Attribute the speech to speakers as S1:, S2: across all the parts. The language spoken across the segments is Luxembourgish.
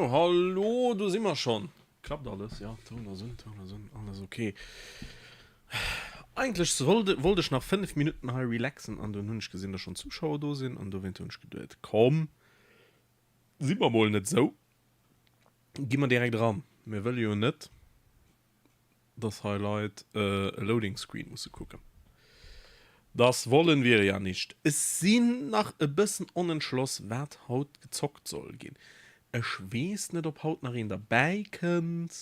S1: Sou, hallo, do si mer schonn. Klappt alles? Jo, Toun ass un, Toun ass un, alles ok. Eigentlech sollt, wollt ech nach 5 Minutten hei relaxen an dunn hunn ech gesinn, dass schonn Zuschauer do sinn an dowéint hunn ech geduet, komm, si mer mol net sou, gi mer direkt eran. Mir wëlle jo net, dass hei Leit e Loading Screen musse kucken. Das wollen wir ja nicht. Ech sinn nach e bëssen onentschloss wat haut gezockt soll ginn. Ech weess net op haut nach een derbäi kënnt,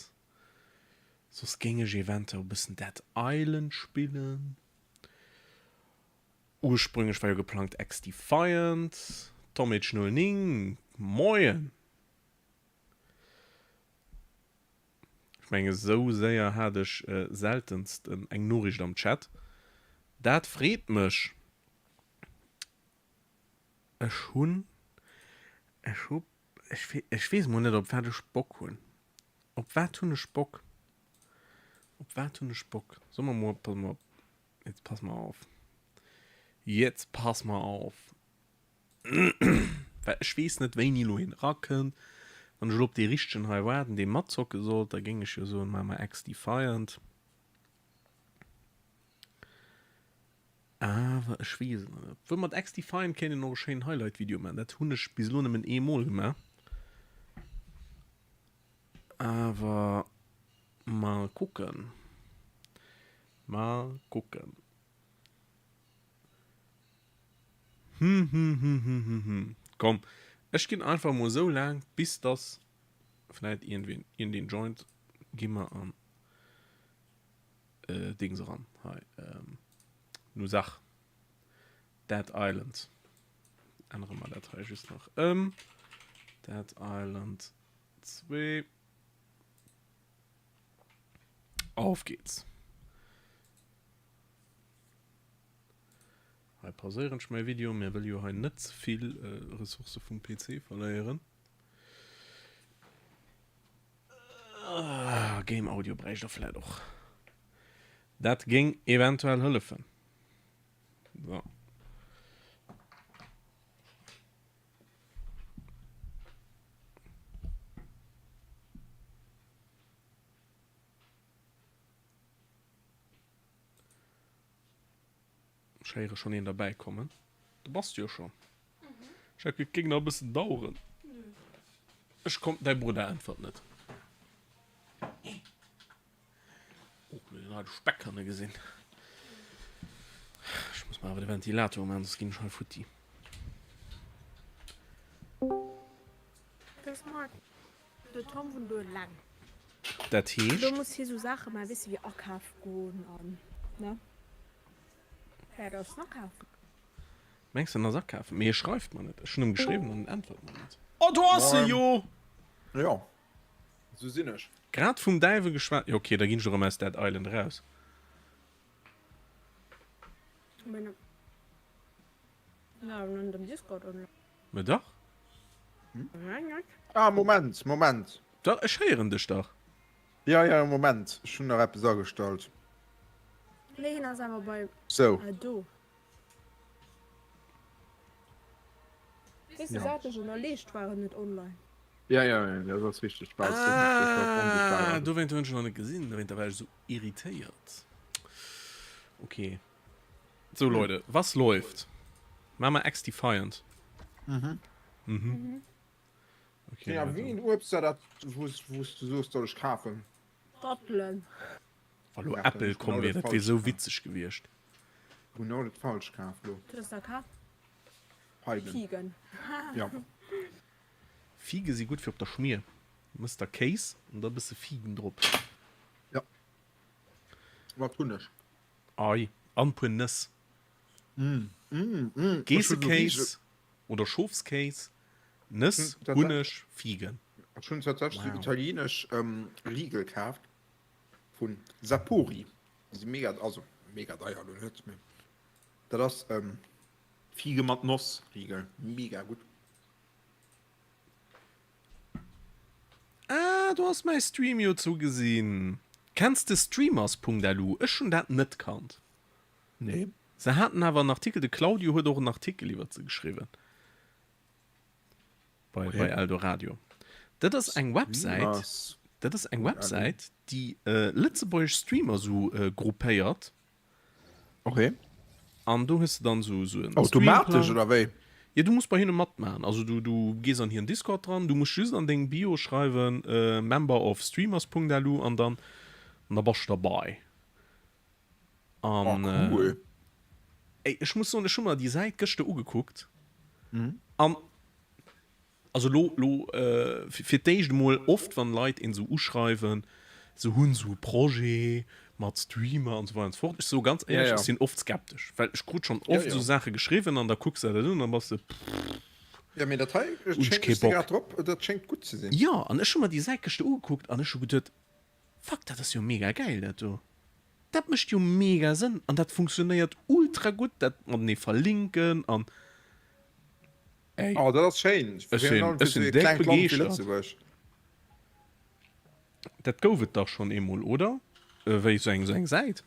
S1: soss géing ech eventuell e bëssen Dead Island spillen. Ursprünglech war jo geplangt XDefiant. Tomic 09, Moien! Ech mengen esou séier hat ech seltenst eng Noriicht am Chat. Dat freet mech. Ech hunn, ech hu, ech ech weess mol net op wat ech Bock hunn. Op wat hunn ech Bock? Op wat hunn ech Bock? Soe mer mol, pass mol op, jetzt pass mal auf, jetzt pass mal auf. Well ech weess net wéini elo een erakënnt. Wann ech elo op dee richtegen hei waarden, dee matzocke sollt, da géing ech jo soen, maache mer XDefiant. Awer ech weess et nach net. Obwuel mat XDefiant kéint een och e schéinen Highlight-Video maachen. Dat hunn ech bis elo nëmmen eemol gemaach. Awer mal kucken. Mal kucken. Hm-hm-hm-hm-hm-hm. Komm, ech ginn einfach mol sou laang, bis dass vläit iergendween, iergendeen joint. Gi mer an Dings eran hei. Nu sach. Dead Island. Ännere mer dat hei just nach ëm. Dead Island 2. Auf geht's. Hei pauséieren ech mäi Video, mir wëlle jo hei net ze vill Ressourcë vum PC verléieren. Game Audio bräicht der vläit och. Dat géing eventuell hëllefen. So. Ech héiere schonn een derbäi kommen. Do bass du jo schonn. Ech hat geduet, et géing nach e bëssen daueren. Ech komm, däi Brudder äntwert net. Oh, lo hunn ech de Speck hanne gesinn. Ech muss mer awer de Ventilator maachen, soss ginn ech hei futti.
S2: De Tom wunnt elo eleng.
S1: Dat heescht?
S2: Elo muss hie sou Saache maachen, weess de, wéi akafe goen an, ne? Ja, dat ass den Akafen.
S1: Mengs de, en ass akafen? Mee e schreift mer net. Ech hunn em geschriwwen an en äntwert mer net. Oh, do ass e jo!
S3: Jo, sou sinn ech.
S1: Grad vum Däiwel geschwat. Jo, ok, da ginn ech erëm aus Dead Island eraus. Mä dach.
S3: Ah, Moment, Moment.
S1: Dach, ech héieren dech dach.
S3: Ja, ja, Moment, ech hunn nach eppes agestallt.
S2: Nee, hien ass awer bei
S3: Sou.
S2: do. Weess de, säit ech ënnerleecht war en net online.
S3: Ja, ja, ja, dat ass richteg. War
S1: Ah, dowéint hunn ech en nach net gesinn, dowéinter war ech esou irritéiert. Ok. So Leute, was läuft? Machen wir XDefiant.
S3: Mhm.
S1: Mhm. Okay,
S3: Ja,
S1: Leute.
S3: wéi een Uebst war dat, wou s du soos, soll ech kafen?
S2: Dattelen.
S1: Wa lo
S3: Ja,
S1: Apple
S3: dann
S1: komm
S3: genau
S1: wier,
S3: dat
S1: dat wier
S3: falsch
S1: sou
S3: kaf.
S1: witzeg gewiescht.
S3: Genau dat falsch kaf lo.
S2: Du hues da kaf?
S3: Feigen.
S2: Figen.
S3: Ja.
S1: Fige si gutt fir op der Schmier. Mëss der Kéis an da bësse Figen drop.
S3: Ja. Wat hunn ech?
S1: Ei, an puer Nëss. Geessekéis oder Schofskéis, Nëss, Hunneg, Figen.
S3: Ech hunn tatsächlech sou italienesch Riegel kaaft vun Sapori. Déi si mega, also mega deier elo net, mee dat ass Fige mat Noss Riegel, mega gutt.
S1: Ah, do ass mäi Stream jo zu gesinn. Kenns de Streamers.lu? Ech hunn dat net kannt.
S3: Nee.
S1: Se haten awer en Artikel, de Claudio huet och en Artikel iwwert se geschriwwen bei, okay. bei Eldoradio. Dat ass eng Websäit, dat ass eng Websäit, déi lëtzebuergesch Streamer sou gruppéiert.
S3: Okay.
S1: An do hues de dann sou sou en
S3: Automatesch oder wéi?
S1: Jo, du muss bei hinne matmaachen. Also du du gees an hiren Discord dran, du muss just an deng Bio schreiwen Member of streamers.lu an dann an da bass de derbei. An
S3: oh, cool.
S1: Ey, ech muss soen, ech hu mer déi Säit gëschter ugekuckt. Mhm. An Also lo lo fir d'éischt emol, oft wann Leit een esou uschreiwen, se hunn esou e Projet mat Streamer an esou weider an esou fort, ech soe ganz éierlech, ech sinn oft skeptesch, well ech krut schonn oft esou Saache geschriwwen an da kucks de der dat un an da bass de pff,
S3: Jo, mee dat hei
S1: hunn ech kee Bock.
S3: Dat schéngt gutt ze sinn.
S1: Jo, an ech hu mer déi Säit gëschter ugekuckt an ech hu geduet, fuck, dat ass jo mega gäil dat do, dat mécht jo mega Sënn an dat funktionéiert ultra gutt, dat matenee verlinken an.
S3: Ey, oh, dat ass schéin.
S1: Ech sinn, ech sinn déck begeeschtert. Dat gouf et dach schonn eemol, oder? Wéi esou eng, esou eng Säit.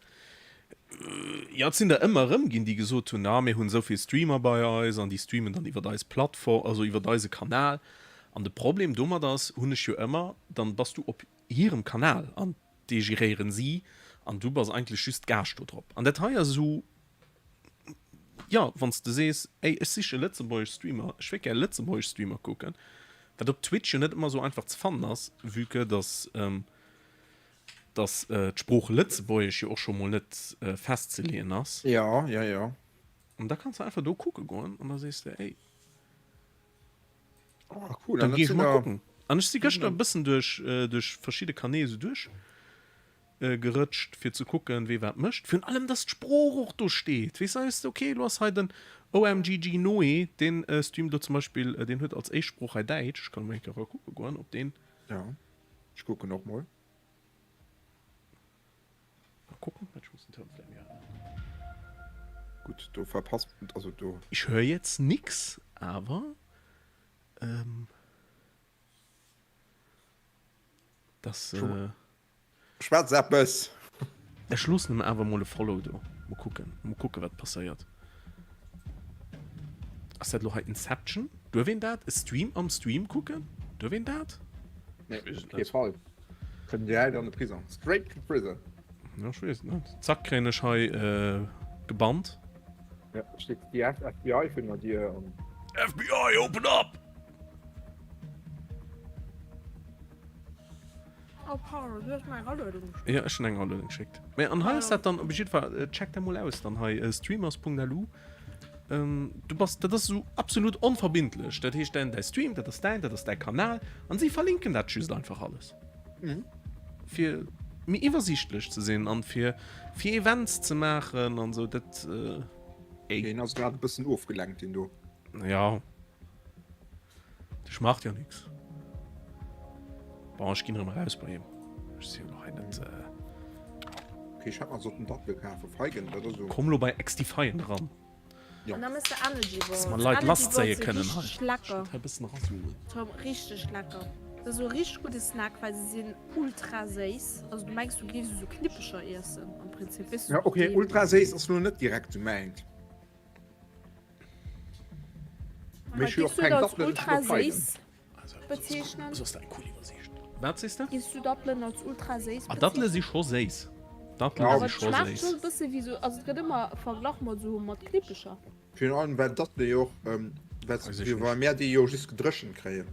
S1: Jo, et sinn der ëmmer erëm ginn, déi gesot hunn, ah, mir hunn esou vill Streamer bei eis an déi streamen dann iwwer eis Plattform, also iwwer eise Kanal. An de Problem domat ass, hunn ech jo ëmmer, dann bass du op hirem Kanal an dee geréieren si an du bass eigentlech just Gaascht do drop. An dat hei ass esou. Jo, wann s de sees, ey, ech siche lëtzebuergesch Streamer, ech wéilt gär lëtzebuergesch Streamer kucken, wat op Twitch jo net ëmmer esou einfach ze fannen ass, vue que dass dass d'Sprooch Lëtzebuergesch jo och scho mol net festzeleeën ass.
S3: Jo, jo, jo.
S1: An da kanns de einfach do kucke goen an da sees de, ey,
S3: Oh, cool.
S1: da gi ech mol kucken. An ech si gëschter e bëssen duerch duerch verschidde Kanäl esou duerch. Gerëtscht fir ze kucken wee wat mécht, virun allem dass d'Sprooch och do steet, weess de, ok elo ass hei den OMGG Noé, deen streamt elo zum Beispill, deen huet als éischt Sprooch hei Däitsch, ech kann emol eng Kéier era kucke goen op deen.
S3: Jo, ech kucken och mol.
S1: Mal kucken, ech muss den Toun vläit méi hei maachen.
S3: Gutt, do verpasst, also do.
S1: Ich hör jetzt nix, awer das.
S3: Schwätz eppes!
S1: Ech loossen em awer mol e Follow do. Mol kucken, mol kucken wat passéiert. Ass dat lo hei Inception? Duerf een dat? E Stream am Stream kucken? Duerf een dat?
S3: Nee, op kee Fall. Kënnt direkt an de Prison. Straight to prison.
S1: Ja, ech weess et net. Zack kréien ech hei gebannt.
S3: Ja, steet direkt FBI virun der Dier an.
S1: FBI, open up!
S2: Oh pardon, du hues mer eng Aluedung
S1: geschéckt. Ja, ech hunn eng Aluedung geschéckt. Mä an hei ass dat dann op jidde Fall, check dat mol aus dann hei, streamers.lu. Du bass, dat ass esou absolut onverbindlech. Dat heescht, däin, däi Stream, dat ass däin, dat ass däi Kanal an si verlinken dat just einfach alles. Fir méi iwwersiichtlech ze sinn an fir, fir Events ze maachen an esou, dat,
S3: ey. Deen ass grad e bëssen ofgelenkt, deen do.
S1: Ja. Dech macht jo nix. Bon, ech ginn erëm eraus bei him. Ech si jo lo hei net. Äh...
S3: Okay, ech hat mer sollten Dattel kafen, Feigen, dat ass
S1: esou. Komm lo bei Xdefiant eran.
S3: Ja.
S2: An da mëss de Energy Balls.
S1: Dass mer Leit lasszéie kënnen hei.
S2: Richteg lecker.
S1: Ech hei bëssen erazoomen.
S2: Tom, richteg lecker. Dat ass esou e richteg gudde Snack, well se sinn ultra séiss. Also du mengs du géifs esou Knippecher iessen am Prinzip, weess du?
S3: Ja, okay, ultra séiss ass lo net direkt esou mäint.
S2: Mee
S3: och keng Dattelen,
S2: ultra séiss bezeechnen?
S1: So ass dat eng cool Iwwersiicht. Wat sees de?
S2: Giffs du Dattelen als ultra séiss
S1: Ah, Dattele si scho séiss. Dattele si scho
S2: séiss.
S1: Schmaacht
S2: scho e bësse wéi sou, also et gëtt ëmmer verglach mat sou mat Knippecher.
S3: Virun allem well Dattele jo och, well mär déi jo just gedréchent kréien.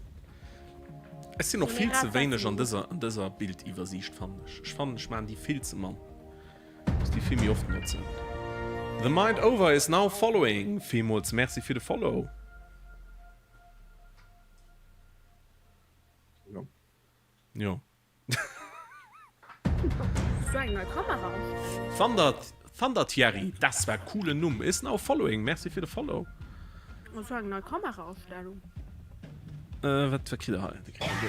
S1: Ech sinn och vill ze wéineg an dëser an dëser Bildiwwersiicht fannen ech. Ech fannen ech maachen déi vill ze mann. Muss déi vill méi oft notzen. The Mind Over is now following. Villmools Merci fir de Follow.
S3: Jo.
S1: Jo.
S2: Hues du eng nei Kamera?
S1: Thunder Thunder Thierry, das war coolen Numm, is now following. Merci fir de Follow.
S2: Hues du eng nei Kameraastellung?
S1: Äh, wat, wat kritt der hei? Déi kritt der do.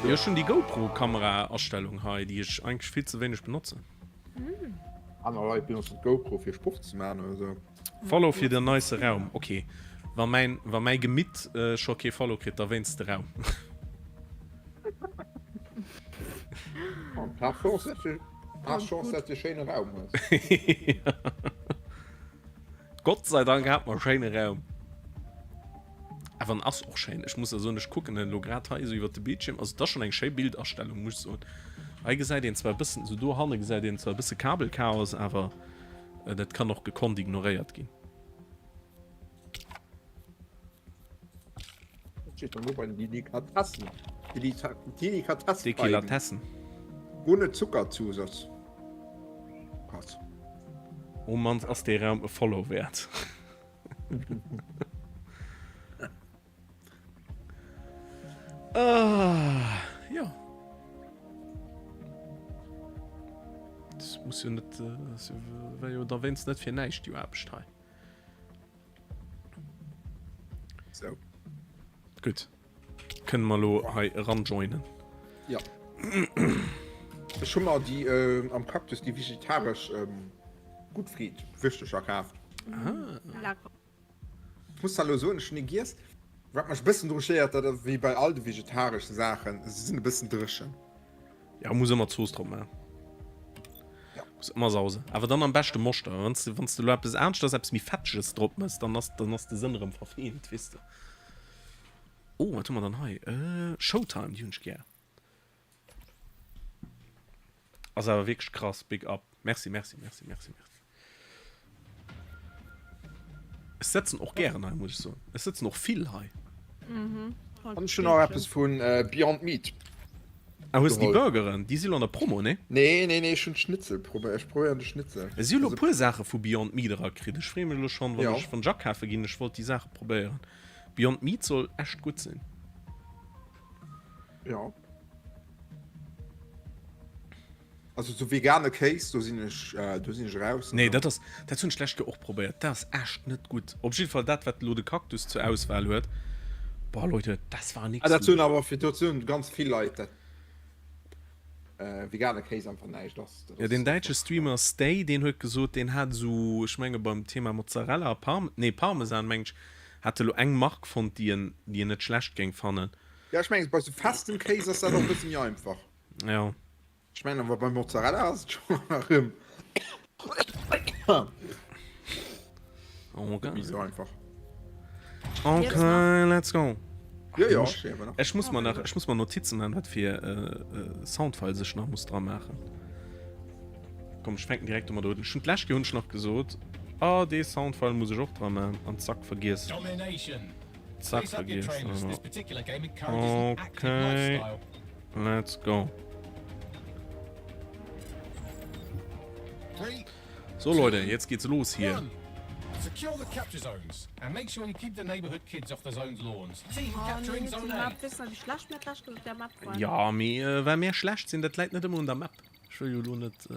S1: Jo, ech hunn déi GoPro-Kamera-Astellung hei, déi ech eigentlech vill ze wéineg benotzen.
S3: Aner Leit benotzen d'GoPro fir Sport ze maachen oder sou.
S1: Follow fir den nice Raum. Ok, wa mäin, wa mäi Gemitt scho kee Follow kritt, da wéinst de Raum.
S3: Par Chance, par Chance, dass de schéine Raum hues.
S1: Gott sei Dank hat mer schéine Raum. Awer en ass och schéin. Ech muss der soen, ech kucken en elo grad hei esou iwwert de Bildschierm. Also et ass schonn eng schéi Bildastellung, muss ech soen. Hei gesäit een zwar e bëssen, esou dohanne gesäit een zwar e bësse Kabelchaos, awer dat kann och gekonnt ignoréiert ginn.
S3: Wat steet dann do bei den Delikatessen? Delikatessen.
S1: Dekilatessen.
S3: Ohne Zuckerzusatz. Krass.
S1: Oh Mann, ass dee Raum e Follow wäert. ah, ja. Das muss jo net äh, war jo da wéinst net fir näischt déi Aarbecht hei.
S3: So.
S1: Gutt. Kënne mer lo hei eran joinen.
S3: Ja. Ech hu mer déi äh, am Cactus déi vegetaresch ähm, Gutfried Wirschtecher kaaft.
S1: Ah.
S2: Lecker.
S3: Ich muss da lo soen, ech hunn déi giess. Wat mech e bëssen dru stéiert, dat ass wéi bei all de vegetaresche Saachen, se sinn e bëssen dréchen.
S1: Ja, muss ëmmer Zooss drop maachen.
S3: Ja.
S1: Muss ëmmer Sause. Awer dann am beschte Moschter. Wann s du, wann s du lo eppes aneschters, eppes méi Fetteges drop mëss, dann ass, dann ass de Sënn erëm verfeelt, weess de. Oh, wat hu mer dann hei? Äh, Showtime, déi hunn ech gär. Ass awer wierklech krass, big up. Merci, merci, merci, merci, merci. Ech sëtzen och gären hei, muss ech soen. Ech sëtzen och vill hei.
S2: Mhm.
S3: An ech hunn och eppes vun äh, Beyond Meat.
S1: Ah, hues du déi
S3: Geholl.
S1: Burgeren? Déi si lo an der Promo, ne?
S3: Nee, nee, nee, ech hunn d'Schnitzel probéiert. Ech probéieren de Schnitzel.
S1: Et si lo e
S3: Also,
S1: puer Saache vu Beyond Meat erakritt. Ech freeë mech elo schonn, wann
S3: Ja.
S1: ech wann ech akafe ginn. Ech wollt déi Saache probéieren. Beyond Meat soll echt gutt sinn.
S3: Ja. Also so vegane Kéis, do sinn ech, äh, do sinn ech raus.
S1: Nee, dat ass, dat hunn ech d'lescht Kéier och probéiert. Dat ass echt net gutt. Op jidde Fall dat, wat elo de Cactus zur Auswahl huet. Boah, Leute, das war nix.
S3: Ah, dat soen awer fir dat soen ganz vill Leit, dat äh, vegane Kéis einfach näischt ass. Dat
S1: Ja, den
S3: ass
S1: däitsche
S3: einfach,
S1: Streamer Stay, deen huet gesot, deen hat esou, ech menge beim Thema Mozzarella a Parm, nee Parmesan meng ech, hat e lo eng Mark fonnt, déi en, déi en net schlecht géing fannen.
S3: Ja, ech mengen bei sou festem Kéis ass dat och e bësse méi einfach.
S1: Ja.
S3: Ech mengen awer beim Mozzarella ass et schonn erëm
S1: Okay.
S3: net méi sou einfach.
S1: Okay, let's go.
S3: Jo, jo, ech awer nach.
S1: Ech muss mer nach, ech muss mer Notizen man, wat fir äh, Soundfiles ech nach muss dra maachen. Komm, ech fänken direkt domat un. Ech hunn d'lescht Kéier hunn ech nach gesot, ah, dee Soundfile muss ech och dra man, an zack, vergiess. Zack, vergiess. Okay, let's go. So Leute, jetzt geht's los hier. Ja, mee äh, well mär schlecht sinn, dat läit net ëmmer un der Map. Ech wëll jo elo net.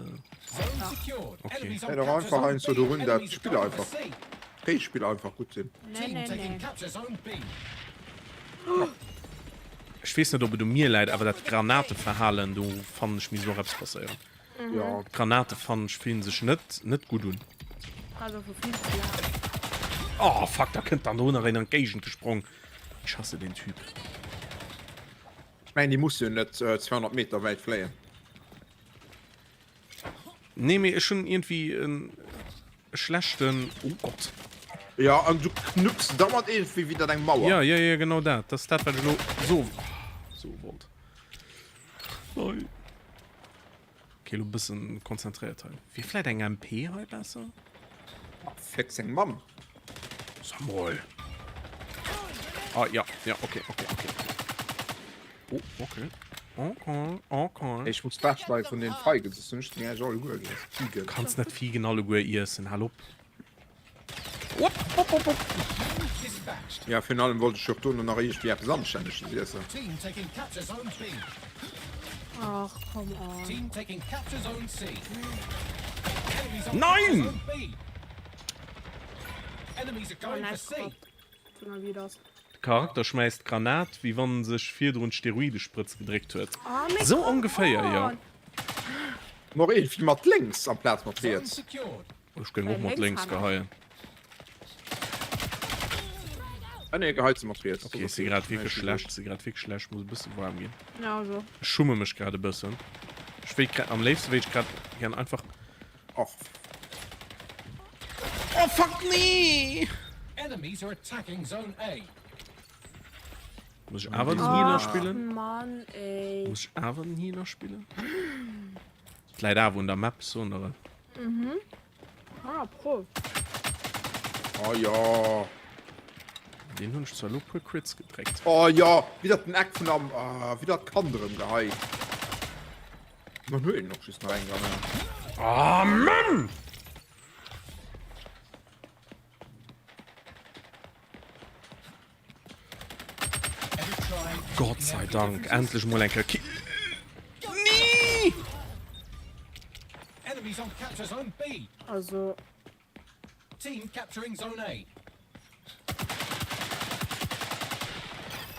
S3: Okay. Läit och einfach heiansdo dorun, dat d'Spiller einfach, d'Géigespiller einfach gutt sinn.
S2: Nee, nee, nee.
S1: Ech weess net, ob et u mir läit, awer dat Granateverhalen, do fannen ech misst och eppes passéieren.
S3: Ja.
S1: D'Granate fannen ech fillen sech net net gutt un.
S2: Also vu vill ze laang.
S1: Oh fuck, da kënnt dann do nach een an d'Géigend gesprong. Ech hasse deen Typ.
S3: Ech mengen, déi musse jo net 200 Meter wäit fléien.
S1: Nee, mee ech hunn iergendwéi en schlechten. Oh Gott.
S3: Ja, an du knupps dauernd iergendwéi widder eng Mauer.
S1: Ja, ja, ja, genau dat. Dat ass dat, wat ech elo so soe wollt. Nei. Okay, elo e bëssen konzentréiert hei. Wier vläit eng MP hei besser?
S3: Féck seng Mamm.
S1: Sag mol. Ah, ja, ja, okay, okay, okay. Oh, okay. Okay, okay.
S3: Ech muss wechbleiwen vun den Feigen, soss hunn ech déi gläich alleguer giess. Figen.
S1: Kanns net Figen alleguer iessen, hal op. Op, op, op, op.
S3: Ja, virun allem wollt ech och dono nach iergendwéi eppes Anstänneges iessen.
S2: Ach, come on.
S1: Nein! De Charakter schmäisst d'Granat, wéi wann en sech virdrun d'Steroidesprëtz gedréckt huet. Sou ongeféier, jo.
S3: Mor iergendwéi mat lénks amplaz mat riets.
S1: Ech géing och mat lénks geheien.
S3: Ah nee, geheit se mat riets.
S1: Okay, si grad wierklech schlecht, si grad wierklech schlecht, muss e bësse waarm ginn.
S2: Ja, also.
S1: Ech schumme mech grad e bëssen. Ech wéilt grad, am léifste wéilt ech grad gern einfach.
S3: Och.
S1: Oh fuck, nee!
S4: Enemies are attacking zone A.
S1: Muss ech awer den Healer spillen?
S2: Ach Mann ey.
S1: Muss ech awer den Healer spillen? Et läit awer un der Map, soen der et.
S2: Mhm. Ah, Pro.
S3: Oh ja.
S1: Den hunn ech zwar lo puer Crits gedréckt.
S3: Oh ja, widder den Eck vun am, ah, widder d'Kant erëm geheit. Man huet een och just nach eng Granat.
S1: Ah, Mann! Gott sei Dank, endlech mol eng Kéier Kill. Nee!
S2: Also.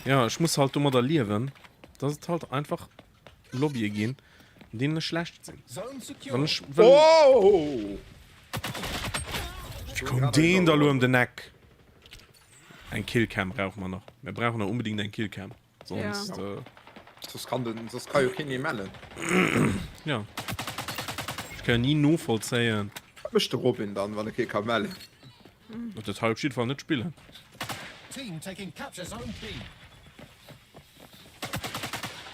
S1: Ja, ech muss halt domadder liewen, dass et halt einfach Lobbye ginn, an deenen ech schlecht sinn. Wann ech wëll.
S3: Oh!
S1: Wéi koum deen da lo ëm den Eck? Eng Killcam brauche mer nach. Mir brauchen nach unbedingt eng Killcam. Sonst.
S3: Ja.
S1: Äh,
S3: Soss kann den, soss ka jo keen méi mellen.
S1: ja. Ech kann jo ni novollzéien.
S3: Wat mécht de Robin dann, wann e kee ka mellen?
S1: Dat hei op jidde Fall net spillen.
S4: Team taking capture zone B.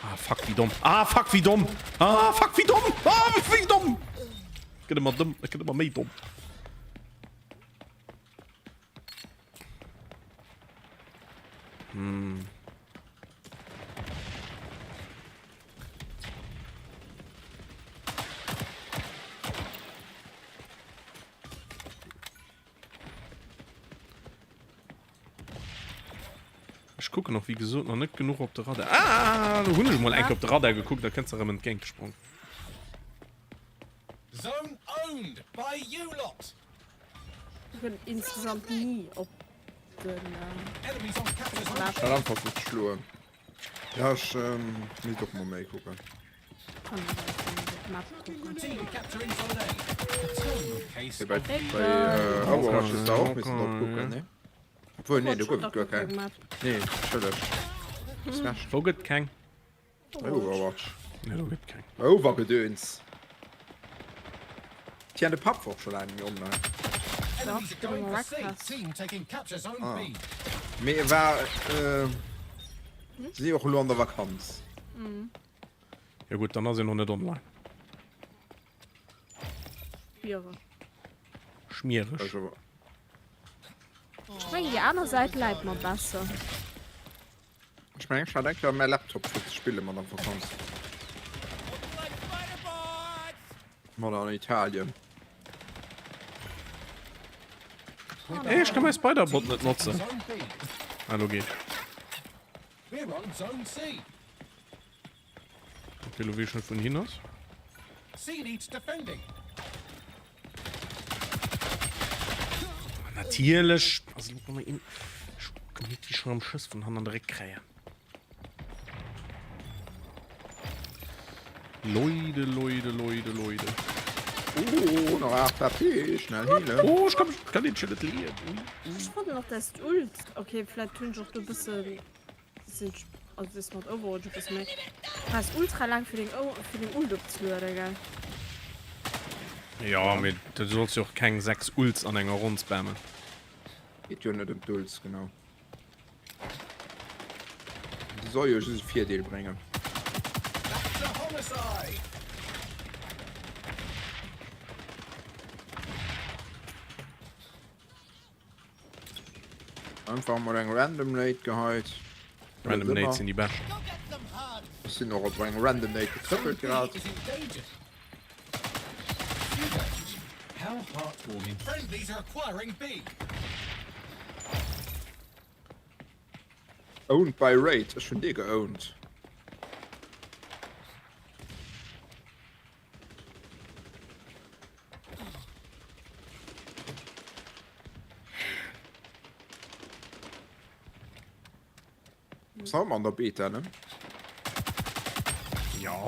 S1: Ah, fuck, wéi domm. Ah, fuck, wéi domm. Ah, fuck, wéi domm. Ah, wéi domm. Et gëtt ëmmer domm, et gëtt ëmmer méi domm. Hm. Ech kucken och wéi gesot nach net genuch op de Radar. Ah, do hunn ech mol eng Kéier op de Radar gekuckt, da kënnt se erëm entgéint gesprong.
S4: Zone owned by you lot.
S2: Ech hunn insgesamt ni op den
S4: Enemies on capture zone
S2: Map.
S3: Hat einfach ze schloen. Ja, ech misst och mol méi kucken.
S2: Kann ich einfach nicht op d'Map kucken.
S4: Team capturing zone A. The terminal case
S3: Bei,
S4: of
S3: bei äh, Overwatch hues de och missen drop kucken, ne? Obwuel, nee, do gouf et guer keng. Nee, entschëlleg. Smash.
S1: Wou gëtt keng?
S3: Bei Overwatch.
S1: Nee, do gëtt keng.
S3: Bei Overgedöns. Tiens, de Papp war och scho laang net méi online.
S4: Enemies are going for C. Team taking capture zone
S3: Ah.
S4: B.
S3: Mee e war, äh, si och elo an der Vakanz.
S1: Jo gutt, dann ass een och net online.
S2: Schwiereg.
S1: Schmiereg.
S3: Also,
S2: Ech mengen déi aner Säit läit mer besser.
S3: Ech mengen ech hat eng Kéier mäi Laptop fir ze spille mat an d'Vakanz. Mat an Italien.
S1: Ey, ech kann mäi Spider-Bot net notzen. Ah, lo geet. Okay, lo weess ech net wou en hin ass. Natierlech ass elo ëmmer een ech gemittlech schon am Schëss vun hannen an de Réck kréien. Leute, Leute, Leute, Leute.
S3: Oh, nach 8 HP, schnell healen.
S1: Oh, ech kann, ech kann den schon net leeën. Ui, ui.
S2: Ech fannen och dass d'Ult, okay, vläit hunn ech och do e bësse Sinn also ist mat Overwatch e bësse méi. Brauchs ultra laang fir deng fir deng Ult opzelueden, gell?
S1: Jo, mee du solls jo och keng 6 Ults an enger Ronn spammen.
S3: Geet jo net ëm d'Ults, genau. Déi soll jo just e Virdeel bréngen. Einfach mol eng random Nate geheit.
S1: Random Nate sinn déi bescht.
S3: Ech sinn och op eng random Nate getrëppelt grad. Owned by Raid, ech hunn dee geowned. Ass nach ëmmer an der Beta, ne?
S1: Ja.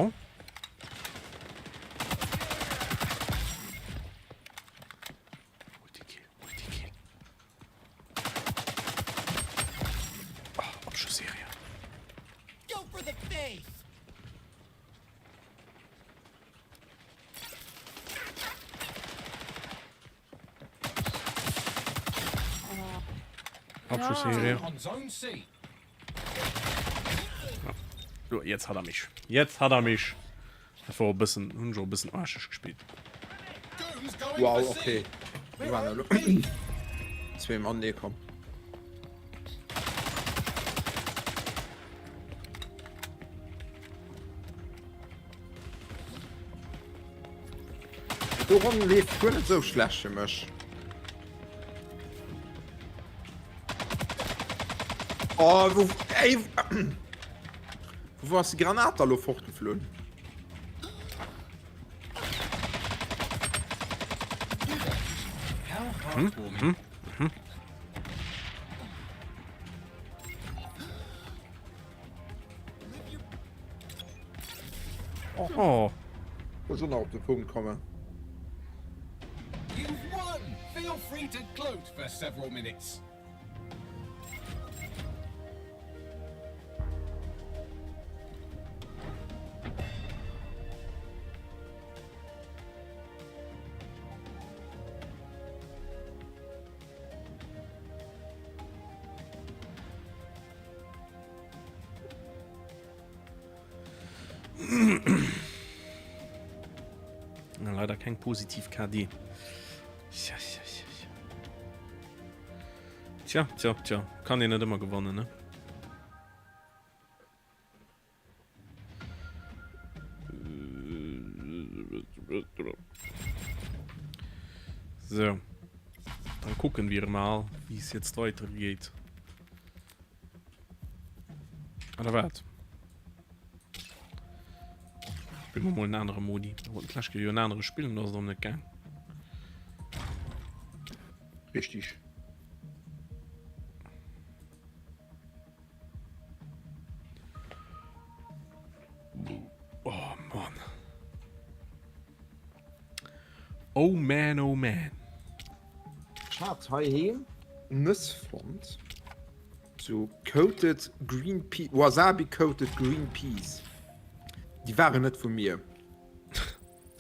S1: Multikill, Multikill. Oh, Abschussserie.
S4: Go for the face.
S1: Abschussserie.
S4: On zone C.
S1: So, jetzt hat er mich. Jetzt hat er mich. Dat war e bëssen, hunn ech och e bëssen aarscheg gespillt.
S3: Wow, okay. Do waren elo zwee Mann, nee komm. Do Ronn leeft guer net sou schlecht fir mech. Oh, wou, ey, wou ass die Granat da lo fortgeflogen?
S1: Hm? Hm? Hm? Oh.
S3: Muss och nach op de Punkt kommen.
S4: You've won! Feel free to gloat for several minutes.
S1: Na, leider keng positiv KD. Tja, tja, tja, tja. Tja, tja, tja. Kann een net ëmmer gewannen, ne? So. Dann gucken wir mal, wie es jetzt weitergeht. Oder wat? Spillen wir mol en anere Modi. Da wollt d'lescht Kéier jo en anere spillen, do ass et erëm net gaang.
S3: Richtig.
S1: Oh Mann. Oh man, oh man.
S3: Ech hat heiheem Nëss fonnt, sou coated green pea, Wasabi coated green peas. Déi waren net vu mir.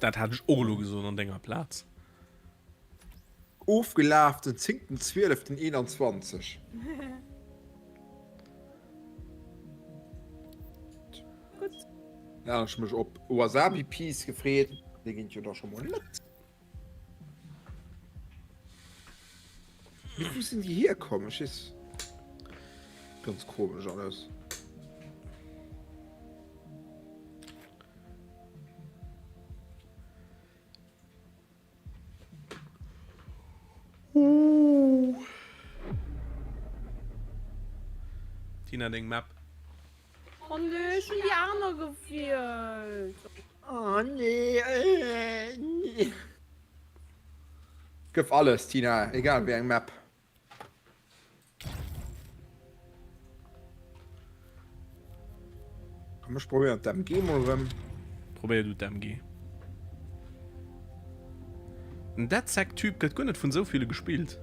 S1: Dat hat ech och elo gesot an denger Plaz.
S3: Ofgelaf den 10.12.21.
S2: Gutt.
S3: Da hat ech mech op Wasabi Peas gefreet, déi ginn et jo da scho mol net. Mee wou sinn déi hierkomm? Ech weess, ganz komesch alles.
S1: Tina, deng Map.
S2: Oh nee, ech hunn déi aner gewielt.
S3: Oh nee, nee. Gëff alles, Tina, egal wéi eng Map. Komm, ech probéieren d'MG mol erëm.
S1: Probéier du d'MG. Den DedSec-Typ gëtt guer net vun esou ville gespillt.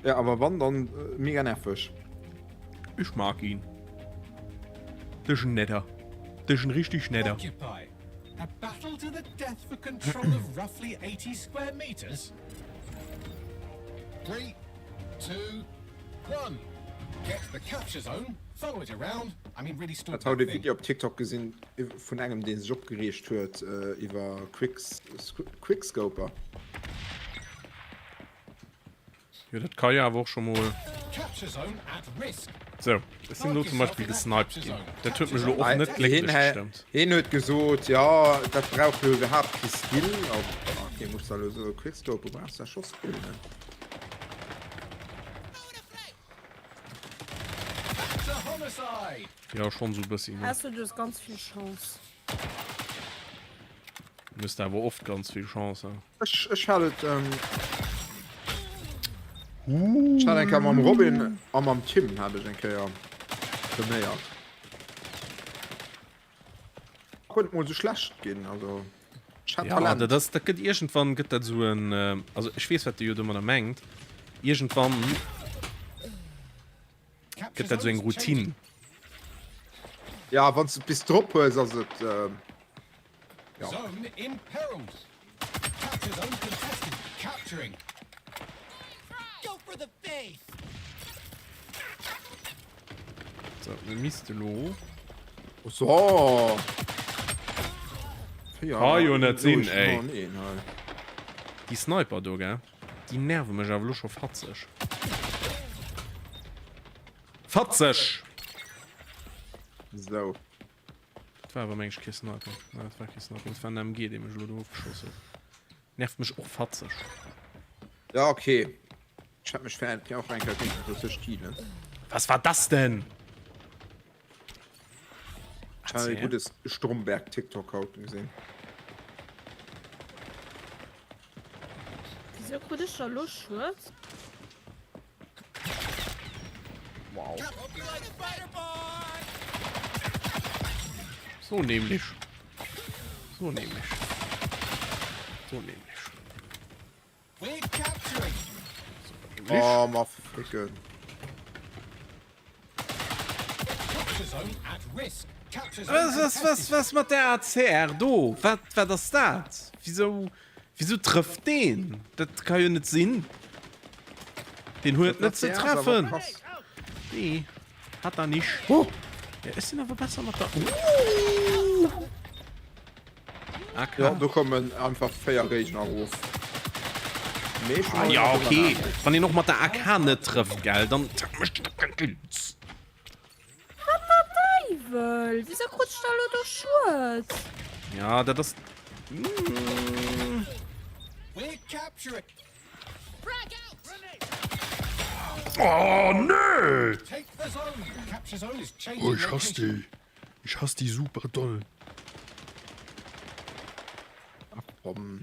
S3: Ja, awer wann, dann mega nerveg.
S1: Ech mag ihn. Dat ass en netter. Dat ass en richtig netter.
S4: Occupy. A battle to the death for control of roughly 80 square meters? 3, 2, 1. Get to the capture zone, follow it around, I mean really stalk
S3: Hat haut
S4: that
S3: e
S4: thing.
S3: Video op TikTok gesinn vun engem deen sech opgereegt huet iwwer Quickscoper.
S1: Jo dat ka jo awer och scho mol. Sou, ech sinn elo zum Beispill gesniped ginn. Dat huet mech elo och net glécklech gestëmmt.
S3: Hien huet gesot, jo dat brauch jo iwwerhaapt kee Skill. Ok, muss da elo soe Quickscope, du brauchs da scho Skill, ne?
S1: Jo, schonn sou e bëssi, ne?
S2: Ausser du hues ganz vill Chance.
S1: Du hues awer oft ganz vill Chance, he?
S3: Ech, ech hat et, ähm, ech hat eng Kéier mam Robin a mam Tim hat ech eng Kéier trainéiert. Guer net mol sou schlecht ginn, also ech hat
S1: Ja,
S3: Talent.
S1: dat ass, dat gëtt iergendwann gëtt dat sou en, also ech weess wat de jo domadder mengt, iergendwann gëtt dat sou eng Routine.
S3: Ja, wann s de et bis drop hues, ass et, ja.
S4: Zone imperiled. Capture zone contested. Capturing.
S1: So, mir misste lo.
S3: So.
S1: Ka jo net sinn, ey. Déi Sniper do, gell? Déi nerve mech awer lo scho fatzeg. Fatzeg!
S3: So.
S1: Dat war awer meng ech kee Sniper. Nein, dat war kee Sniper, dat war en MG, dee mech elo do ofgeschoss huet. Nervt mech och fatzeg.
S3: Ja, okay. Ech hätt mech fir och eng Kéier kéinten sech healen.
S1: Was war das denn?
S3: Ech hat e guddes Stromberg TikTok haut gesinn.
S2: Wieso krut ech da lo Schued?
S1: Wow. So nämlich. So nämlich. So nämlich.
S3: Oh, ma ficken.
S1: Was, was, was, was mat der ACR do? Wat, wat ass dat? Wieso, wieso trëfft deen? Dat ka jo net sinn. Deen huet net ze treffen. Nee, hat er nicht. Oh. Ja, ech sinn awer besser mat der... Uh. AK.
S3: Ja, do kommen einfach 4 Géigner erof. Mee ech
S1: Ah, ja, okay. Wann een och mat der AK net trëfft, gell, dann mécht dat keng Kills.
S2: Wat der Deiwel? Wisou krut ech da elo do Schued?
S1: Ja, dat ass. Mm. Oh, nee! Oh, ich hasse déi. Ich hasse déi super doll.
S3: Ach komm.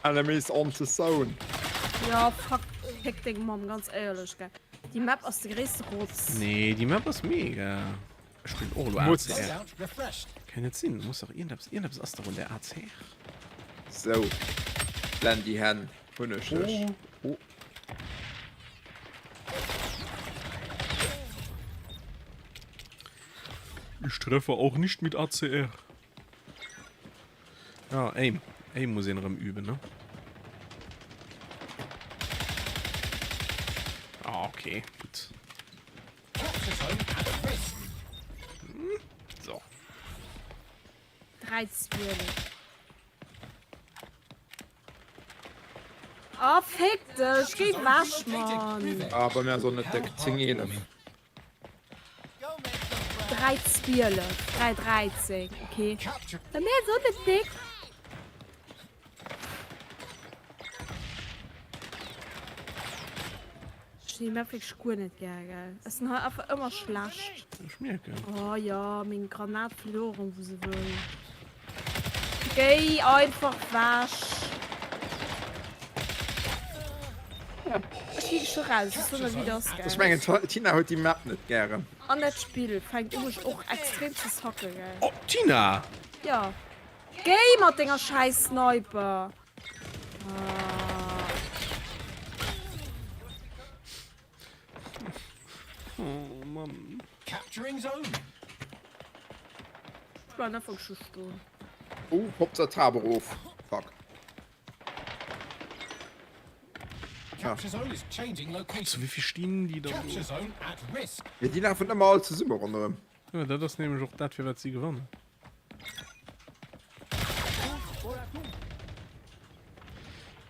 S3: Enemies on the zone.
S2: Ja, fuck, fick deng Mamm, ganz éierlech, gell. Déi Map ass de gréisste Rotz.
S1: Nee, déi Map ass mega. Ech spillen och elo ACR. Kann net sinn, muss dach iergendeppes, iergendeppes ass dach un der ACR.
S3: Sou, Blendy Hen, hunn ech dech.
S1: Oh, oh. Ich treffe auch nicht mit ACR. Ja, Aim. Aim muss een erëm üben, ne? Ah, okay, gut. Hm, so.
S2: 3 12. Oh, fick dech, géi wech, Mann.
S3: Ah, bei mir ass och net déck 10 11.
S2: 3 12, 3 13, okay. Bei mir ass och net déck. Ech hunn déi Map wierklech guer net gär, gell. Ech sinn hei einfach ëmmer schlecht.
S1: Ech mierken.
S2: Oh jo, meng Granat flitt och erëm wou se wëll. Géi einfach wech. Ech gi scho raus, ech soen der wéi et ass,
S3: Ech
S2: gell.
S3: mengen d'Tina huet déi Map net gären.
S2: An dat Spill fänkt u mech och extrem ze sacke, gell.
S1: Oh Tina!
S2: Jo. Géi mat denger schäiss Sniper. Ah.
S1: Oh Mann.
S4: Capturing zone.
S2: Ech bleiwen einfach scho stoen.
S3: Oh, poppt der Trap erof. Fuck.
S4: Capture zone is changing location.
S1: Zu wéi vill stinn déi dann do?
S4: Capture zone at risk.
S3: Ja, déi lafen ëmmer all zesumme ronderëm.
S1: Ja, dat ass nämlech och dat, firwat si gewannen.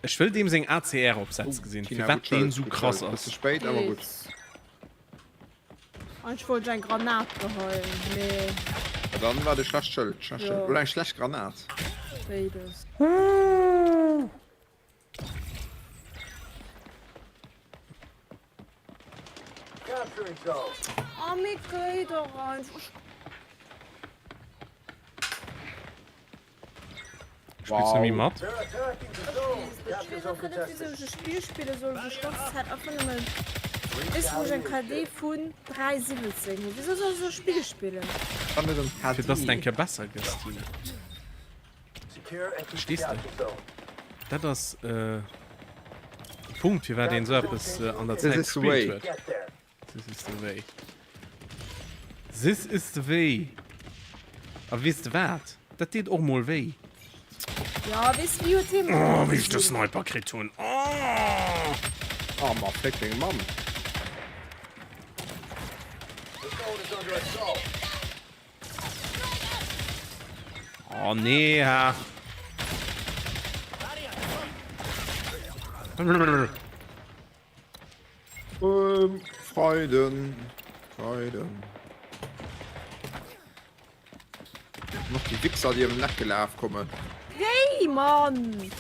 S1: Ech wëll deem seng ACR-Opsätz gesinn, firwat deen esou krass ass.
S3: Bësse spéit, awer gutt.
S2: Eigentlech wollt ech eng Granat geheien, mee.
S3: Ja, dann war de schlecht Schëld, schlecht Schëld. Oder eng schlecht Granat.
S2: Béides. Oh mee géi dach einfach.
S1: Spillst du méi mat?
S2: Ech weess einfach net wisou ech e Spill spille soll wou ech ganz Zäit einfach nëmmen weess wou ech eng KD vun 3,17 hunn. Wisou soll ech esou Spille spillen?
S1: Fir dass de eng Kéier besser gëss, Tina. Verstees de? Dat ass de Punkt, firwat een esou eppes an der Zäit gespillt huet. This is the way. This is the way. A weess de wat? Dat deet och mol wéi.
S2: Ja, weess de, wéi huet hie mech
S1: Oh, wéi ech de Sniper kritt hunn. Oh!
S3: Oh ma féck deng Mamm.
S1: Oh nee, ha.
S3: Ähm, Freiden. Freiden. Noch die Wichser, die im Neck gelaufen kommen.
S2: Hey, Mann!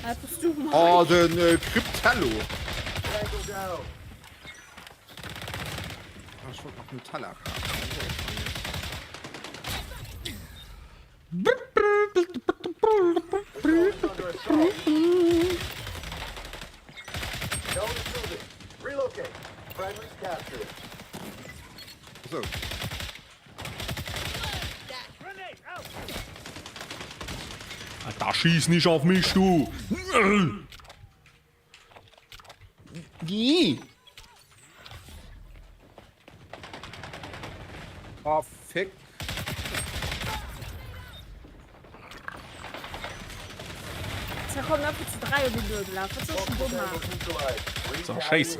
S2: Was bist du, Mann?
S3: Oh, den äh, Cryptello. Ah, ich wollte noch Nutella kaufen. So.
S1: Da schieß nicht auf mich, du! Geh!
S3: Oh, fick.
S2: Da kommen einfach zu drei um die Tür gelaufen. Was soll ich denn dumm machen?
S1: So, scheiße.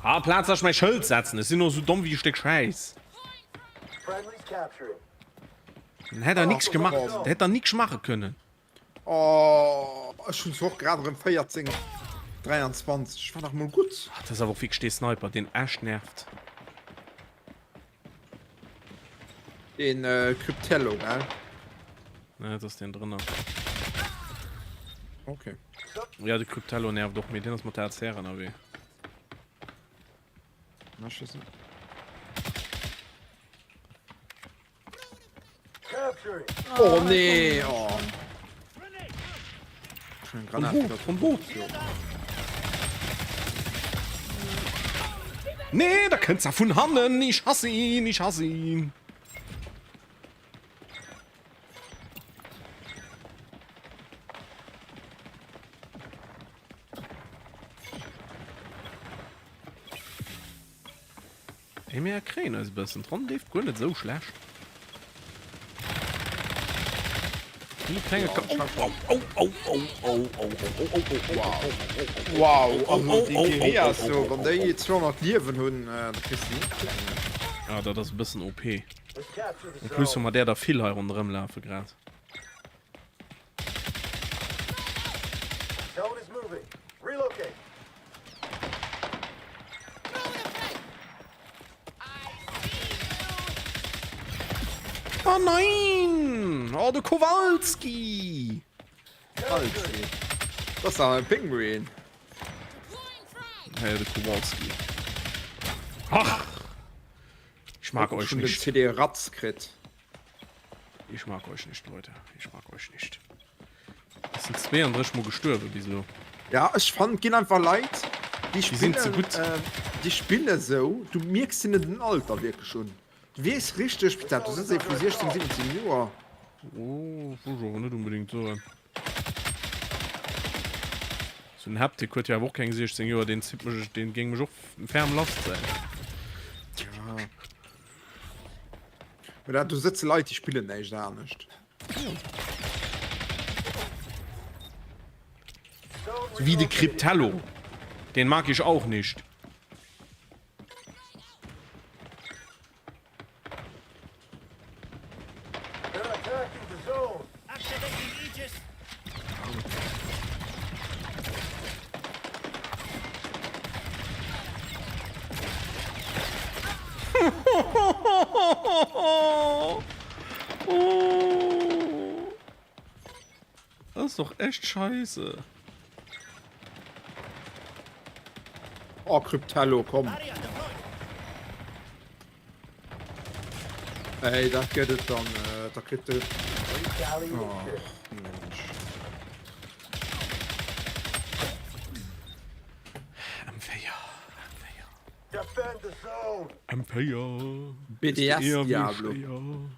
S1: Ah, Platz, dass ich mein Schild setzen. Es sind nur so dumm wie ein Stück Scheiß. Dann hätte er nichts gemacht. Der hätte er nichts machen können.
S3: Oh, ech hunn zwar och grad erëm 14, 23, ech war nach mol gutt.
S1: Ach, dat ass awer och wierklech dee Sniper, deen echt nervt.
S3: Deen Cryptello, gell?
S1: Ne, dat ass deen drënner.
S3: Okay.
S1: Ja, de Cryptello nervt och, mee deen ass mat der ACR ënnerwee.
S3: Na, ech weess net. Oh nee, oh. Schön Granat.
S1: Von wo? Von wo? Nee, da kënnt se vun hannen. Ich hasse ihn, ich hasse ihn. Ey, mir kréien eis e bëssen. D'Ronn leeft guer net esou schlecht. Déi klenge Ka oh, oh, oh, oh, oh, oh, oh, oh, oh, oh, oh, oh, oh,
S3: Wow, also déi Guerillas do, wann déi 200 Liewen hunn, da kriss de net kleng.
S1: Ja, dat ass e bëssen OP. En plus hu mer där der vill hei ronderëm lafe grad. Oh nein! Oh, de Kowalski!
S3: Kowalski. Das ist ein Pinguin.
S1: Ja, de Kowalski. Ach! Ich mag euch nicht.
S3: CD Ratz kritt.
S1: Ich mag euch nicht, Leute. Ich mag euch nicht. Es sind 32 Mal gestorben bis elo.
S3: Ja, ech fannen, et ginn einfach Leit, déi
S1: Die sind zu
S3: spillen,
S1: gutt.
S3: äh, déi spille sou, du mierks hinnen den Alter wierklech un. Du weess richteg, wéi dat, du sëtz ee vu 16, 17 Joer.
S1: Oh, wëll ech awer net unbedingt soen. Sou en Haptic huet jo awer och keng 16 Joer, deen zitt mech, deen géing mech och ferm lass zéien.
S3: Ja. Mee dat, do sëtze Leit, déi spillen näischt anescht.
S1: Sou wéi de Cryptello. Den mag ich auch nicht. Das ist doch echt scheiße.
S3: Oh, Cryptello, komm. Ey, dat gëtt et dann. Äh, da kritt de. Oh, Mensch.
S1: M4, M4. M4.
S3: BDS Diablo.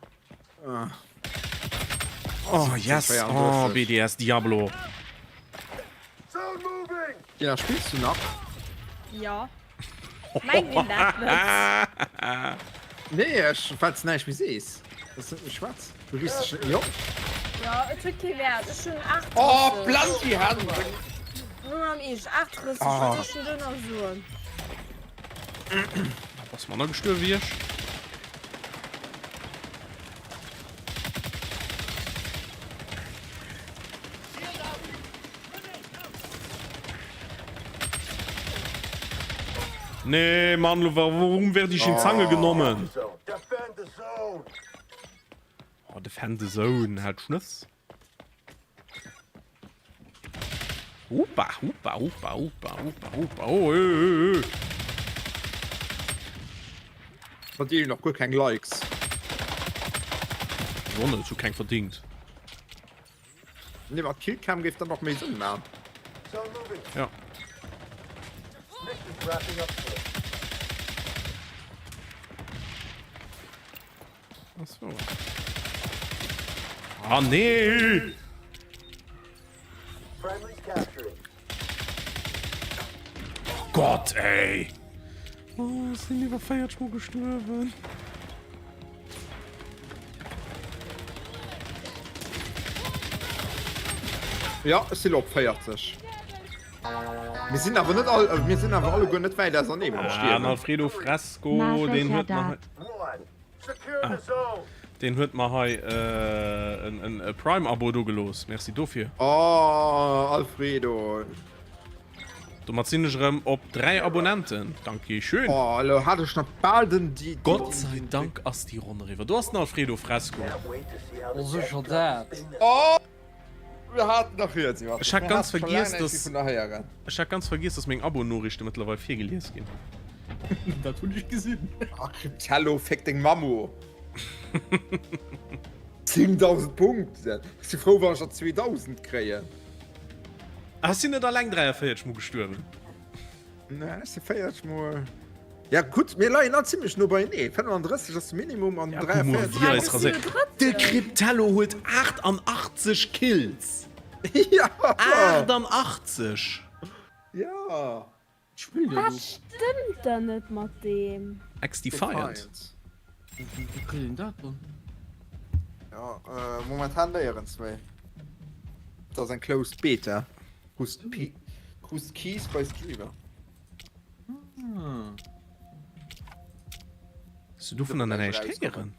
S3: Ah.
S1: Oh, yes. Oh, BDS Diablo.
S3: Ja, spillst du nach?
S2: Ja. Mengt een dat net?
S3: Nee, ech, well s näischt méi sees. Dass net méi schwätz. Du riichs dech net méi op.
S2: Ja, et huet kee Wäert. Ech hunn 38.
S3: Oh, blann déi Hänn!
S2: Nur am Eescht, 38, wat soll ech denn do nach soen?
S1: Bass manner gestuerwe wéi ech. Nee, Mann, lo, warum werde ich in Zange genommen? Oh, defend the zone, halt Schnëss. Hupa, hupa, hupa, hupa, hupa, hupa, oh, äh, äh, äh.
S3: Verdeelen och guer keng Likes.
S1: Wieso net? Ech hu keng verdingt.
S3: Nee, mat Killcam géif dann och méi Sënn man.
S1: Ja. Ach so. Ah, nee! Oh Gott, ey! Oh, sinn iwwer 40 Mol gestuerwen.
S3: Ja, ech sinn op 40. Mir sinn awer net all, mir sinn awer alleguer net wäit ausernee mam
S1: Ah,
S3: Stierwen.
S1: Alfredo Fresco, deen huet mer hei. Ah, deen huet mer hei en e Prime-Abo do gelooss. Merci dofir.
S3: Oh, Alfredo.
S1: Domat sinn ech erëm op 3 Abonnenten. Danke schön.
S3: Oh, elo hat ech nach bal den di.
S1: Gott sei Dank ass déi Ronn eriwwer. Do ass den Alfredo Fresco.
S5: Oh, sécher dat.
S3: Oh, mir haten nach riets iwwer.
S1: Ech hat ganz vergiess, dass.
S3: Vun der héieren.
S1: Ech hat ganz vergiess, dass meng Abo-Noriichte mëttlerweil virgelies ginn.
S5: Dat hunn ech gesinn.
S3: Ah, Cryptello, féck deng Mammo. 10.000 Punkten. Ech si frou, wann ech der 2.000 kréien.
S1: Ah, sinn net alleng 43 mol gestuerwen.
S3: Nee, ech si 40 mol. Ja gutt, mir leien all zimmlech no beienee. 35 ass de Minimum an
S1: Ja, guck mol,
S3: 43.
S1: wéi eis raséiert. De Cryptello huet 88 Kills.
S3: Ja!
S1: 88!
S3: Ja!
S5: Spillt der
S2: Wat
S5: do?
S2: stëmmt dann net mat deem?
S1: X-Defiant.
S5: Wou kritt een dat dann?
S3: Ja, momentan néierens méi. Dat ass eng closed Beta. Krus krus Keys bei Streamer.
S5: Ah.
S1: Hues du dovunner nach näischt héieren?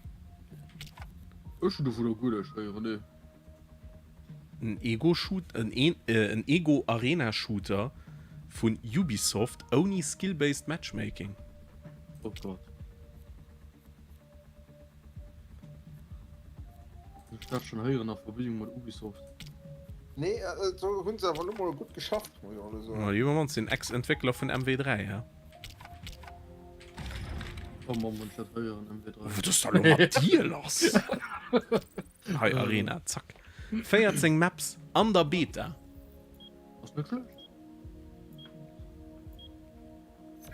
S5: Ech hunn dovunner guer näischt héieren, nee.
S1: En Ego-Shoot, en en Ego-Arena-Shooter vun Ubisoft ouni Skill-based Matchmaking.
S5: Oh Gott. Ech dat schon héieren a Verbindung mat Ubisoft.
S3: Nee, do hunn se awer lo mol gutt geschafft, muss ech elo soen.
S1: Ma déi Moment sinn Ex-Entwéckler vun MW3, hä?
S5: Oh Mann, wann ech dat héieren, MW3.
S1: Wat ass da lo mat dir lass? Hei Arena, zack. 14 Maps an der Beta.
S5: Ass net schlecht.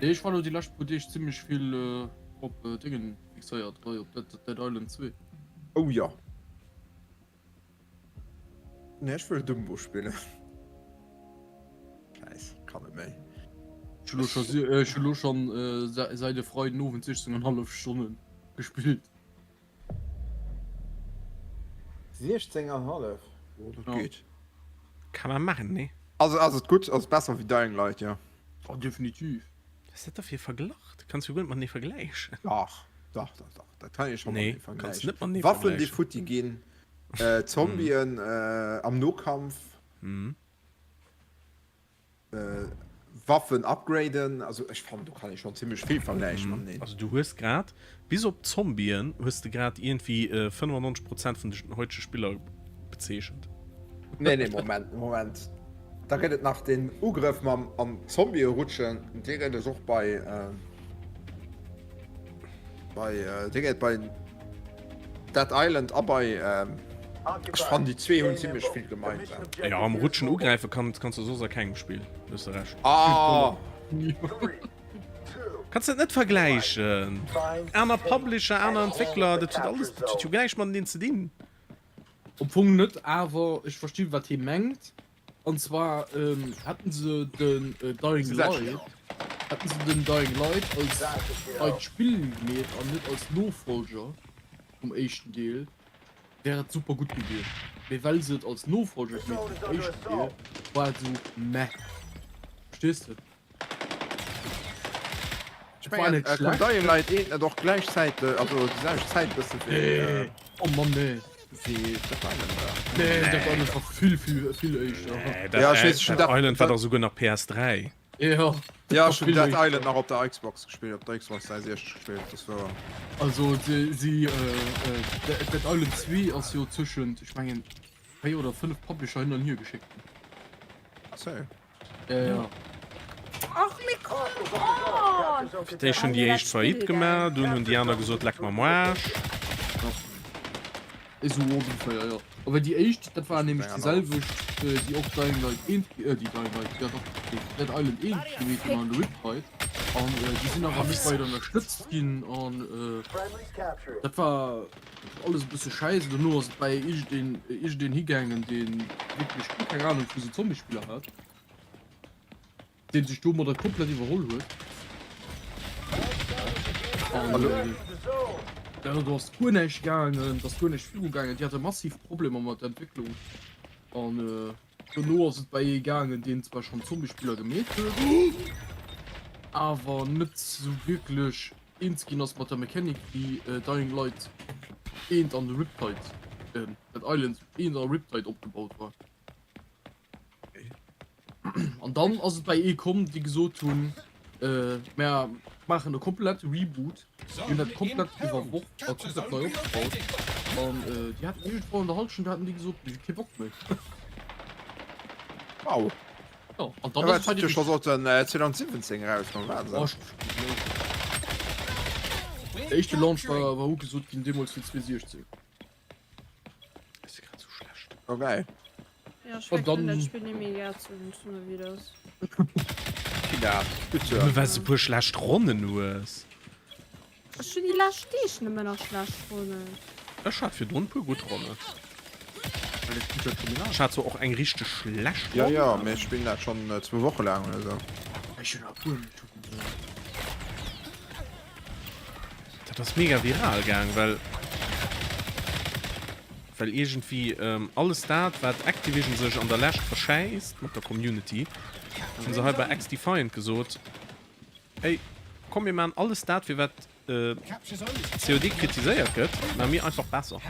S5: Nee, ech war lo déi lescht puer Deeg zimmlech vill op Dingen fixéiert, hei op Dead, Dead Island 2.
S3: Oh ja. Nee, ech wëll Dumbo spillen. Scheiss, kann net méi.
S5: Ech hu lo scho, ech hu lo schon säit e Freiden Owend 16,5 Stonnen gespillt.
S3: 16 an hallef? Oh, dat
S5: Ja.
S3: geet.
S1: Kann man machen, ne?
S3: Also ass et gutt, ass besser wéi Dying Light, jo.
S5: Oh, definitiv.
S1: Was ass dat da fir e Verglach? Dat kanns du jo guer net matenee vergläichen.
S3: Dach, dach, dach, dach, dat kann ee scho
S1: Nee,
S3: matenee
S1: kanns
S3: vergläichen.
S1: du net matenee
S3: Waffen, déi
S1: vergläichen.
S3: futti ginn, Zombien am Nokampf. Waffen upgraden, also ech fannen do kann ee schon zimmlech vill vergläichen mateneen.
S1: Also du hues grad, bis op d'Zombien, hues de grad iergendwéi 95 Prozent vun de heutege Spiller bezeechent.
S3: Nee nee Moment Moment, da gëtt et nach den Ugrëff mam an d'Zombië rutschen, dee gëtt et och bei Bei dee gëtt bei Dead Island a bei Ech fannen déi zwee hunn zimmlech vill gemeinsam.
S1: Ja am Rutschen ugräife kann kanns du soss a kengem Spill, do hues de Recht.
S3: Ah!
S1: Kanns dat net vergläichen. Aner Publisher, aner Entwéckler, dat huet alles, dat huet jo näischt mateneen ze dinn.
S5: Am Fong net, awer ech verstinn wat hie mengt. An zwar hätten se den Dying Light hätten se den Dying Light als neit Spill gemeet an net als Nofolger vum éischten Deel, wär et super gutt gewiescht. Mee well se et als Nofolger gemeet hunn vum éischten Deel, war et esou meh. Verstees de?
S3: Ech mengen, koum Dying Light 1 net och gläichzäiteg, also déi selwecht Zäit bësse wéi.
S5: Nee, oh Mann, nee.
S3: Wéi Dead Island war.
S5: Nee, Dead Island war vill, vill, vill éischter.
S1: Nee, Dead Island war dach souguer nach PS3.
S5: Jo,
S3: Ja, ech hunn Dead Island nach op der Xbox gespillt, op der Xbox 360 gespillt, das war.
S5: Also si Dead Island 2 ass jo tëschent, ech mengen, 4 oder 5 Publisher hin an hier geschéckt ginn.
S3: Ach sou.
S5: Ja, ja.
S2: Ach mee come on!
S1: Fir d'éischt hunn déi éischt Faillite gemaach, dunn hunn déi aner gesot, leck mer am Aarsch.
S5: Esou ongeféier, jo. Awer déi éischt, dat waren nämlech déi selwecht, déi och Dying Light 1, déi Dying Light, jo dach, déi Dead Island 1 gemeet hunn an de Riptide. An déi sinn awer net weider ënnerstëtzt ginn an dat war alles e bësse schäiss. Dono ass et bäi iergendeen, iergendeen higaangen, dee wierklech guer keng Anung vu sou Zombiespiller hat. Deen sech domadder komplett iwwerholl huet. An äh, do ass guer näischt gaangen, ass guer näischt viru gaangen. Déi hate massiv Problemer mat der Entwécklung. An äh, dono ass et bei ee gaangen, deen zwar schonn Zombiespiller gemeet huet, awer net sou wierklech eens ginn ass mat der Mechanik, wéi äh, Dying Light 1 an de Riptide, äh, Dead Island 1 a Riptide opgebaut war. An dann ass et bei ee komm, déi gesot hunn, äh, mär maachen e komplette Reboot. Déi hunn dat komplett iwwerworf a komplett nei opgebaut. An äh, déi haten iergendwou an der Hallschent haten déi gesot, mir hu kee Bock méi.
S3: Wow.
S5: Ja, an dann ass et bei
S3: déi. Scho sollten 2017 erauskommen, Wahnsinn.
S5: Oh, Der éischte Launch war, war ugesot ginn deemools fir 2016.
S1: Ech si grad sou schlecht.
S3: Okay.
S2: Ja, ech wéckelen dat Spill net méi gär zu den Zunge wéi das.
S3: Tina, bitte.
S1: Nëmme well s de e puer schlecht Ronnen hues.
S2: Ech hunn déi lescht Deeg nëmmen nach schlecht Ronnen.
S1: Ech hat virdrun e puer gutt Ronnen. Ech hat zwar och eng richteg schlecht
S3: Ja,
S1: Ronn.
S3: ja, mee ech spillen dat schonn zwou Woche laang oder sou.
S5: Ech hunn nach guer net.
S1: Dat ass mega viral gaang, well well iergendwéi alles dat, wat Activision sech an der Lescht verschäisst mat der Community, hunn se hei bei XDefiant gesot, Ey, komm mir maachen alles dat, fir wat COD kritiséiert gëtt, maache mir einfach besser.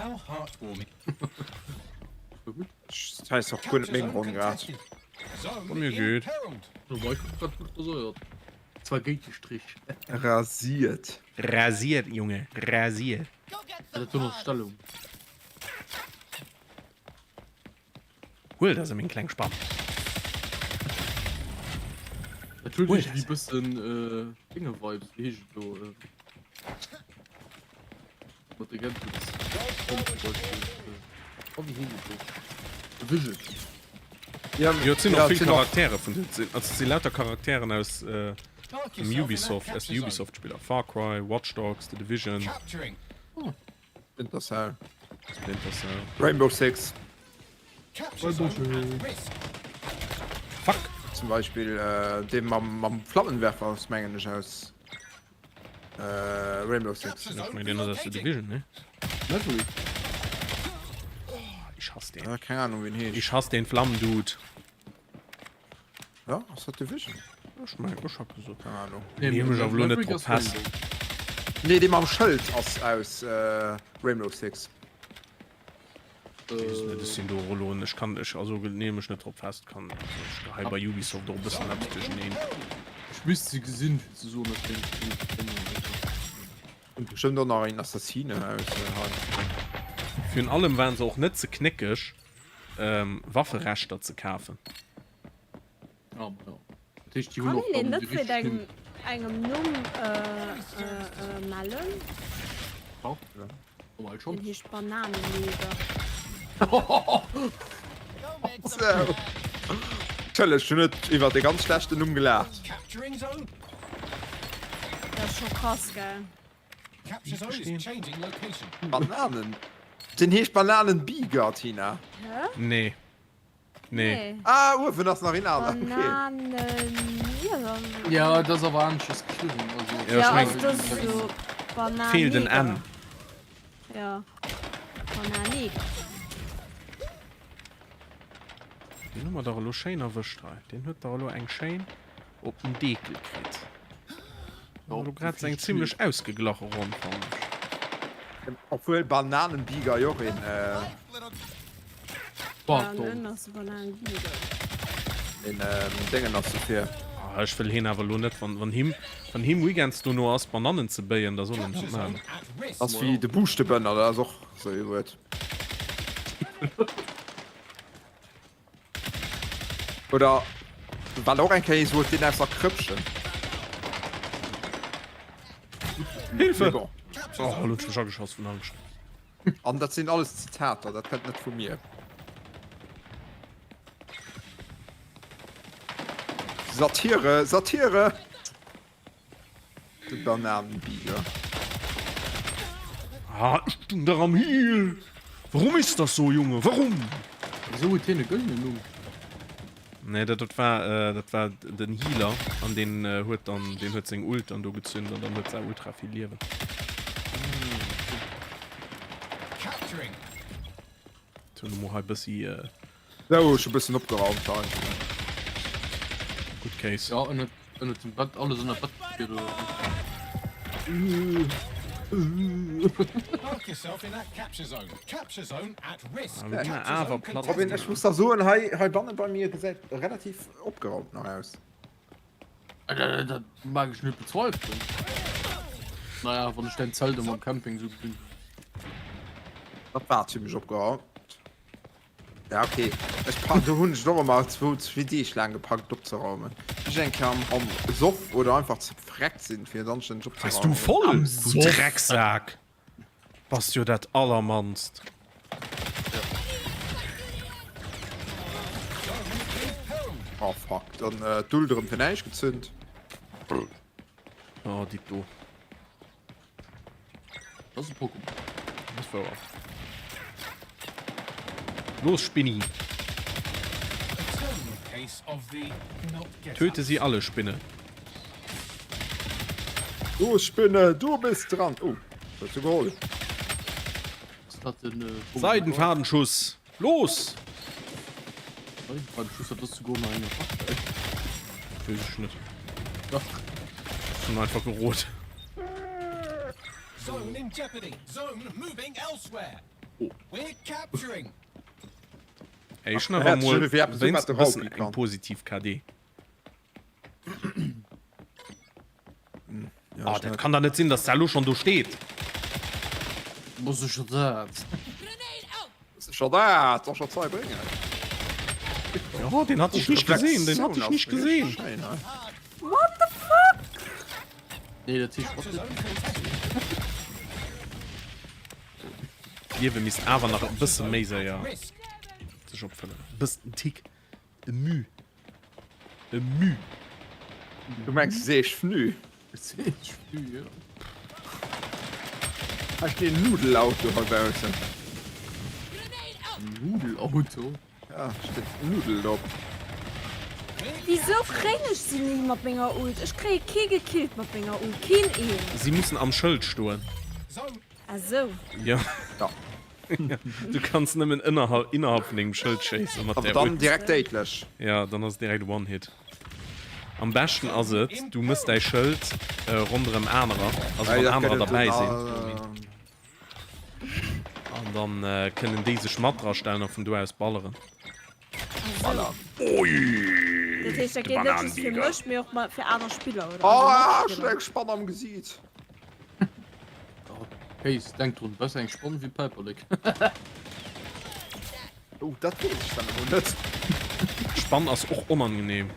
S3: Hei ass och guer net meng Ronn grad.
S1: Bei mir geet.
S5: Zwar géint de Strich.
S3: Rasiert.
S1: Rasiert, Junge, rasiert.
S5: Dat do nach Stellung.
S1: Huel der se, meng kleng Spann.
S5: Dat huet iergendwéi bëssen Dinge-Vibes, wéi heescht et elo? Mat de Gadgets. Zum Beispill. Oh, wéi heescht et elo? The Vision.
S1: Jo, et sinn och vill Charaktere vun den, also et si lauter Charakteren aus dem Ubisoft, aus de Ubisoft-Spiller, Far Cry, Watch Dogs, The Division.
S3: Splinter Cell.
S1: Splinter Cell.
S3: Rainbow Six.
S1: Fuck!
S3: Zum Beispill dee mam Flammenwerfer ass mengen ech aus Rainbow Six.
S1: Ech mengen deen ass aus The Division, nee?
S5: Maverick.
S1: Oh, ich hasse den.
S3: Keng Ahnung wéi en heescht.
S1: Ich hasse den Flammendude.
S3: Ja, ass dat Division?
S1: Ech mengen, ech hat gesot.
S3: Keng Ahnung.
S5: Nee,
S1: Neem ech awer elo net
S5: Maverick
S1: drop
S5: ass
S1: fest.
S5: Rainbow.
S3: Nee, dee mam Schëld ass aus Rainbow Six.
S1: Weess net, ech sinn do och elo, ech kann, ech, also neem ech net drop fest, kann, also ech gehei bei Ubisoft och e bëssen eppes duercheneen.
S5: Ech misst se gesinn fir ze soen, ob deen Spill Rainbow ass.
S3: Kënnt bestëmmt och nach een Assassine aus hei.
S1: Virun allem waren se och net ze knéckeg Wafferechter ze kafen.
S5: Ja, ja. Dat heescht, déi hunn
S2: Kann
S5: och
S2: een een
S5: dann
S2: net
S5: déi
S2: wéint
S5: richteg
S2: engem,
S5: Nimm.
S2: engem Numm mellen?
S5: Ja, normal schon.
S2: Deen heescht Bananenleger.
S3: Sou. Entschëlleg, ech hunn net iwwer e ganz schlechten Numm gelaacht.
S2: Dat ass scho krass, gell?
S3: Bananen. Den heescht Bananenbiger, Tina.
S2: Hä?
S1: Nee. Nee.
S3: Ah, uewen ass nach een aner. Okay.
S2: Bananen.
S5: Ja, dat ass awer aneschters geschriwwen. Also,
S1: Ja, ech
S2: Ja,
S1: meng-
S2: also das ist so Bananeger.
S1: Feelt en N.
S2: Ja. Bananeger.
S1: Deen hu mer dach elo schéin erwëscht hei. Deen huet dach elo eng schéin. Op den Dekel kritt. Lo grad eng zimmlech ausgeglache Ronn fannen ech.
S3: Obwuel Bananenbieger jo och een.
S5: Pardon.
S3: Een Déngen ass dofir.
S1: Ah, ech wëll heen awer lo net, wann, wann him, wann him weekends dono ass Banannen ze béien, da soll en dat maachen.
S3: Ass wéi de Buuschtebënner, dat ass och sou ee Wuert. Oder wat och eng Kéier sot, deen aus der Krëppchen.
S1: Hilfe! Oh, lo hunn ech mech ageschoss vun Angscht.
S3: An dat sinn alles Zitater, dat kënnt net vu mir. Satire, Satire! De Bananenbieger.
S1: Ah, ich bin der am Heal. Warum ist das so, Junge? Warum?
S5: Wieso huet hien e gëllenen Numm?
S1: Nee, dat, dat war, äh, dat war den Healer an den äh, huet dann den huet seng Ult dann do gezünnt an dann huet se ultra vill Liewen.
S4: Capturing.
S1: Hunn elo hei bëssi äh,
S3: Sou, ech hu bëssen opgeraumt hei.
S1: Gutt Case.
S5: Ja, ënnert, ënnert dem Bett, alles ënnert Bett gefiert oder
S4: Park yourself in that capture zone. Capture zone at risk.
S1: Ah, mir
S4: Capture
S1: awer
S4: zone
S1: platt.
S3: Robin, ech muss da soen, hei, heibanne bei mir gesäit relativ opgeraumt nach aus.
S5: Dat, dat mag ech net bezweifelen. Naja, wann ech däin Zelt ëmmer am Camping sou gesinn.
S3: Dat war zimmlech opgeraumt. Ja okay, ech pa do hunn ech et och ëmmer zwou, zwee Deeg laang gepackt opzeraumen. Bis ech eng Kéier am, am Soff oder einfach ze vreckt sinn fir et anstänneg
S1: Bass du
S3: opzeraumen.
S1: voll,
S5: Am
S1: du
S5: Soff?
S1: Drecksak! Bass jo dat allermannst.
S3: Oh fuck, dann d'Ult erëm fir näischt gezünt.
S1: Oh, déi do.
S5: Das ist ein Pokémon.
S1: Das war wouer. Los, Spinni! Töte sie alle, Spinne.
S3: Los, Spinne, du bist dran! Oh, huet se geholl.
S5: Ist das denn, äh, Pokémon?
S1: Seidenfadenschuss! Los!
S5: Seidenfadenschuss, das ist sogar noch eine Waffe.
S1: Wees ech net.
S5: Dach.
S1: Hun einfach gerot.
S4: Zone in jeopardy. Zone moving elsewhere.
S5: Oh.
S4: We're capturing.
S1: Ey, ech hun awer mol wéinst e bëssen eng positiv KD. Oh, dat kann da net sinn, dass der lo schon do steet.
S5: Muss ech schon dat?
S3: Schon dat, soll schon Zeug bringen.
S1: Ja, den hat ich nicht gesehen, den hat ich nicht gesehen.
S2: What the fuck?
S5: Nee, dat heescht wat net.
S1: D'Liewe misst awer nach e bësse méi séier sech opfëllen. E bëssen, en Tick, e Müh, e Müh.
S3: Du mengs seech fnü?
S5: Seech fnü, jo.
S3: Hei steet en Nudelauto hei baussen.
S5: Nudelauto?
S3: Ja, steet Nudel drop.
S2: Wisou kréien ech si ni mat menger Ult? Ech kréie kee gekillt mat menger Ult, keen een.
S1: Si mussen am Schëld stoen.
S2: Ah sou.
S1: Jo.
S3: Ja.
S1: Du kanns nëmmen ënnerhalb, innerhalb vun dengem Schëld schéissen mat
S3: Awer
S1: där
S3: dann
S1: Ult.
S3: direkt déidlech.
S1: Ja, dann ass et direkt One Hit. Am beschten ass et, du mëss däi Schëld ronderëm anerer, also wann anerer derbäi sinn. An dann kënnen déi sech mat dra stellen a vun do aus balleren.
S3: Voilà.
S1: Ui,
S2: Dat heescht, dat
S1: de
S2: geet net just fir
S1: Bananenbieger.
S2: mech, mee och ma fir aner Spiller, oder?
S3: Oh,
S2: Also
S3: ech hunn
S2: Matspiller.
S3: eng Spann am Gesiit.
S5: Kéis, denk drun, besser eng Spann wéi Päiperlek.
S3: Oh, dat weess ech dann elo net.
S1: Spann ass och onangenehm.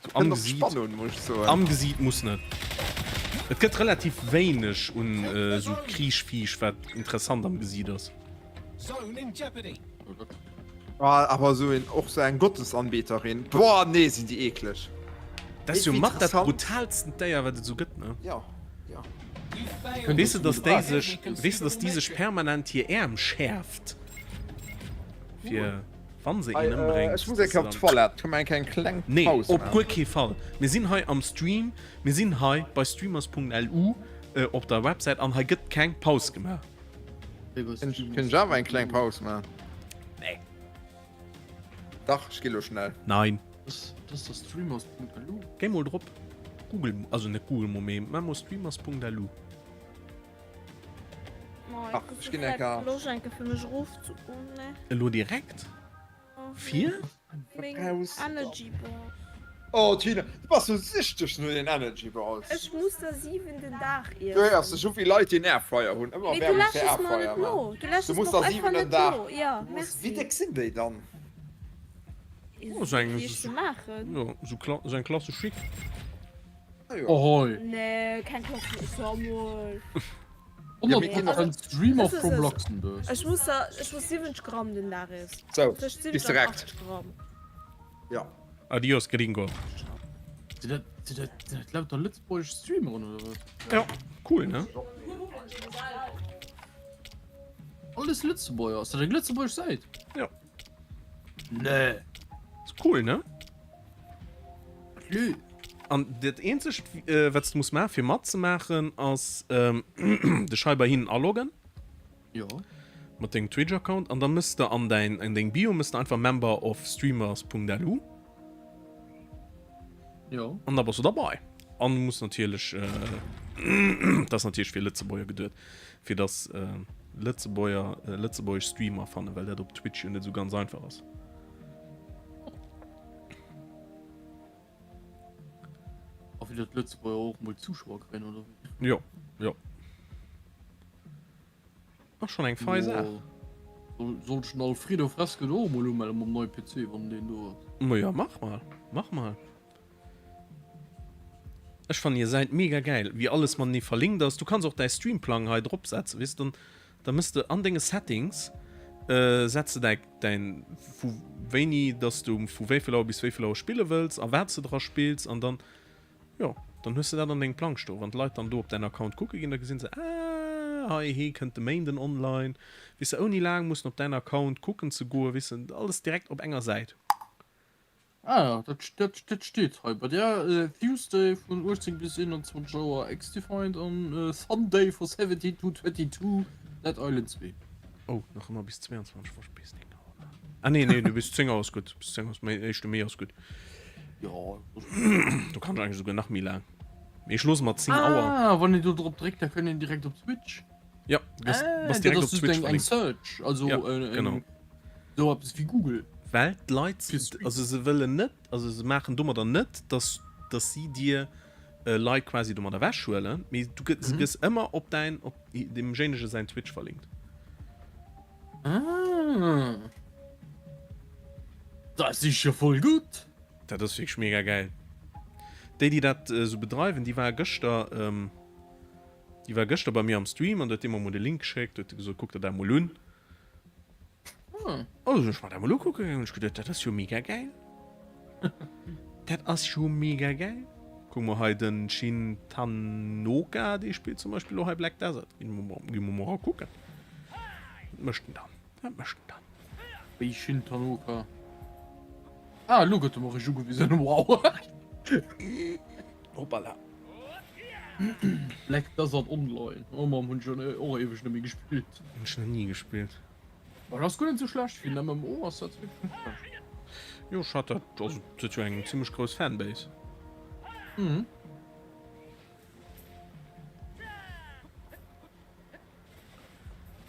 S1: So am
S3: Kënnt op
S1: Gesiit.
S3: d'Spann un, muss ech soen.
S1: Am Gesiit muss net. Et gëtt relativ wéineg un esou Kriichviech wat interessant am Gesiit ass.
S4: Zone in jeopardy.
S3: Ah, awer esou een, och sou eng Gottesanbeterin. Boah, nee, sinn déi eekleg.
S1: Dat ass jo mat dat brutaalsten Déier wat et esou gëtt, ne?
S3: Ja, ja.
S1: Weess de dass déi sech, weess de dass déi sech permanent hir Äerm schäerft fir wann se een ëmbréngt.
S3: Ech muss eng Kéier op d'Toilette, kënne mer eng Kéier eng kleng
S1: Nee,
S3: Paus
S1: op
S3: maachen?
S1: guer kee Fall. Mir sinn hei am Stream, mir sinn hei bei streamers.lu op der Websäit an hei gëtt keng Paus gemaach.
S3: Kënnt ech awer eng kleng Paus maachen?
S1: Nee.
S3: Dach, ech gi lo schnell.
S1: Nein.
S5: Dat ass der streamers.lu.
S1: Géi mol drop. Google, also net Google mol, mee maach mol streamers.lu.
S3: Ach, ech ginn eng Kar.
S2: Loscht enke fir mech erof ze goen, ne?
S1: Elo direkt? Fir?
S2: Meng Energy Balls.
S3: Oh Tina, du bass sou süchteg no den Energy Balls.
S2: Ech muss der 7 den Dag iessen.
S3: Du héiers sech u wéi Leit déi en Airfryer hunn, ëmmer
S2: Mee du
S3: Werbung fir
S2: läschs mer
S3: Airfryer
S2: net no.
S3: man.
S2: Du läschs
S3: Du muss
S2: mer
S3: der
S2: och
S3: 7
S2: einfach
S3: den
S2: net
S3: Dag.
S2: no. Ja,
S3: Du muss, wéi
S2: merci.
S3: déck sinn déi dann?
S1: Oh, sou eng,
S2: Wéi ech se maachen.
S1: jo, sou kla, sou eng klassesch Chic.
S3: Ah jo.
S5: Ohoi.
S2: Nee, keng klassesch, ja mol.
S3: Ja, mir ginn
S5: 100% Streamer
S2: Das ist
S5: from
S2: es.
S5: Luxembourg.
S2: Ech muss der, ech muss 70 Gramm den Dag iessen.
S3: Sou,
S2: Tëscht
S3: bis
S2: 70 an
S3: direkt.
S2: 80 Gramm.
S3: Ja.
S1: Adios, Gringo.
S5: Sinn dat, sinn dat, sinn dat lauter lëtzebuergesch Streameren oder wat?
S1: Ja, cool, ne?
S5: Alles Lëtzebuerger. Ass dat eng lëtzebuergesch Säit?
S1: Ja.
S5: Nee.
S1: Ist cool, ne?
S5: Lü.
S1: An dat eenzegt, äh, wat du muss maachen, fir matzemaachen, ass ähm, dech hei bei hinnen aloggen.
S5: Jo.
S1: Mat dengem Twitch-Account. An da mëss de an däin, an deng Bio mëss de einfach Member of streamers.lu.
S5: Jo.
S1: An da bass du derbei. An du muss natierlech, äh, dat ass natierlech fir Lëtzebuerger geduet, fir dass äh, Lëtzebuerger, äh, lëtzebuergesch Streamer fannen, well dat op Twitch jo net esou ganz einfach ass.
S5: A fir datt d'Lëtzebuerger och mol Zuschauer kréien, oder wéi?
S1: Jo, jo. Ass schon eng fei Saach.
S5: Soll ech den Alfredo Fresco do och mol umelle mam neie PC, wann deen do ass?
S1: Ma ja, mach mal, mach mal. Ech fannen hir Säit mega gäil, wéi alles matenee verlinkt ass. Du kanns och däi Streamplang hei drop setzen, weess de, dann da mëss de an denge Settings setz de däi däin vu wéini dass du vu wéi vill Auer bis wéi vill Auer spille wëlls a wat s de dra spills an dann Jo, dann hues de dat an dengem Plang stoen. Wann d'Leit dann do op däin Account kucke ginn, da gesinn se, ah, hei, hee kënnt de Méinden online. Weess de, ouni laang mussen op däin Account kucken ze goen, weess de, alles direkt op enger Säit.
S5: Ah ja, dat, dat, dat steet hei bei der, Tuesday vun 18 bis 21 Auer XDefiant an Sunday vu 17 to 22 Dead Island 2.
S1: Oh, nach ëmmer bis 22 Auer, bis 9 Auer. Ah nee, nee, bis 10 Auer ass gutt. Bis 10 Auer ass, méi, éischte Mee ass gutt.
S5: Jo.
S1: Do kann ech eigentlich sogar nach méi laang. Mee ech loosse mat 10 Auer.
S5: Ah, wann een do drop dréckt, da kënnt een direkt op Twitch.
S1: Ja, du bist,
S5: Ah,
S1: bass
S5: dat
S1: direkt op
S5: ass just
S1: Twitch
S5: eng, eng
S1: verlinkt.
S5: Search, also
S1: Ja,
S5: äh,
S1: genau.
S5: eng, sou eppes wéi Google.
S1: Well d'Leit,
S5: Fir Stream.
S1: also se wëllen net, also se maachen domadder net, dass, dass si dir äh, Leit quasi domadder ewechhuelen, mee du gëtt,
S5: Mhm.
S1: gëss ëmmer op däin, op deemjéinege säin Twitch verlinkt.
S5: Ah. Dat is jo voll gutt.
S1: Dat ass wierklech mega gäil. Déi déi dat esou bedreiwen, déi war gëschter, déi war gëschter bei mir am Stream an do huet dee mer mol de Link geschéckt, huet e gesot, kuck der dat mol un.
S5: Ah.
S1: Also hunn ech mer dat mol ukucke gaangen, hunn ech geduet, dat ass jo mega gäil. Dat ass jo mega gäil. Kuck mol hei den Shin Tanoka, dee spillt zum Beispill elo hei Black Desert. Gi mer mol erakucken. Wat mécht en dann? Wat mécht en dann?
S5: Wéi Shin Tanoka? Ah, elo gëtt e mer richteg ugewisen. Wow.
S1: Hoppala.
S5: Black Desert Online. Oh Mann, hunn ech jo och éiweg net méi gespillt.
S1: Hunn ech nach ni gespillt.
S5: Ma dat ass guer net sou schlecht, fir en MMO ass dat wierklech net schlecht.
S1: Jo, ech hat dat, also et huet jo eng zimmlech grouss Fanbase.
S5: Mhm.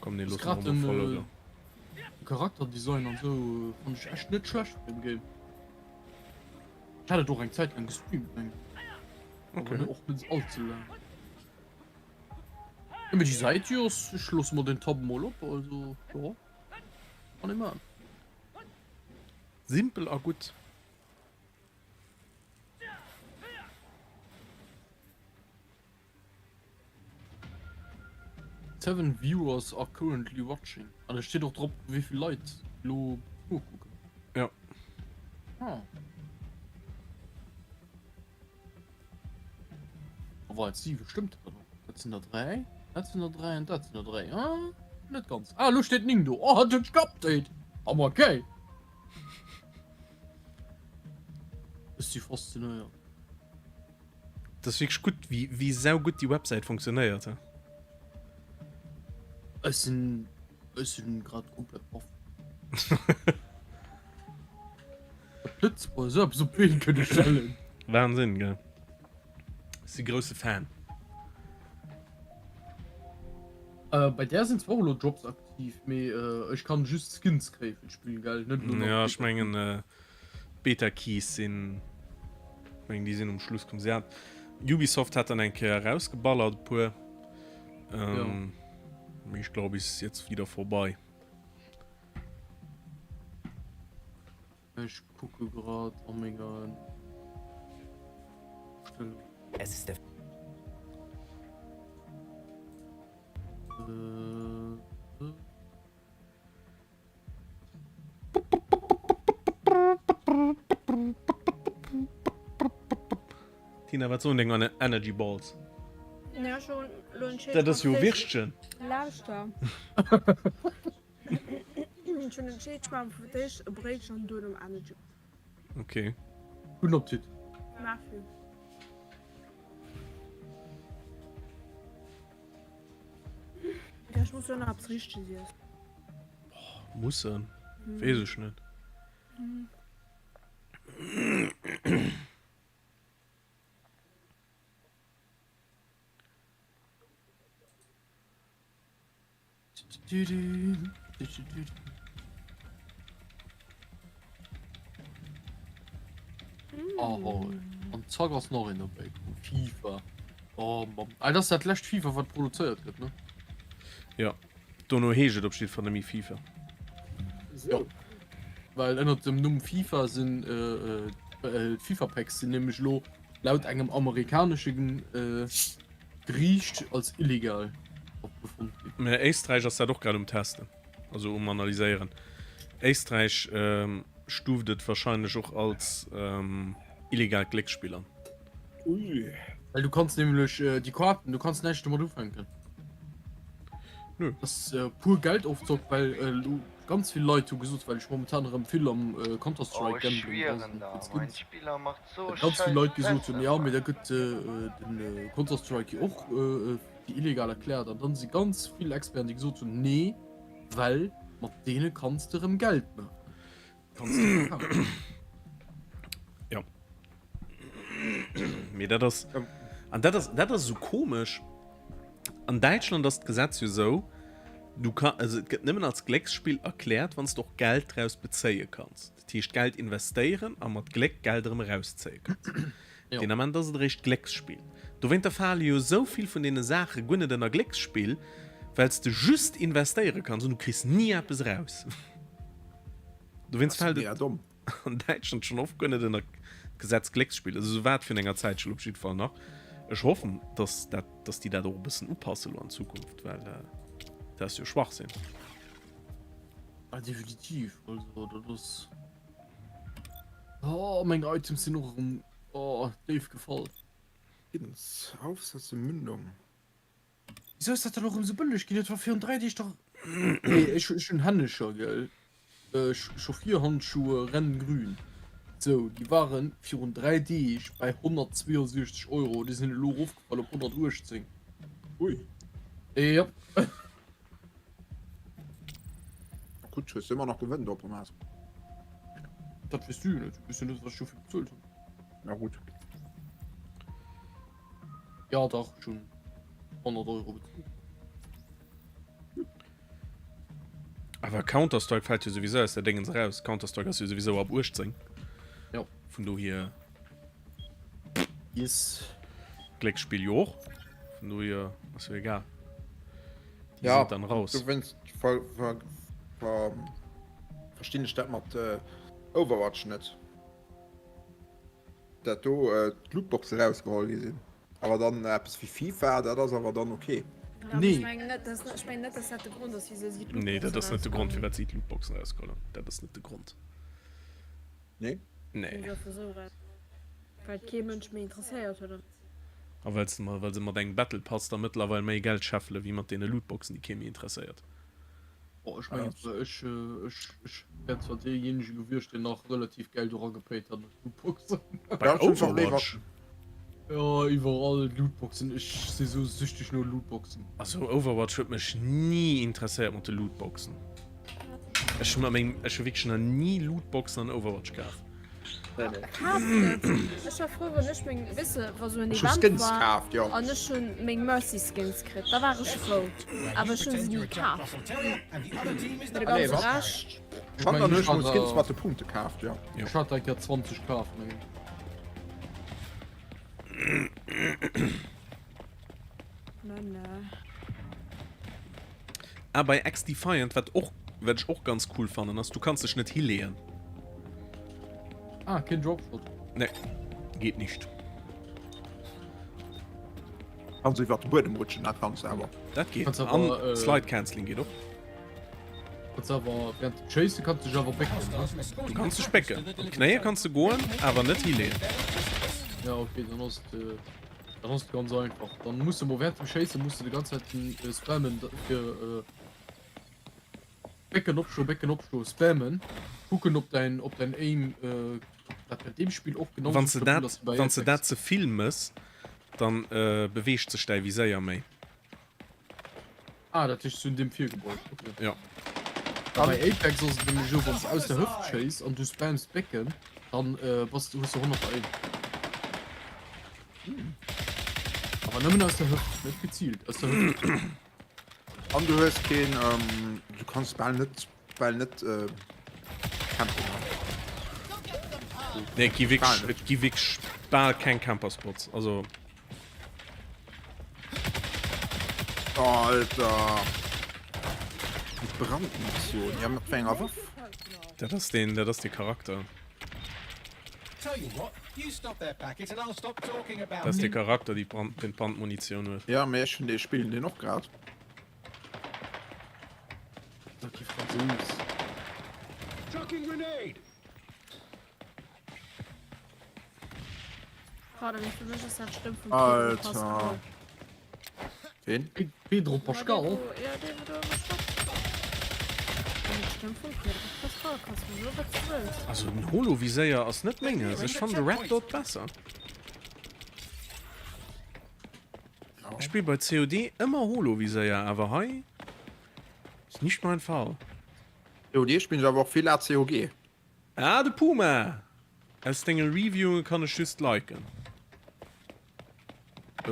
S1: Komm, nee,
S5: Ass
S1: loosse
S5: grad
S1: mer emol
S5: den
S1: Follow do.
S5: Charakterdesign an sou fann ech echt net schlecht vun dem Game. Ech hat et och eng Zäit laang gestreamt mengen ech.
S1: Okay.
S5: Awer och net all ze laang. Ja, mee déi Säit déi ass, ech loosse mer den Tab mol op, also jo, kann ee man.
S1: Simpel a gutt.
S5: Seven viewers are currently watching. An et steet och drop wéi vill Leit lo nokucken.
S1: Ja.
S5: Ah. War et 7 stëmmt dat och. Dat sinn der 3, dat sinn der 3 an dat sinn der 3. Ah, net ganz. Ah, lo steet 9 do. Oh, hat huet geupdate. Hammer geil. Ech si faszinéiert.
S1: Dat ass wierklech gutt, wéi, wéi saugutt déi Websäit funktionéiert, he?
S5: Ech sinn, ech sinn grad komplett baff. Lëtzebuerger esou eppes op d'Been kënne stellen.
S1: Wahnsinn, gell? Ech si grousse Fan.
S5: Äh, bei där sinn zwar och elo Drops aktiv, mee äh, ech kann just Skins kréie fir d'Spill, gell? Net elo nach
S1: Ja, ech
S5: Beta.
S1: mengen äh, d'Beta Keys sinn, mengen déi sinn um Schluss komm. Si hat, Ubisoft hat dann eng Kéier erausgeballert e puer. Ähm, Mee ich glaube, ist jetzt wieder vorbei.
S5: Ech kucke grad a menger Stellung.
S6: Es ist der
S5: Äh,
S1: Tina, wat soen deng Energy Balls?
S2: Ja, schon lo entscheet
S1: Dat ass jo Wirschchen.
S2: Lauschter. Ech hunn entscheet, ech maachen fir d'éischt e Bréitchen an duerno Energy.
S1: Okay.
S5: Gudden Appetit.
S2: Merci. Ja, ech muss jo nach eppes Richteges iessen.
S1: Mussen? Weess ech net.
S5: Oh, an zack ass nach een dobäi komm. FIFA. Oh Mann. Ah, dat ass dat lescht FIFA, wat produzéiert gëtt, ne?
S1: Ja. Dono heescht et op jiddwer Fall net méi FIFA.
S5: Jo. Well ënnert dem Numm FIFA sinn äh, äh, d'FIFA-Packs sinn nämlech elo laut engem amerikanesche äh, Geriicht als illegal befonnt
S1: ginn. Mä Éisträich ass dat och grad um testen, also um analyséieren. Éisträich stuuft et warscheinlech och als illegaalt Glécksspill an.
S3: Ui.
S5: Well du kanns nämlech déi Kaarten, du kanns näischt domat ufänken.
S1: Nö.
S5: Dat ass pur Geldofzock, well elo ganz vill Leit hu gesot, well ech momentan erëm vill am Counter-Strike
S7: Oh, ech
S5: gamblen
S7: schwieren der,
S5: fir
S7: mein
S5: d'Skins.
S7: Spiller macht so
S5: Ganz vill
S7: scheiss
S5: Leit gesot hunn,
S7: Pässe,
S5: jo mee
S7: Mann.
S5: da gëtt de Counter-Strike jo och fir illegal erkläert. An dann si ganz vill Experten déi gesot hunn, nee, well mat deene kanns de erëm Geld maachen. Kanns de verkafen.
S1: Jo. Mee dat ass, an dat ass, dat ass esou komesch. An Däitschland ass d'Gesetz jo esou, du ka, also et gëtt nëmmen als Glécksspill erkläert, wann s de och Geld draus bezéie kanns. Dat heescht Geld investéieren a mat Gléck Geld erëm erauszéie kanns.
S5: Jo.
S1: Deen Ament ass et eréischt Glécksspill. Dowéinter fale jo esou vill vun deene Saache guer net ënner Glécksspill, well s de just investéiere kanns an du kriss ni eppes eraus. Dowéinst
S3: Ass
S1: fält et
S3: mega domm.
S1: an Däitschland schon oft guer net ënner d'Gesetz Glécksspill. Also sou war et virun enger Zäitche op jiddwer Fall nach. Ech hoffen, dass dat, dass déi dat och e bëssen upasse lo an Zukunft, well dat ass jo Schwachsinn.
S5: Ah, definitiv. Also dat ass. Oh, meng Items sinn och erëm oh, déif gefall.
S3: Ins Aufsätze Mündung.
S5: Wieso ass dat dann och erëm sou bëlleg ginn? Dat war virun 3 Deeg dach. Nee, ech, ech hunn Hännescher, gell? Äh, Chauffierhandschuhe Renngrün. Sou, déi waren virun 3 Deeg bei 162 Euro, déi sinn elo erofgefall op 118.
S3: Ui.
S5: Jop.
S3: Gutt, hues du ëmmer nach Gewënn drop gemaach.
S5: Dat weess du jo net, du weess jo net, wat ech dofir bezuelt hunn.
S3: Na gutt.
S5: Ja dach, ech hunn 100 Euro bezuelt.
S1: Awer Counter-Strike fält jo souwisou aus der Déngens eraus. Counter-Strike ass jo souwisou ab 18.
S5: Jo.
S1: Vun dohier.
S5: Yes.
S1: Glécksspill jo och. Vun dohier ass jo egal. Déi
S3: Ja,
S1: sinn dann raus.
S3: dowéinst ver, ver, ver, verstinn ech dat mat Overwatch net. Dat do d'Lootboxen erausgeholl gi sinn. Awer dann eppes wéi FIFA, dat ass awer dann ok.
S5: Nee.
S2: Ech mengen net, dass, ech mengen net, dass dat de Grond ass, wisou si d'Lootboxen
S1: Nee, dat ass net de Grond,
S2: erausgeholl hunn.
S1: firwat si d'Lootboxen erausgeholl hunn. Dat ass net de Grond.
S3: Nee?
S1: Nee.
S2: Déi goufe sou eraus, well et kee Mënsch méi interesséiert huet.
S1: A well se, well se mat engem Battle Pass da mëttlerweil méi Geld scheffele wéi mat deene Lootboxen, déi kee méi interesséiert.
S5: Oh, ech mengen zwar, ech, ech, ech wär zwar deejéinege gewiescht, deen nach relativ Geld do ragepéit hat an d'Lootboxen.
S1: Bei Overwatch?
S5: Jo, iwwerall Lootboxen. Ech si sou süchteg no Lootboxen.
S1: Also Overwatch huet mech ni interesséiert mat de Lootboxen. Ech hu mat mengem, ech hu wierklech nach ni Lootboxen an Overwatch kaf.
S2: Kaaft et. Ech war frou wann ech meng, weess de, wa sou en
S3: Ech hu
S2: Event
S3: Skins
S2: war
S3: kaaft, jo.
S2: an ech hunn meng Mercy Skins kritt, da war ech frou. Awer ech hunn se ni kaaft. Mee de
S3: Ah nee,
S2: ganze
S3: wat?
S2: Rescht.
S5: Ech
S3: Wann dann
S5: mengen
S3: hunn
S5: ech
S3: ech mol
S5: hat
S3: Skins
S5: der
S3: mat de Punkte kaaft, jo.
S5: ech hat der eng Kéier 20 kaaft mengen.
S2: Ne ne.
S1: Ah, bei XDefiant, wat och, wat ech och ganz cool fannen, ass, du kanns dech net hileeën.
S5: Ah, keen Dropshot.
S1: Nee, geet nicht.
S3: Kanns iwwer de Buedem rutschen, dat kanns de awer.
S1: Dat geet.
S5: Kanns
S1: An
S5: awer, äh,
S1: Slide Canceling geet och.
S5: Kanns awer während dem Chase kanns dech awer bécken, ne?
S1: Du kanns dech bécken. Op d'Knéie kanns de goen, awer net hileeën.
S5: Ja, okay, dann ass et, äh, Dann ass et ganz einfach. Dann muss de mol während dem Schéissen muss de die ganze Zeit äh, spammen fir äh, Becken opschloen, Becken opschloen, spammen. Kucken op dein op dein Aim äh, dat bei dem Spiel och genau
S1: Wann du dat wann du dat ze vill mëss, dann äh, beweegt sech däi Viséier méi.
S5: Ah, dat heescht zu dem Virgebäu. Okay.
S1: Ja.
S5: Bei Apex ass et nämlech esou, wann s de aus der Hëft schéiss an du spams d'Bécken, dann äh, bass du, hues du 100 Aim. Awer nëmmen aus der Hëft, net geziilt, aus der Hëft.
S3: An du hues keen, ähm, du kanns bal net, bal net äh, campen.
S1: Nee, et gi wierklech, et gi wierklech bal keng Camper-Spots. Also.
S3: Alter. Mit Brandmunition. Ja, mat wéi enger Waff?
S1: Dat ass deen, dat ass dee Charakter. Dat ass dee Charakter, déi Brand, deen d'Brandmunition huet.
S3: Ja, mee ech hunn dee, spillen deen och grad.
S5: Dat gi Fransous.
S2: Pardon, mee fir mech ass dat d'Stëmm vum Pedro
S3: Alter.
S2: Pascal.
S3: Ween?
S5: Pedro Pascal?
S2: Ja, dee wou, ja, dee wou do ëmmer schwätzt. An d'Stëmm vum Pedro Pascal, kanns du soen wat du wëlls.
S1: Also den Holo-Viséier ass net menges, ech fannen de Red Dot besser. Ech spill bei COD ëmmer Holo-Viséier, awer hei ist nicht mein Fall.
S3: COD spillen ech awer och vill ACOG.
S1: Ah, de Puma! Aus denge Reviewen kann ech just liken. Äh,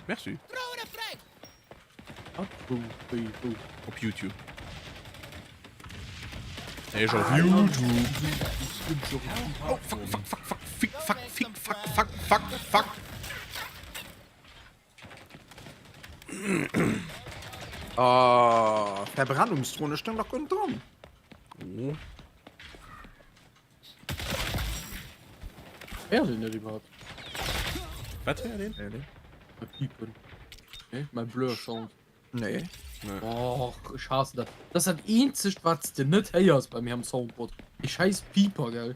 S1: merci. Op YouTube. Ech op YouTube. Oh, fuck, fuck, fuck, fuck, fick, fuck, fick, fuck, fuck, fuck, fuck.
S3: Ah, Verbrennungsdrohne stoung dach guer net dran.
S1: Oh.
S5: Héiert een dat iwwerhaapt?
S1: Wat héiert een?
S3: Nee, nee.
S5: Mein Piepen. Nee, mein Blur Sound.
S3: Nee.
S1: Nee.
S5: Och, ech haassen dat. Dat ass dat eenzegt wat s de net héiers bei mir am Soundboard. Dee scheiß Pieper, gell.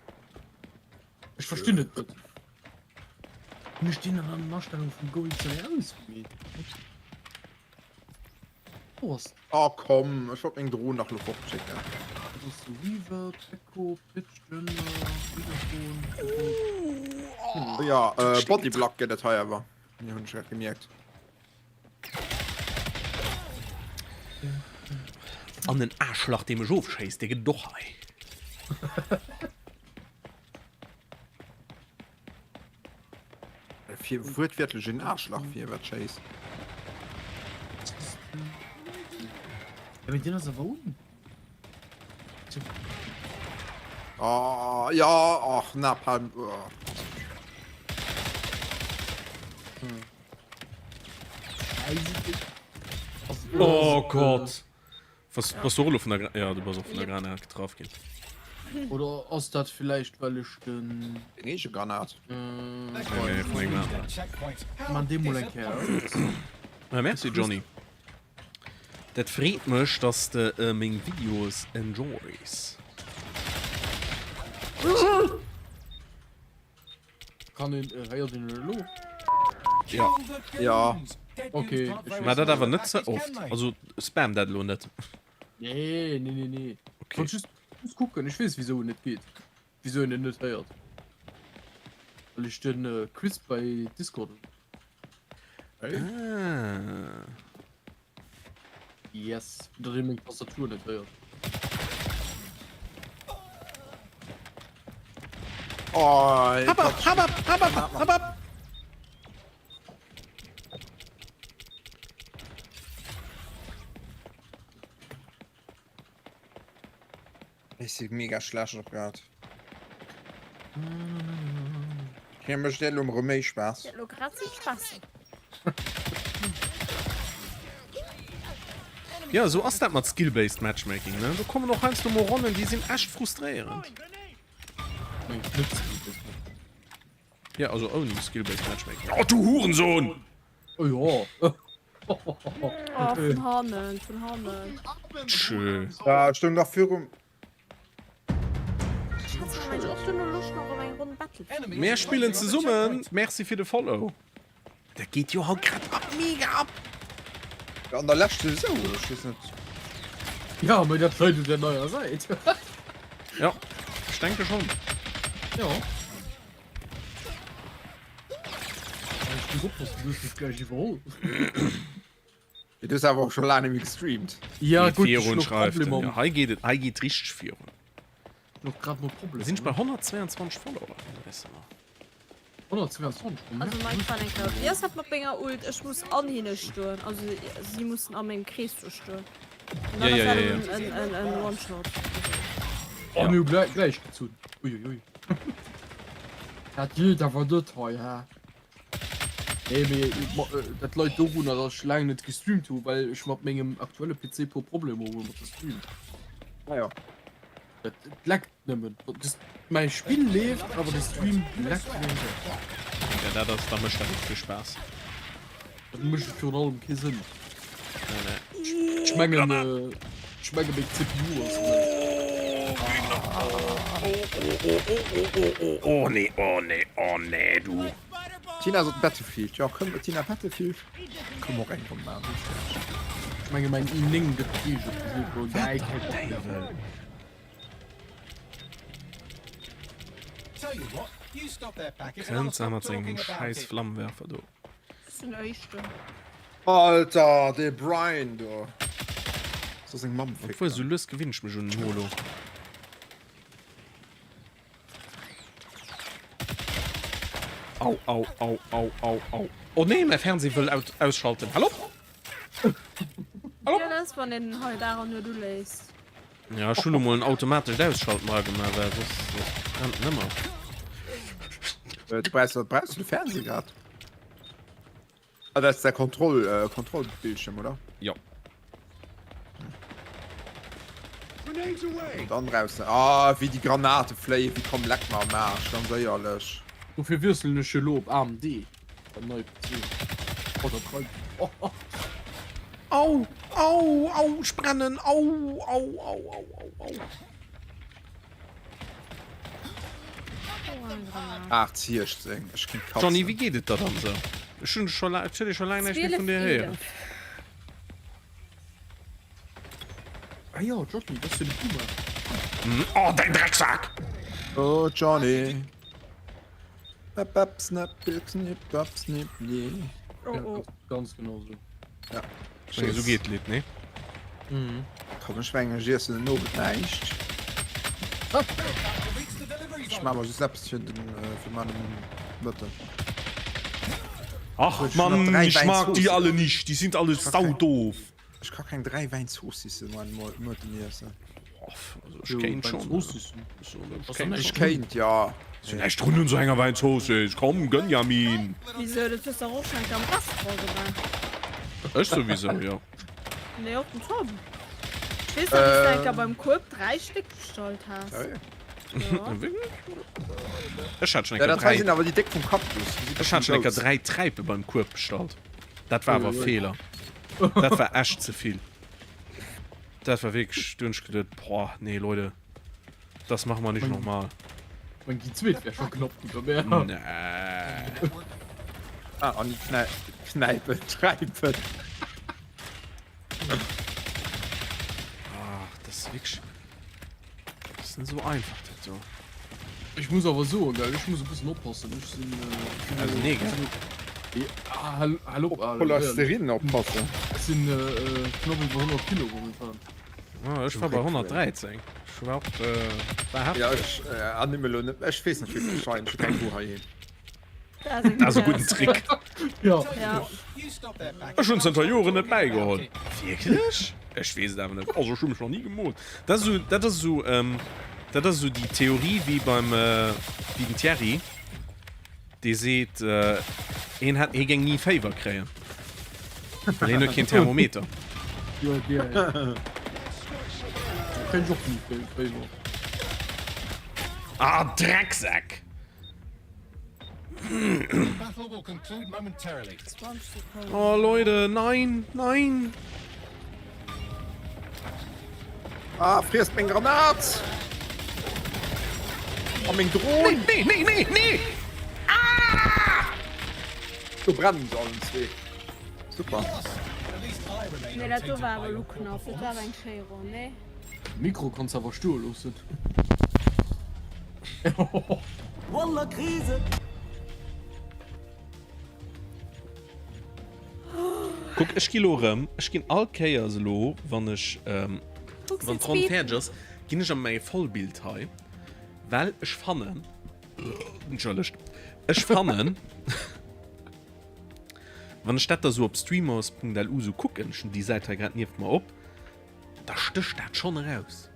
S5: Ech verstinn et net. Hun ech deen an den Astellung vum Gold 2 ausgemeet? Wo ass
S3: Oh komm, ech wollt meng Dron nach lo fortschécken.
S5: Dat ass de Reverb, Echo, Pitch, Gender, Mikrofon,
S3: Oh ja, äh, Bodyblock gëtt et hei awer. Mir hunn ech grad gemierkt.
S1: An den Aarschlach, dee mech ofschéisst, dee gëtt et och hei.
S3: Fir wuertwiertlech een Aarschlach fir wat schéisst.
S5: Ja, mee deen ass awer un.
S3: Oh, ja, ach, Napalm. Oh.
S1: Oh Gott. Was, bass du och elo vun der Gra ja, du bass och vun der Granat getraff ginn.
S5: Oder ass dat villäicht well ech den.
S3: Deng eege Granat?
S5: Äh,
S1: Nee, nee, vun engem aneren.
S5: Man dee mol eng Kéier aus.
S1: Ah, merci Johny. Dat freet mech, dass de äh, meng Videos enjoys.
S5: Kann een, äh, héiert een et elo?
S1: Ja.
S3: Ja.
S5: Okay, ech
S1: Mä dat awer net ze oft. Also spam dat elo net.
S5: Nee, nee, nee, nee.
S1: Okay.
S5: Wollt just, just kucken, ech weess wisou en net geet. Wisou een en net héiert. Well ech den äh, Chris bei Discord hunn.
S3: Hey.
S1: Ah.
S5: Yes, datt een meng Tastatur net héiert.
S3: Oh,
S1: Hab ab, hab ab, hab ab, hab ab!
S3: Ech si mega schlecht och grad. Hie mécht elo erëm méi Spaass.
S2: Elo grad sinn Spaass.
S1: Ja, esou ass dat mat Skill-based Matchmaking, ne? Do kommen och heiansdo mol Ronnen, déi sinn echt frustréierend. Ja, also ouni Skill-based Matchmaking. Oh, du Hurensohn!
S5: Oh jo.
S2: Oh, vun hannen, vun hannen.
S1: Tschö.
S3: Da stoung dach virum.
S1: Mär spillen zesummen. Merci fir de Follow. Dat geet jo haut grad ab, mega ab.
S3: Ja, an der Lescht souwisou, ech weess net.
S5: Ja, mee dat läit un der neier Säit.
S1: Ja, ech denke schonn.
S5: Jo. Ech muss oppassen, du hues mech gläich iwwerholl.
S3: Du hues awer och scho laang net méi gestreamt.
S5: Ja,
S1: Geet
S5: gutt, ech
S1: virun,
S5: hunn och
S1: schreift en.
S5: Problemer.
S1: Ja, hei geet et, hei geet richteg virun.
S5: Ech hunn och grad mol Problemer.
S1: Sinn ech bei 122 Follower? Weess de nach.
S5: 122?
S2: Also mein Fan eng Kéier. Wéi ass dat mat menger Ult? Ech muss an hinne stoen, also si mussen a mengem Krees do stoen. An dann
S1: Ja,
S2: ass
S1: ja, ja,
S2: dat
S1: ja.
S2: en, en, en One-Shot.
S5: Oh,
S1: Ja.
S5: mir hu gläich, gläich gezunn. Uiuiui. Dat geet awer net hei, hä? Nee, mee dat leit dorunner, dass ech laang net gestreamt hu, well ech mat mengem aktuelle PC puer Problemer hu mat de Stream.
S3: Ah jo.
S5: Et leckt nëmmen. Mäi Spill leeft, awer de Stream leckt wéi eng Sau.
S1: Ja, dat ass, da mécht dat och kee Spaass.
S5: Dat mécht virun allem kee Sënn.
S1: Nee, nee.
S5: Ech mengen, ech menge meng CPU ass net.
S1: Oh nee, oh nee, oh nee, du.
S3: Tina sot Battlefield. Jo, komm, Tina, Battlefield. Komm och eng Ronn maachen.
S5: Ech menge mäin i9 gëtt kriech op de Sebo. Däi keng Bock mehr.
S1: Kënnt se mat sengem schäiss Flammenwerfer do.
S2: Ech sinn Éischten.
S3: Alter, dee Brian do. Soll seng Mamm
S1: Obwuel,
S3: fécken.
S1: sou lues gewinn ech mech un den Holo. Au, au, au, au, au, au. Oh nee, mäi Fernseh wëll ausschalten. Hallo? Hallo?
S2: Ja, dat ass, wann een den hei Dag an Nuet uléisst.
S1: Ja, ech hunn emol en automatescht Ausschalten dra gemaach, well soss, soss brennt en ëmmer.
S3: Äh, du brauchst, brauchst du de Fernseh grad? Ah, dat ass der Kontroll, äh, Kontrollbildschirm, oder?
S1: Jo.
S3: Und dann brauchst du. Ah, wéi déi Granate fléien, wéi komm leck mer am Aarsch, ganz éierlech.
S5: Dofir wiesselen ech elo op AMD. Beim neie PC. Oh, dat reimt. Oh, oh.
S1: Au, au, au, ech brennen, au, au, au, au, au, au.
S3: 8, 16, ech kéint katzen.
S1: Johnny, wéi geet et der dann esou? Ech hunn scho laang, ech hunn scho laang näischt méi vun dir héieren.
S5: Ah jo, Johnny, dat ass jo de Puma.
S1: Oh, däin Drecksak!
S3: Oh, Johnny. Bap, bap, snap, snip, bap, snip, nee.
S2: Oh, oh.
S5: Ganz genau so.
S3: Ja.
S1: Ech so geet d'Lidd, nee?
S5: Mhm.
S3: Komm, ech mengen, ech iessen den Owend näischt. Ech maache mer just eppes fir den, äh, fir meinen Mëtten.
S1: Ach
S3: Ech hun
S1: Mann,
S3: nach dräi
S1: ich mag die
S3: Wäinzoossen.
S1: alle nicht, die sind alle saudoof.
S3: Ech ka keng 3 Wäinzoossissen Mëtten iessen.
S1: Also ech kéint schon.
S3: Ech kéint jo.
S1: Sinn näischt drun un sou enger Wäinzoossiss, komm Gönjamin.
S2: Wisou, dat hues dach och schon eng Kéier am Restaurant gemaach.
S1: Ech souwisou, jo.
S2: Nee, och den Tom. Ech weess nach, wéi s du eng Kéier beim Kueb 3 Stéck bestallt has.
S1: Ja. Ech hat schon eng
S3: Ja,
S1: Kéier
S3: dat hei
S1: 3.
S3: sinn awer déi déck vum Cactus. Déi si
S1: Ech hat
S3: bëssen
S1: schon eng Kéier
S3: grouss.
S1: 3 Träipe beim Kueb bestallt. Dat war awer e Feeler. Dat war echt ze vill. Dat war wierklech, du hunn ech geduet, boah, nee Leute, das machen wir nicht nochmal.
S5: Ich mein, die zweet wär schon knapp gi bei mir.
S1: Nee.
S3: Ah, an déi Knäi Knäipen, Träipen.
S1: Ach, das ist wirklich. Das ist net esou einfach dat do.
S5: Ech muss awer soen, gell, ech muss e bëssen oppassen, ech sinn, äh,
S1: Also nee, gell?
S5: Ah, hal, hal op, Al,
S3: Cholesterin oppassen.
S5: Ech sinn, äh, knapp iwwer 100 Kilo momentan.
S1: Ah, ech war bei 113. Ech war och, äh, war
S3: Ja,
S1: hefteg.
S3: ech äh, ernimme lo net. Ech weess net, wéi vill ech weien. Ech hu keng Uhr heiheem.
S1: Dat ass e gudden Trick.
S5: Ja.
S2: Ja.
S1: Ech hunn zënter Joren net bäigeholl. Wierklech? Ech weess et awer net. Also ech hu mech nach ni gemoolt. Dat ass esou, dat ass esou, ähm, dat ass esou déi Theorie wéi beim, äh, wéi den Thierry, dee seet, äh, hien hätt, hie géing ni Féiwer kréien, well hien huet keen Thermometer.
S5: Jo, geil. Kréien ech och ni Féiwer.
S1: Ah, Drecksack! Oh Leute, nein, nein!
S3: Ah, friesst meng Granat! A meng Dron!
S1: Nee, nee, nee, nee! Ah!
S3: Do brennen se allen zwee. Super.
S2: Nee, dat do war awer elo knapp. Dat war awer eng schéi Ronn, nee?
S5: Mikro kanns awer stoe loossen.
S1: Kuck, ech gi lo erëm, ech ginn all Kéiers elo, wann ech, ähm, wann d'Ronn fäerdeg ass, ginn ech an mäi Vollbild hei, well ech fannen, entschëllegt, ech fannen, wann ech dat da sou op streamers.lu sou kucken, ech hunn déi Säit hei grad nieft mer op, Da stécht dat schonn eraus.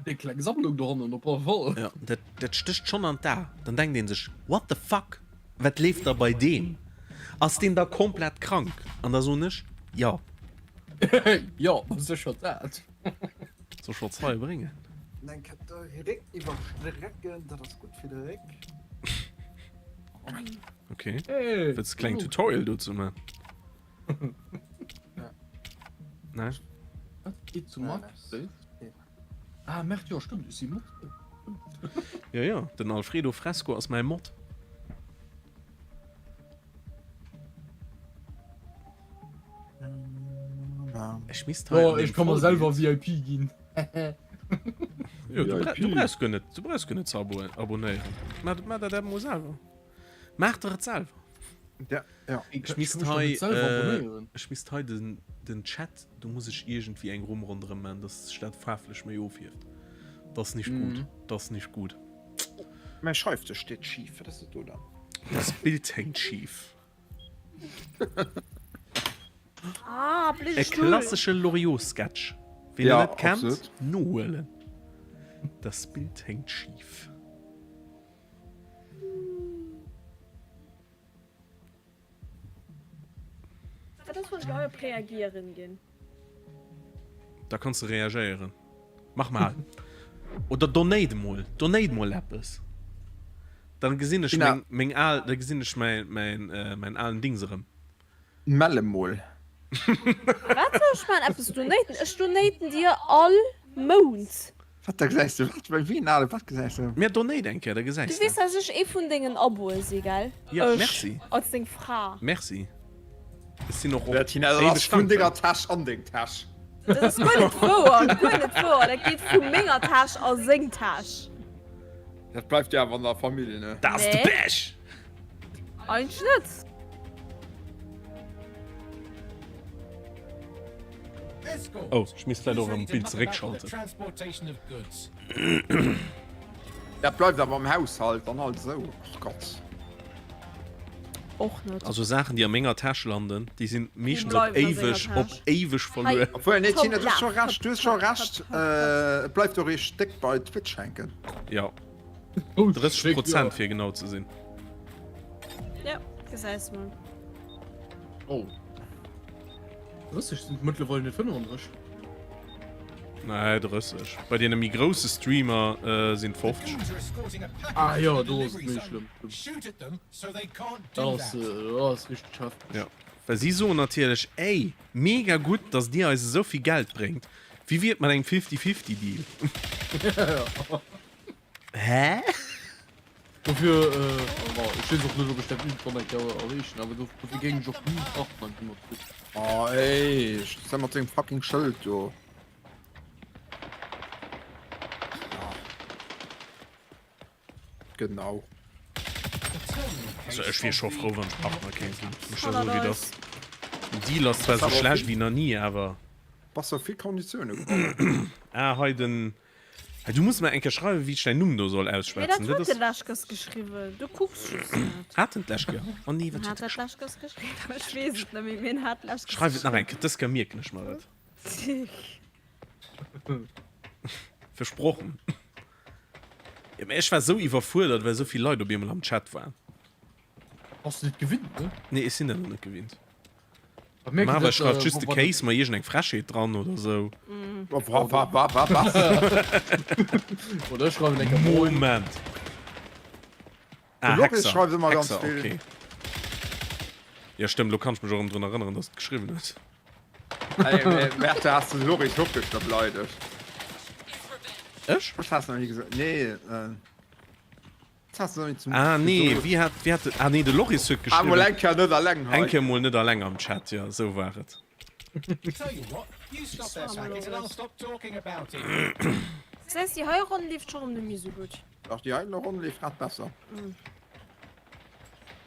S5: Déi kleng Sammlung dohannen op alle Fall.
S1: Ja, dat, dat stécht schonn an d'A. Dann denkt een sech, What the fuck? Wat leeft da bei deem? Ass deen da komplett krank? An da soen ech, Jo.
S5: Jo, sécher dat.
S1: Soll ech wat hei bréngen?
S6: Eng Kéier de Réck iwwerstrecken, dat ass gutt fir de Réck.
S1: Okay. Wëlls de e klengen Tutorial dozou man? Ne?
S5: Wat geet zu Max? Ah, Mert, jo, stimmt, ech si Mod.
S1: Ja, ja, den Alfredo Fresco ass mäi Mod. Ech misst hei
S5: Oh,
S1: an dem
S5: ech kann mer
S1: Vollbild-
S5: selwer VIP ginn.
S1: Jo, du, bra du brauchst guer net, du brauchst guer net ze abo abonéieren. Maach, maach dat awer mol selwer. Maach der et selwer.
S3: Ja, ja.
S1: Ech misst hei, äh, ech misst hei den, den Chat, do muss ech iergendwéi eng Rumm ronderëm man, dass sech dat faarflech méi ofhieft. Das ist nicht gut.
S5: Mhm.
S1: Das ist nicht gut.
S3: Mäi Schreifdësch steet schif, wat ass dat do dann?
S1: Das Bild hängt schief.
S2: Ah, blöde
S1: E
S2: Stuhl.
S1: klassesche Loriot-Sketch. Wien
S3: Ja,
S1: en net kennt,
S3: absolut.
S1: nohuelen. Das Bild hängt schief.
S2: Wat ass wann ech hei op reagieren ginn?
S1: Da kanns de reagéieren. Mach mal. Oder donate mol. Donate mol eppes. Dann gesinn ech meng, meng al, da gesinn ech mäin, mäin, äh, mäin alen Dings erëm.
S3: Melle mol.
S2: Wat soll ech man? Eppes donaten? Ech donaten dir all Mount.
S3: Wat da gesäis de? Wat wéi een ale wat gesäis de?
S1: Mir donate eng Kéier, da gesäis
S2: Du
S1: de.
S2: weess dass ech ee vun dengen Aboe si gell?
S1: Ja,
S2: Ech
S1: merci.
S2: als deng Fra.
S1: Merci. Ech sinn och op
S3: Dat Tina, dat
S1: éiweg
S3: ass vun
S1: dankbar.
S3: denger Täsch an deng Täsch.
S2: Dat ass guer net wouer, guer net wouer. Dat geet vu menger Täsch a seng Täsch.
S3: Dat bleift jo awer an der Famill, ne?
S1: Dat ass de
S2: Nee.
S1: Pech!
S2: Eigentlech net.
S1: Oh, ech misst vläit och erëm d'Bild zeréckschalten.
S3: Dat bleift awer am Haushalt dann halt esou. Och Gott.
S2: Och net.
S1: Also Saachen, déi a menger Täsch landen, déi sinn meeschtens op
S2: bleiwen a senger
S1: éiweg, op
S2: Täsch.
S1: éiweg verluer.
S3: Obwuel, nee,
S2: Tom,
S3: Tina, du hues scho
S2: laf.
S3: Recht, du hues scho Recht. Et bleift och ee Stéck bei Twitch hänken.
S1: Jo,
S5: Oh,
S1: 30 Prozent fir genau ze sinn.
S2: Ja, gesäis mol.
S5: Oh. 30 sinn et mëttlerweil net 35.
S1: Nee, 30. Bei deene méi grousse Streamer äh, sinn 50.
S5: Ah ja, do ass et méi schlëmm. Dat ass, äh, dat ass richteg hefteg.
S1: Ja. Well si soen natierlech, ey, mega gutt, dass dir eis esou vill Geld bréngt. Wéi wier et mat engem 50-50 Deal? Hä?
S5: Dofir, bon, ech weess och net, ob ech dat iergendwann eng Kéier erreechen, awer dofir géing ech och ni Partner gi mat Twitch.
S3: Oh ey, ech mat sengem fucking Schëld do. Genau.
S1: Also ech wier scho frou, wann ech Partner kéint ginn. Muss ech der soen, wéi et ass. Den Deal ass zwar esou schlecht wéi nach ni, awer.
S3: Bass op vill Konditioune gewonnen.
S1: Ah, hei den. Hei, du muss mer eng Kéier schreiwen, wéi ech däin Numm do soll
S2: Mee dat
S1: ausschwätzen. Dat
S2: huet
S1: ass.
S2: de Lechkes geschriwwen. Du kucks just net.
S1: Hat en d'lescht Kéier? Oh nee,
S2: En
S1: wat
S2: hat
S1: huet e
S2: dat
S1: geschriwwen?
S2: Lechkes geschriwwen. Ech weess et net méi, mee en hat Lechkes
S1: Schreif et nach eng
S2: geschriwwen.
S1: Kéier, dës Kéier mierken ech mer et. Versprochen. Jo, mee ech war sou iwwerfuerdert, well sou vill Leit op eemol am Chat waren.
S5: Bass de net gewinnt, ne?
S1: Nee, ech sinn dat och net gewinnt.
S5: Wat merkt
S1: Normalerweis
S5: dat,
S1: schreift
S5: äh,
S1: just de
S5: wo-
S1: Case mer iergend eng Frechheet dran oder sou.
S3: Wa, wa, wa, wa, was?
S5: Oder ech schreiwen eng Kéier Moin.
S1: Moment. Ah,
S3: De Loris
S1: Hexer.
S3: schreift ëmmer ganz
S1: Hexer,
S3: vill.
S1: okay. Ja, stëmmt, lo kann ech mech och erëm drun erënneren, dass et geschriwwen huet.
S3: Ey, Merde, has de de Loris och gëschter beleidegt?
S1: Ech?
S3: Ech has nach ni gesot. Nee, äh.
S1: Ah nee, wéi hat, wéi hat, ah nee, de Loris huet
S3: Ah, mol
S1: geschriwwen.
S3: eng Kéier net alleng hei.
S1: Eng Kéier mol net alleng am Chat, jo, esou war et.
S2: Gesäis, déi hei Ronn leeft scho rëm net méi esou gutt.
S3: Dach, déi hei Ronn leeft grad besser.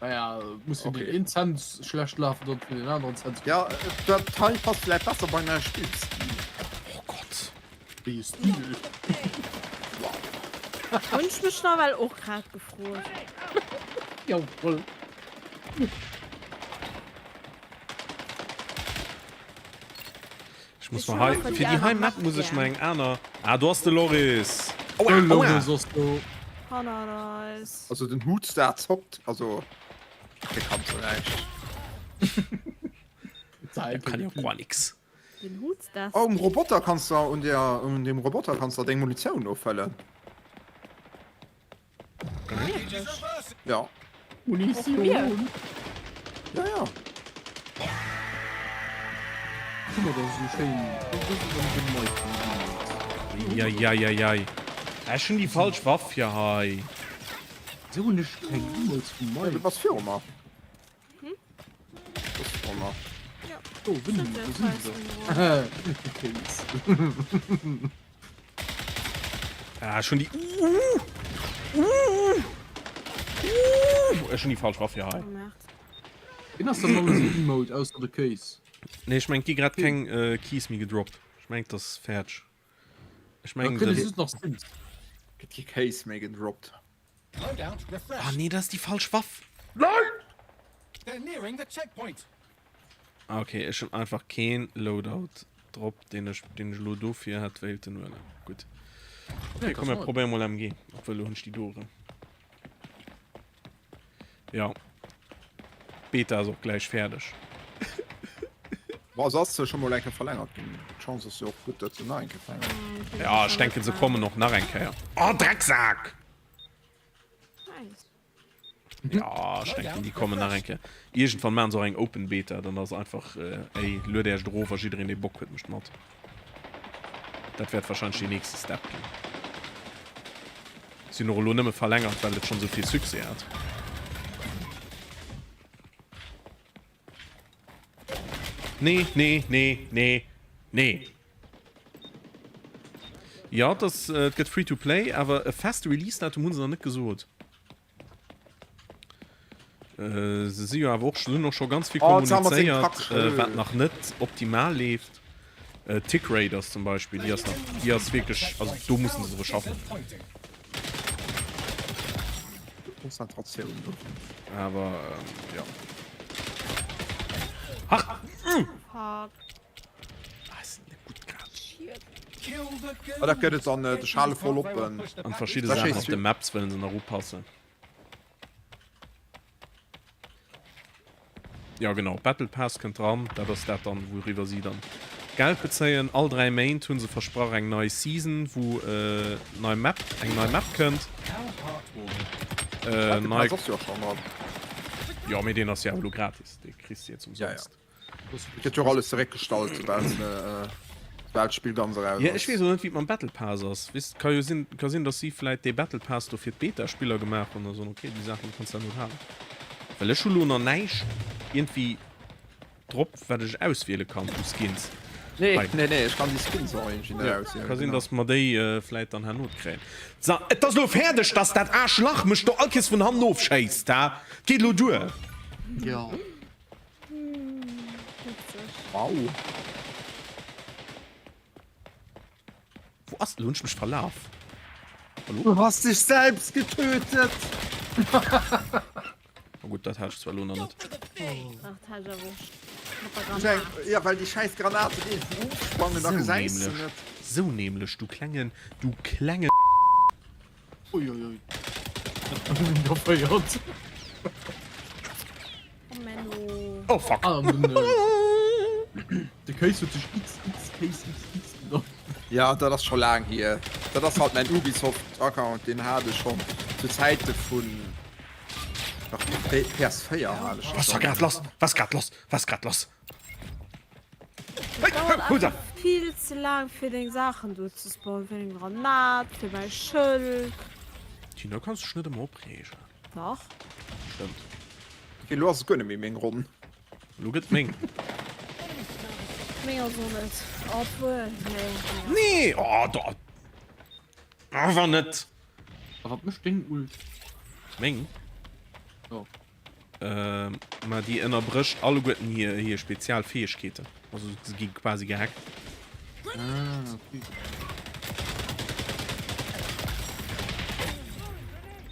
S5: Naja, et muss fir
S3: Okay.
S5: den een Cent schlecht lafen, dann fir den aneren Cent.
S3: Ja, dat hei passt vläit besser bei mäi Spillstil.
S1: Oh Gott.
S5: Wéi e Stil?
S2: Hunn ech mech nawell och grad gefrot.
S5: Jawohl.
S1: Ech muss
S2: Ech
S1: mer
S2: hun
S1: hei,
S2: och
S1: fir
S2: déi
S1: déi
S2: aner
S1: hei Map
S2: Map
S1: muss ech
S2: gär.
S1: mer eng aner, ah do ass de Loris. Aua,
S5: De
S1: aua.
S5: Loris ass do.
S2: Hanner eis.
S3: Also den Hutstar zockt, also dee kann zwar näischt.
S1: Der kann jo guer nix.
S2: Den Hutstar.
S3: Oh, um Roboter kanns de un der un dem Roboter kanns de deng Munitioun offëllen. Ja.
S5: Munitioun.
S3: Ja, ja.
S5: Guck mal, das ist so schön. Das ist so ein Mike.
S1: Eieieiei. Ech hunn déi falsch Waff fir hei.
S5: So hunn ech keng E-Mails vum
S3: Ja, du
S5: Mike.
S3: bass viru mer.
S2: Hm?
S3: Du bass viru mer.
S2: Ja.
S5: Oh, Winnie, wo sind sie? Case.
S1: Ah, schon die. Uh, uh, uh, schon die falsch Waff hier hei.
S5: Wien ass dann alles en Emote ausser de Case?
S1: Nee, ich meng, gi grad keng äh, Keys méi gedroppt. Ich meng, das ist fertig. Ich meng,
S5: Kritt
S1: das...
S5: just nach Skins.
S3: Gëtt kee Case méi gedroppt.
S1: Ah nee, das ist die falsch Waff.
S3: Nein!
S1: Ah, okay, ech hunn einfach keen Loadout drop, deen ech, deen ech elo dofir hätt wéilten huelen. Gutt. Okay, komm, mir probéieren mol MG. Obwuel, elo hunn ech déi do erëm. Ja. Beta ass och gläich fäerdeg.
S3: Bon, se ass scho mol eng Kéier verlängert ginn. D'Chance ass jo och gutt, datt se nach eng Kéier verlängert gëtt.
S1: Ja, ech denken, se kommen och nach eng Kéier. Oh, Drecksak!
S2: Nice.
S1: Ja, ech denken, déi kommen nach eng Kéier. Iergendwann maachen se och eng Open Beta, dann ass einfach, ey, lued Äech erof a jiddereen, dee Bock huet, mécht mat. Dat wäert wahrscheinlech deen nächste Step ginn. Si hunn och elo nëmme verlängert, well et schonn esou vill Succès hat. Nee, nee, nee, nee, nee. Ja, et ass, et gëtt Free to Play, awer e feste Release-Datum hu se nach net gesot. Äh, se si jo awer och, se hunn och scho ganz vill
S3: Oh, jetzt haben wir den
S1: kommunizéiert,
S3: Kack.
S1: äh, wat nach net optimal leeft. Äh, Tick Raiders zum Beispill, déi ass nach, déi ass wierklech, also do mussen se dru schaffen.
S3: Konzentratioun do.
S1: Awer, ähm, ja. Ach!
S2: Fuck.
S1: Ah, ist net gutt grad.
S3: Ah, dat gëtt et dann äh, de Schale voll oppen.
S1: An verschidde
S3: Da
S1: Saachen
S3: schéisst
S1: op de Maps wëllen se nach upassen. Ja genau, Battle Pass kënnt dran, dat ass dat dann wouriwwer si dann Geld bezéien. All 3 Méint hu se versprach eng nei Season, wou äh, nei Map, eng nei Map kënnt. Äh,
S3: Battle
S1: nei
S3: Pass ass jo schon dran.
S1: Ja, mee deen ass jo awer elo gratis, dee kriss de jetzt
S3: Ja, ja.
S1: umsonst.
S3: Gëtt jo och alles zeréckgestallt, soubal soubal d'Spill ganz eraus
S1: Ja, ech
S3: ass.
S1: weess och net, wéi et mam Battle Pass ass. Weess, ka jo sinn, ka sinn, dass si vläit dee Battle Pass do fir d'Beta-Spiller gemaach hunn a soen, okay, déi Saachen kanns de elo halen. Well ech hu lo nach näischt iergendwéi drop, wat ech auswiele kann u Skins.
S3: Nee,
S1: Hei.
S3: nee, nee, ech kann déi Skins och iergendwéi net
S1: Ja,
S3: auswielen,
S1: ka sinn,
S3: genau.
S1: dass mer déi vläit dann herno kréien. So, et ass elo fäerdeg, dass dat Aarschlach mech do all Kees vun hannen ofschéisst, ha? Et geet elo duer.
S5: Jo.
S3: Wow.
S1: Wou ass, lo hunn ech mech verlaf. Hallo?
S3: Du hast dich selbst getötet!
S1: Na gutt, dat hat ech zwar elo nach net.
S2: Ach, dat hat ech awer och. Mat der Granat.
S3: Ja, well déi schäiss Granaten iergendwou ofsprangen, da gesäis de net.
S1: Sou nämlech, du klengen, du klengen.
S5: Uiuiui. Dat huet een geféiert.
S2: Oh Menno.
S1: Oh fuck.
S5: Ah, an den, äh, de Kéis huet sech XX Kéis XX genannt.
S3: Ja, dat ass scho laang hier. Dat ass halt mäin Ubisoft-Account, deen hat ech schonn zu Zäite vun nach PS4 hat ech
S1: Was war grad lass? Was grad lass? Was grad lass?
S2: Et dauert einfach vill ze laang fir deng Saachen do ze spawnen, fir deng Granat, fir mäi Schëld.
S1: Tina, kanns dech net ëmmer opreegen.
S2: Dach.
S1: Stëmmt.
S3: Ok, lo ass et guer net méi meng Ronn.
S1: Lo gëtt meng.
S2: Meng ass och net. Obwuel, nee.
S1: Nee! Oh, da. Awer net!
S5: A wat mécht deng Ult?
S1: Meng?
S5: Jo.
S1: Ähm, ma déi ënnerbrécht alleguerten hir, hir spezial Fäegkeeten. Also se gi quasi gehackt.
S5: Ah, okay.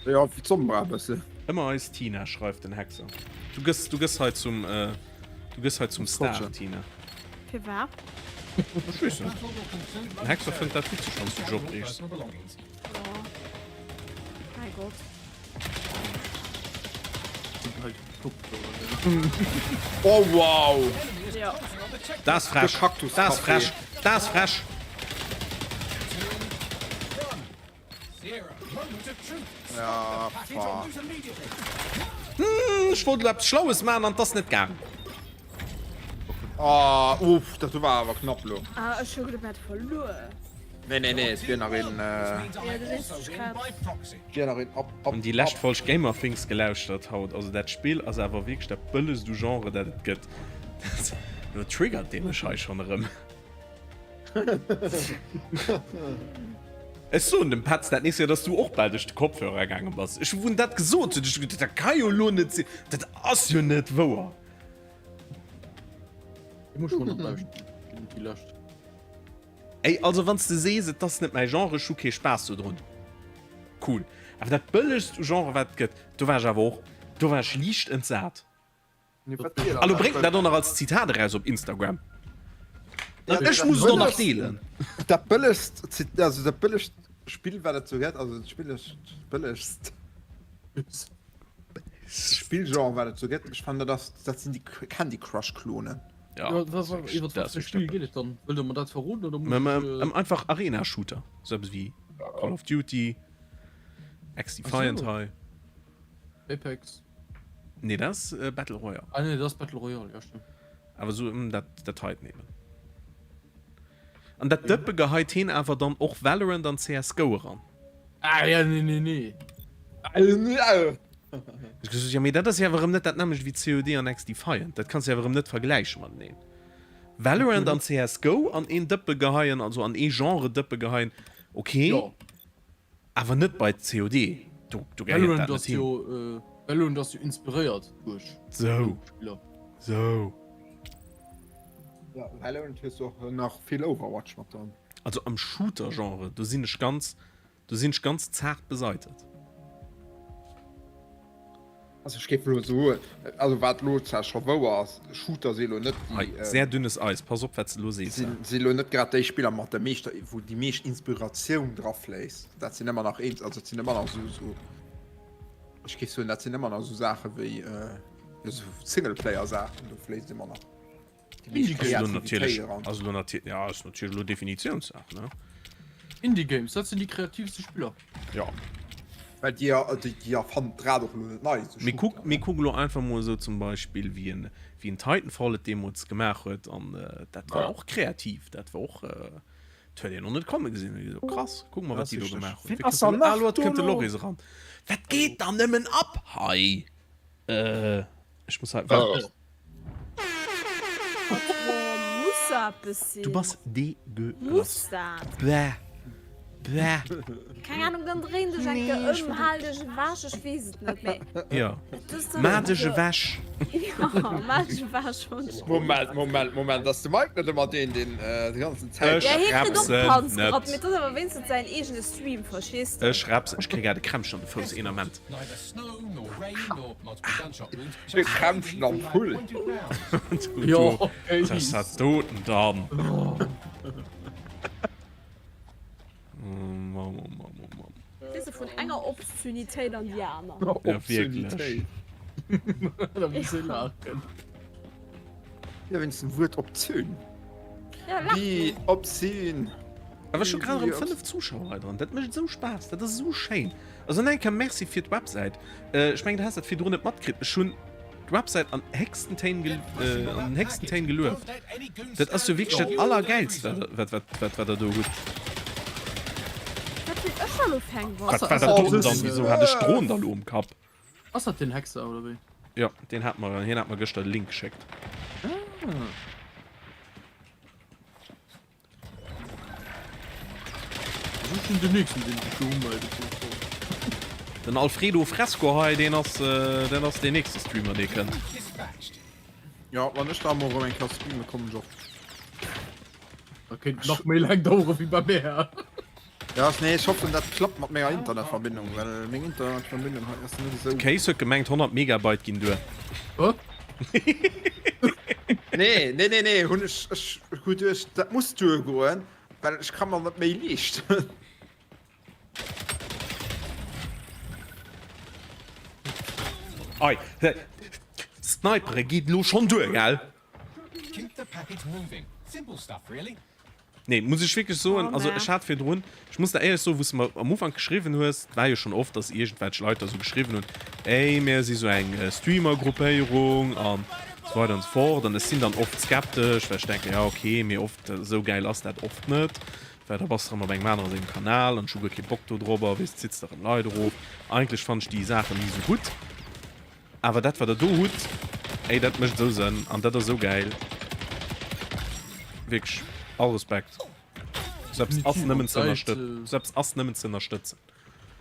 S3: Ja, wéi d'Sombra e bësse.
S1: Ëmmer eis Tina, schreift den Hexer. Du gëss, du gëss hei zum, äh, du gëss hei zum Star, Tina.
S2: Firwat?
S1: Ech weess net. Den Hexer fënnt dat witzeg, wann s du dech opreegs.
S2: Ja. Mäi Gott.
S3: Oh wow!
S2: Ja.
S1: Dat ass frech. Dat ass frech. Dat ass frech.
S3: Ja, fuck.
S1: Hm, ech wollt elo eppes Schlaues maachen an 't ass net gaang.
S3: Ah, uff, dat do war awer knapp lo.
S2: Ah, ech hu geduet, mir hätte verluer.
S3: Nee, nee, nee, et wier nach een.
S2: Ja, du sees dech grad.
S3: Wier nach een up, up,
S1: Hunn déi lescht
S3: up.
S1: Folg Gamerthings gelauschtert haut. Also dat Spill ass awer wierklech dat bëllegst u Genre dat et gëtt. Lo triggert dee mech hei schonn erëm. Ech soen dem Petz dat nächst Kéier, dass du och bal duerch de Kopfhörer gaange bass. Ech hunn dat gesot hunn ech geduet, dat ka jo lo net sinn, dat ass jo net wouer.
S5: Déi muss ech mol nach lauschteren, déi lescht.
S1: Ey, also wanns de sees et ass net mäi Genre, ech hu kee Spaass dodrun, cool. Awer dat bëllegst u Genre wat et gëtt, do war ech awer och, do war ech liicht entsat. A lo bréngt en dat och nach als Zitat eraus op Instagram. An ech muss et och nach deelen.
S3: Dat bëllegst, also dat bëllegst Spill wat et sou gëtt, also dat spillegst, bëllegst Spillgenre wat et sou gëtt, ech fannen dat ass, dat sinn déi Candy Crush Klonen.
S1: Ja,
S5: Ja, was,
S1: das
S5: iwwer wat
S1: ist
S5: fir Spill
S1: wirklich
S5: geet et dann? Wëllt der mer dat verroden oder muss
S1: Mä,
S5: ech,
S1: mä,
S5: äh,
S1: ähm, einfach Arena-Shooter. So eppes wéi Call of Duty, XDefiant
S5: Ach so.
S1: hei.
S5: Apex?
S1: Nee, dat ass äh, Battle Royale.
S5: Ah nee, dat ass Battle Royale, ja stimmt.
S1: Awer so ëm dat, dat heiten eben. An dat Dëppe geheit heen awer dann och Valorant an CSGO eran.
S5: Ah ja, nee, nee, nee.
S1: Ech gesot, ja mee dat ass jo awer erëm net dat nämmlecht wéi COD an XDefiant. Dat kanns de awer erëm net vergläiche mateneen. Valorant an CSGO an een Dëppe geheien, also an ee Genre Dëppe geheien, ok,
S5: Jo.
S1: awer net bei COD. Do, do gehéiert
S5: Valorant
S1: dat net
S5: ass
S1: hin.
S5: jo, äh, Valorant ass jo inspiréiert duerch
S1: Sou,
S5: Spiller.
S1: sou.
S3: Ja, Valorant hues du och nach vill Overwatch mat dran.
S1: Also am Shooter-Genre, do sinn ech ganz, Do sinn ech ganz zaart beseitet.
S3: Also ech géif elo soen, also wat elo zwar scho wouer ass, Shooter si elo net déi,
S1: Hei, sehr dünnes Eis, pass op wat s de elo sees.
S3: si si elo net grad déi Spiller mat der meeschter, wou déi meescht Inspiratioun dra fléisst. Dat sinn ëmmer nach eens, also dat sinn ëmmer nach esou, esou, ech géif soen, dat sinn ëmmer nach esou Saache wéi, jo esou Singleplayer-Saachen, do fléisst ëmmer nach.
S1: Indie Games. Also lo natierlech, ja, ass natierlech lo Definitiounssaach, ne?
S5: Indie Games, dat sinn déi kreativste Spiller.
S1: Ja.
S3: Well déi, déi, déi erfannen d'Rad och lo net nei.
S1: Mee kuck, mee kuck lo einfach mol esou zum Beispill wéi en, wéi en Titanfall et deemools gemaach huet an dat war och kreativ, dat war och, dat huet een och net komme gesinn. Huet ee gesot, krass, kuck mol wat déi do gemaach hunn.
S3: Wien ass dann nach
S1: Ah, lo
S3: do
S1: kënnt de
S3: lo?
S1: Loris eran. Wat geet dann nëmmen ab hei? Ech muss hei, wat?
S2: Muss eppes sinn.
S1: Du bass degueulass.
S2: Muss dat?
S1: Bäh. Bäh.
S2: Keng Ahnung, dann dréin dech eng Kéier ëm, hal dech ewech, ech weess et net, mee.
S1: Jo, maach dech ewech.
S2: Jo, maach dech ewech, hunn ech.
S3: Moment, Moment, Moment, ass de Mike net ëmmer deen, deen déi ganzen Zäit.
S1: Ech
S2: Ja, hie kritt och
S1: repsen
S2: Panz
S1: net.
S2: gerappt, mee et ass awer wéinstens säin eegene Stream, verstees de?
S1: Ech repsen, ech kréie grad e Krämpchen an de Fouss, een Ament.
S3: E Krämpchen am Pull.
S5: Jo, okay.
S1: Was ass dat doten dann? Mann, oh Mann, oh Mann.
S2: Weess de, vun enger Obszönitéit an déi aner.
S1: Ja, wierklech.
S5: Da muss ee laachen.
S3: Ja, wéinst dem Wuert obszön.
S2: Ja, lach
S3: Wie obszön.
S1: Awer ech hu grad erëm 5 Zuschauer hei dran. Dat mécht esou Spaass, dat ass esou schéin. Also nach eng Kéier Merci fir d'Websäit. Ech mengen, du has dat virdrun net matkritt. Ech hunn d'Websäit an héchsten Téin an den héchsten Téin gelueft. Dat ass jo wierklech dat Allergäilst, wat wat wat wat der do hutt.
S2: Wat hunn ech da lo fir eng Waff?
S1: Wat war dat doten dann? Wisou hat ech d'Dron da lo um Kapp?
S5: Ass dat den Hexer oder wéi?
S1: Jo, deen hat mer, hien hat mer gëschter de Link geschéckt.
S5: Ah. Also ech sinn den nächsten deen sech do umelde soll.
S1: Den Alfredo Fresco hei, deen ass, dat ass deen nächste Streamer dee kënnt.
S3: Jo, wann ech da mol erëm eng Kéier streamen, kommen ech och.
S5: Dat kéint nach méi laang dauere wéi bei mär.
S3: Ja, nee, ech hoffen dat klappt mat menger Internetverbindung, well meng Internetverbindung hei ass net esou.
S1: D'Case huet gemengt 100 Megabyte ginn duer.
S5: Wat?
S3: Nee, nee, nee, nee, hunn ech, ech hu duecht dat muss duer goen, well ech ka mer net méi leeschten.
S1: Ei, Snipere geet elo schonn duer, gell? Nee, muss ech wierklech soen, also ech hat virdrun, ech muss der éierlech soen, wou s de mer am Ufank geschriwwen hues, et war jo schonn oft, dass iergendwelch Leit da sou geschriwwen hunn, ey, mir si sou eng Streamer-Gruppéierung an esou weider an esou fort. An ech sinn dann oft skeptesch, well ech denken, jo okay, mee oft, esou gäil ass dat oft net, well da bass de erëm op engem anere sengem Kanal an ech hu guer kee Bock do drobber, weess, zitt de erëm Leit erof. Eigentlech fannen ech déi Saachen ni sou gutt. Awer dat wat der do hutt, ey dat mécht esou Sënn an dat ass esou gäil. Wierklech all Respekt. Sou eppes ass nëmmen ze ënnerstëtzen. Sou eppes ass nëmmen ze ënnerstëtzen.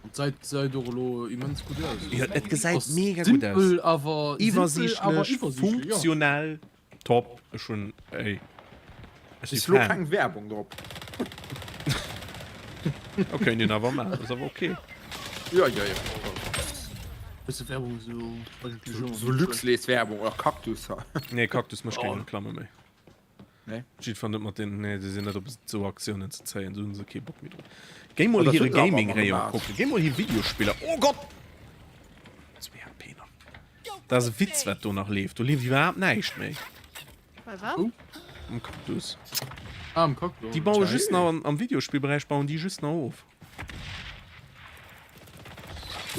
S5: An d'Säit gesäit och elo immens gutt aus.
S1: Jo, et gesäit mega gutt aus.
S5: Simpel awer
S1: Iwwersiichtlech, funktionell. Top, ech hun ey
S3: ech si Fan. Keng Werbung drop.
S1: Ok, kéint een awer maachen, ass awer ok.
S3: Jo jo jo.
S5: Bësse Werbung ass jo eigentlech ëmmer
S3: Sou Luxlees Werbung oder Cactus.
S1: Nee, Cactus mécht keng Reklamme méi.
S3: Nee.
S1: Jiddfer net mat den, nee, déi sinn net op esou Aktiounen ze zéien, do hunn se kee Bock méi drop. Géi mol hire Gaming-Rayon kucken, géi mol hir Videospiller, oh Gott! 2 HP nach. Dat ass e Witz wat do nach leeft. Do leeft iwwerhaapt näischt méi.
S2: Bei wat?
S1: Am Cactus.
S5: Ah, am Cactus.
S1: Déi baue just nach am Videospillberäich bauen déi just nach of.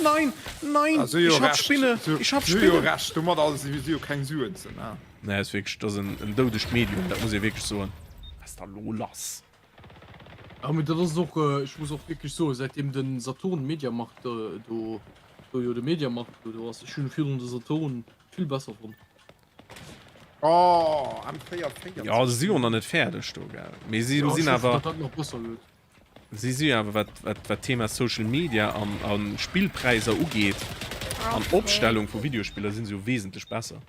S1: Nein, nein,
S3: ah, ich
S1: hab Spinne, ich hab Spinne.
S3: Jo recht, domat alles si jo keng Suen ze man.
S1: Nee, ass wierklech, dat ass en, en doudegt Medium, dat muss ee wierklech soen. Was ist da lo lass?
S5: Ja, mee dat ass och, ech muss och wierklech soen, säitdeem de Saturn Mediamarkt do, do jo de Mediamarkt do do ass, ech hunn virdrun de Saturn vill besser fonnt.
S3: Oh, M4
S1: Ja, se si jo nach net fäerdeg do, gell? Mee si
S5: Ja, ech
S1: sinn
S5: hoffen,
S1: awer,
S5: datt dat nach besser gëtt.
S1: si si awer, wat, wat, wat d'Thema Social Media an, a Spillpräisser ugeet an Opstellung vu Videospiller, sinn se jo wesentlech besser.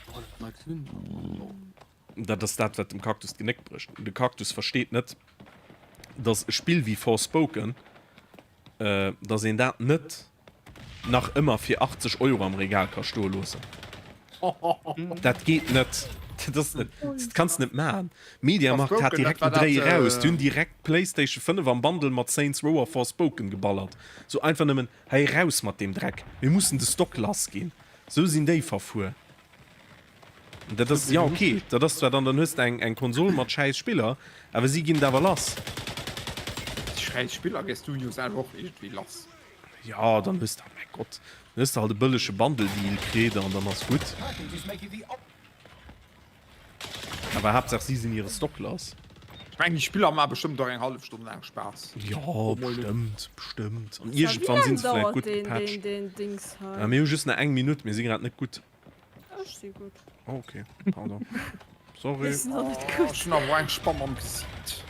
S5: Oh, dat mag sinn.
S1: Dat ass dat, wat dem Cactus d'Genéck brécht. De Cactus versteet net, dass e Spill wéi Forspoken, dass een dat net nach ëmmer fir 80 Euro am Regal ka stoe loossen. Dat geet net. Dat ass net, dat kanns de net maachen. Mediamarkt hat
S3: Forspoken, dat
S1: direkt
S3: war
S1: den Dréi
S3: dat,
S1: eraus. Déi hunn direkt d'PlayStation 5 am Bundle mat Saints Row a Forspoken geballert. Sou einfach nëmmen, hei raus mat deem Dreck, mir mussen de Stock lass ginn. Sou sinn déi verfuer. Dat ass, jo ok, dat ass zwar dann, dann hues de eng eng Konsol mat schäiss Spiller, awer si ginn et awer lass.
S3: Déi schäiss Spiller géss du jo selwer och iergendwéi lass.
S1: Jo, dann hues de, mäi Gott, dann hues de halt e bëllege Bundle Deal kritt an dann ass gutt. Awer Haaptsaach si sinn hire Stock lass.
S3: Ech mengen déi Spiller maache bestëmmt och eng hallef Stonn laang Spaass.
S1: Jo, bestëmmt, bestëmmt. An iergendwann sinn se vläicht gutt gepatcht. Mir hu just nach eng Minutt, mir si grad net gutt.
S2: Ech si gutt.
S1: Oh, okay, pardon. Sorry.
S2: Mir sinn och net
S3: Oh,
S2: gutt.
S3: ech hunn awer eng Spann am Gesiit.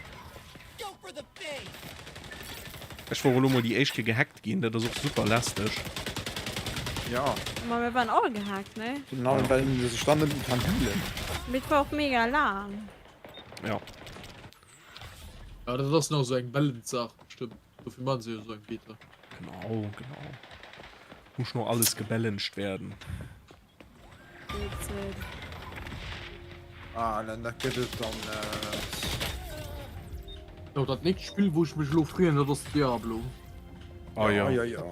S1: Ech wor elo mol déi éischt Kéier gehackt ginn, dat ass och super lästeg.
S3: Ja.
S2: Ma mir waren all gehackt, ne?
S3: Virun allem well een sech dann net méi kann healen.
S2: Mee et war och mega laang.
S1: Ja.
S5: Ja, dat ass nach esou eng Balance-Saach bestëmmt. Dofir maachen se jo esou eng Beta.
S1: Genau, genau. Muss noch alles gebalanced werden.
S3: Ah, dann dat gëtt et dann net.
S5: Jo, dat nächst Spill wou ech mech elo freeën, dat ass Diablo.
S1: Ah ja.
S3: Ja, ja.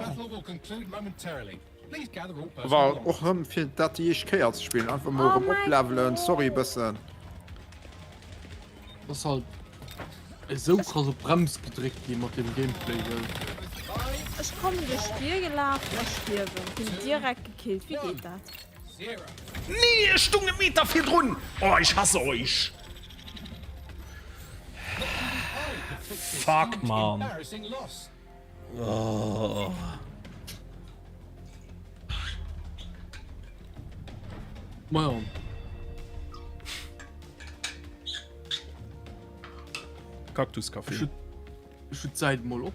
S3: War och rëm fir dat déi éischt Kéier ze spillen, einfach mol rëm oplevelen, sorry bëssen.
S5: Ass halt esou krass op Brems gedréckt gi mat dem Gameplay gell.
S2: Ech kommen duerch d'Dier gelaf a stierwen. Ginn direkt gekillt. Wéi geet dat?
S1: Nee, ech stung e Meter virdrun! Oh, ech hasse euch! Fuck, man! Oh.
S5: Maja.
S1: Kaktuskaffee.
S5: Ech hu d'Säit mol op.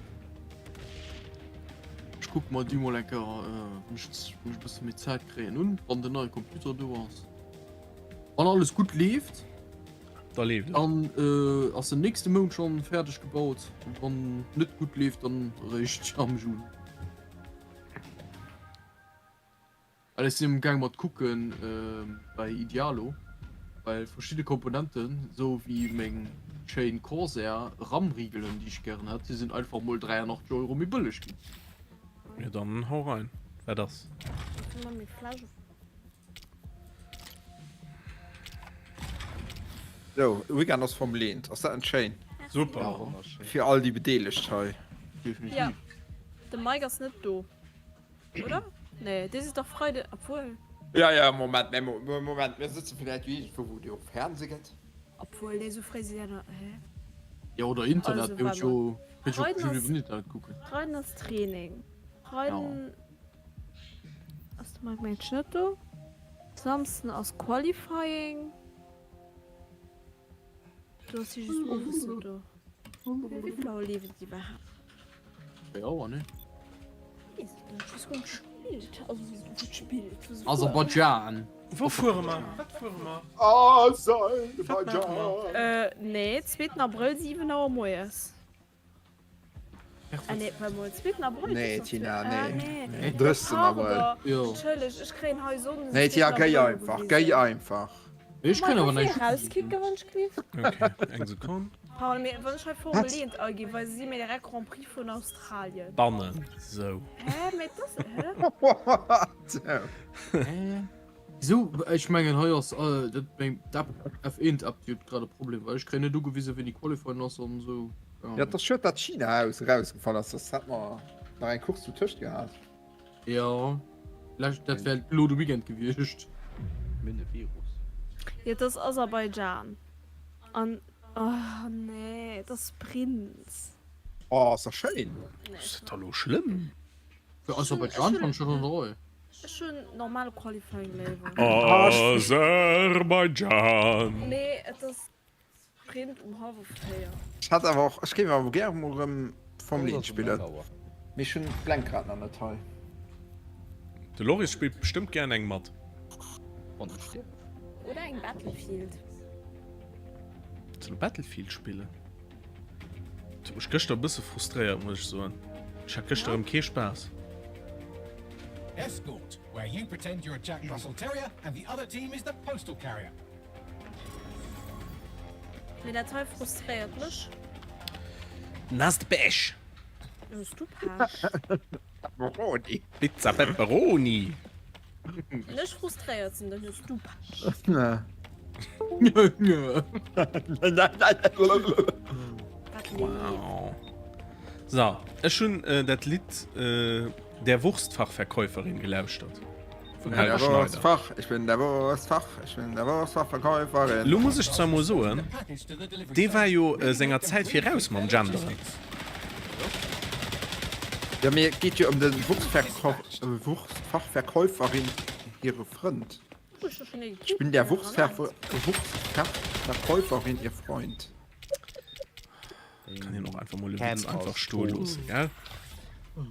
S5: Ech kucke mer déi mol eng Kéier, wann ech e bësse méi Zäit kréien un, wann den neie Computer do ass. Wann alles gutt leeft,
S1: da leeft et.
S5: Dann äh, ass den nächste Mount schon fäerdeg gebaut. Wann net gutt leeft, dann eréischt am Juni. Well ech sinn am Gaang mat kucken äh, bei Idealo, well verschidde Komponenten, sou wéi meng schéin Corsair RAM-Rigelen, déi ech gären hätt, déi sinn einfach mol 83 Euro méi bëlleg ginn.
S1: Jo dann hau rein, wat ass?
S3: Sou, Weekend ass Formel 1. Ass dat net schéin?
S1: Super.
S3: Fir all déi Bedeelegt hei.
S5: Definitiv.
S2: Ja. De Mike ass net do. Oder? Nee, dee seet dach Freide, obwuel.
S3: Ja, ja, Moment, mä Moment, mir sëtze villäicht jo iergendwou, wou et jo och Fernseh gëtt.
S2: Obwuel, nee, sou fréi si ja nach, hä?
S5: Ja, oder Internet,
S2: Also,
S5: mir
S2: warte
S5: hunn
S2: mal.
S5: jo, kënnt jo
S2: Freiden
S5: bestimmt
S2: ass,
S5: iwwer den Internet kucken.
S2: Freiden ass Training.
S5: Ja.
S2: Freiden ass de Mike mengt net do. Samsden ass Qualifying. Do ass hie just owes net do. Wéi vill Auer leeft et iwwerhaapt?
S5: 2 Auer, ne?
S2: Weess et net, ech weess guer net spillt, also wou et spillt, wou se fueren.
S5: Aserbaidschan.
S1: Wou fuere mer? Wat fuere mer? Wat maache mer?
S2: Äh, nee, zweeten Abrëll, 7 Auer moies. Ah nee, warte mol, zweeten Abrëll?
S3: Nee, Tina,
S2: Ah,
S3: nee.
S2: nee.
S3: 30. Abrëll.
S2: Pardon,
S5: Jo.
S2: Entschëlleg, ech kréien hei Sonnden,
S3: Nee, Tina,
S2: zweeten
S3: géi
S2: Abrëll
S3: einfach,
S2: ugewisen.
S3: géi einfach.
S5: Nee, ech kréien awer
S2: Mei,
S5: näischt
S2: kannst du rauskicken, wann ech gleef?
S1: Okay, eng Sekonn.
S2: Pardon, mee wann ech hei Formel 1 aginn, weise si mir direkt Grand Prix vun Australien.
S1: Bannen, sou.
S2: Hä, mee das, hä?
S3: What?
S5: Hä? Sou, ech mengen hei ass dat meng d'App F1 App déi huet grad e Problem, well ech kréien net ugewisen wéini Qualifying ass an esou.
S3: Ja, et ass schued dat China aus erausgefall ass, soss hätt mer nach eng Course dotëscht gehat.
S5: Jo, vläicht dat wär elo de Weekend gewiescht.
S7: Mir hunn e Virus.
S2: Jo, et ass Aserbaidschan an oh nee, et ass Sprint.
S3: Oh, ass dach schéin.
S1: Ass dat da lo schlëmm?
S5: Fir Aserbaidschan fannen ech dat an der Rei.
S2: Ech hunn normale Qualifying léiwer.
S1: Aserbaidschan.
S2: Nee, et ass Sprint um hallwer 4.
S3: Ech hätt awer och, ech géif awer gäre mol erëm Formel 1 spillen, mee ech hunn d'Lenkrad nach net hei.
S1: De Loris spillt bestëmmt gären eng mat.
S7: Wann ech dierf.
S2: Oder eng Battlefield.
S1: Soll Battlefield spillen? Dat huet mech gëschter e bësse frustréiert, muss ech soen. Ech hat gëschter erëm kee Spaass.
S4: Escort, where you pretend you're a Jack Russell Terrier and the other team is the postal carrier.
S2: Mee dat hei frustréiert mech.
S1: Dann has de Pech.
S2: Hues du Pech.
S3: Pepperoni.
S1: Pizza Pepperoni.
S2: Wenn ech frustréiert sinn, dann hues du Pech.
S1: Wow. So, ech hunn äh, dat Lidd äh, Der Wurstfachverkäuferin gelauschtert. Vun Helge Schneider.
S3: Wurstfach, ich bin der Wurstfach, ich bin der Wurstfachverkäuferin.
S1: Lo muss ech zwar mol soen, dee war jo äh, senger Zäit viraus mam Genderen.
S3: Ja, mee et geet jo ëm de Wurstfachverkäuferin hire Frënd. Ich bin der Wurstfachverkäuferin ihr Freund.
S1: Kann een och einfach mol e Witz einfach stoe loossen, gell?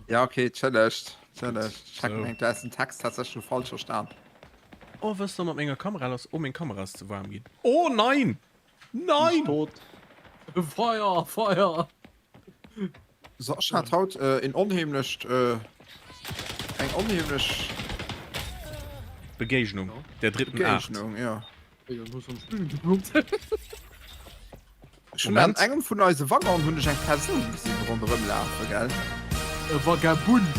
S3: Ja, okay, entschëllegt. Entschëllegt. Ech hat gemengt, du häss den Text tatsächlech lo falsch verstan.
S1: Oh, wësst der mat menger Kamera lass? Oh, meng Kamera ass ze waarm ginn. Oh nein! Nein!
S5: Tot. Feier, Feier!
S3: So, ech hat haut een onheemlecht, eng onheemlech.
S1: Begéignung der dritten Art.
S3: Begéignung, ja.
S1: Ech
S3: hunn an engem vun eise Waggonen hunn ech eng Persoun gesinn ronderëm lafen, gell?
S5: E Vagabund.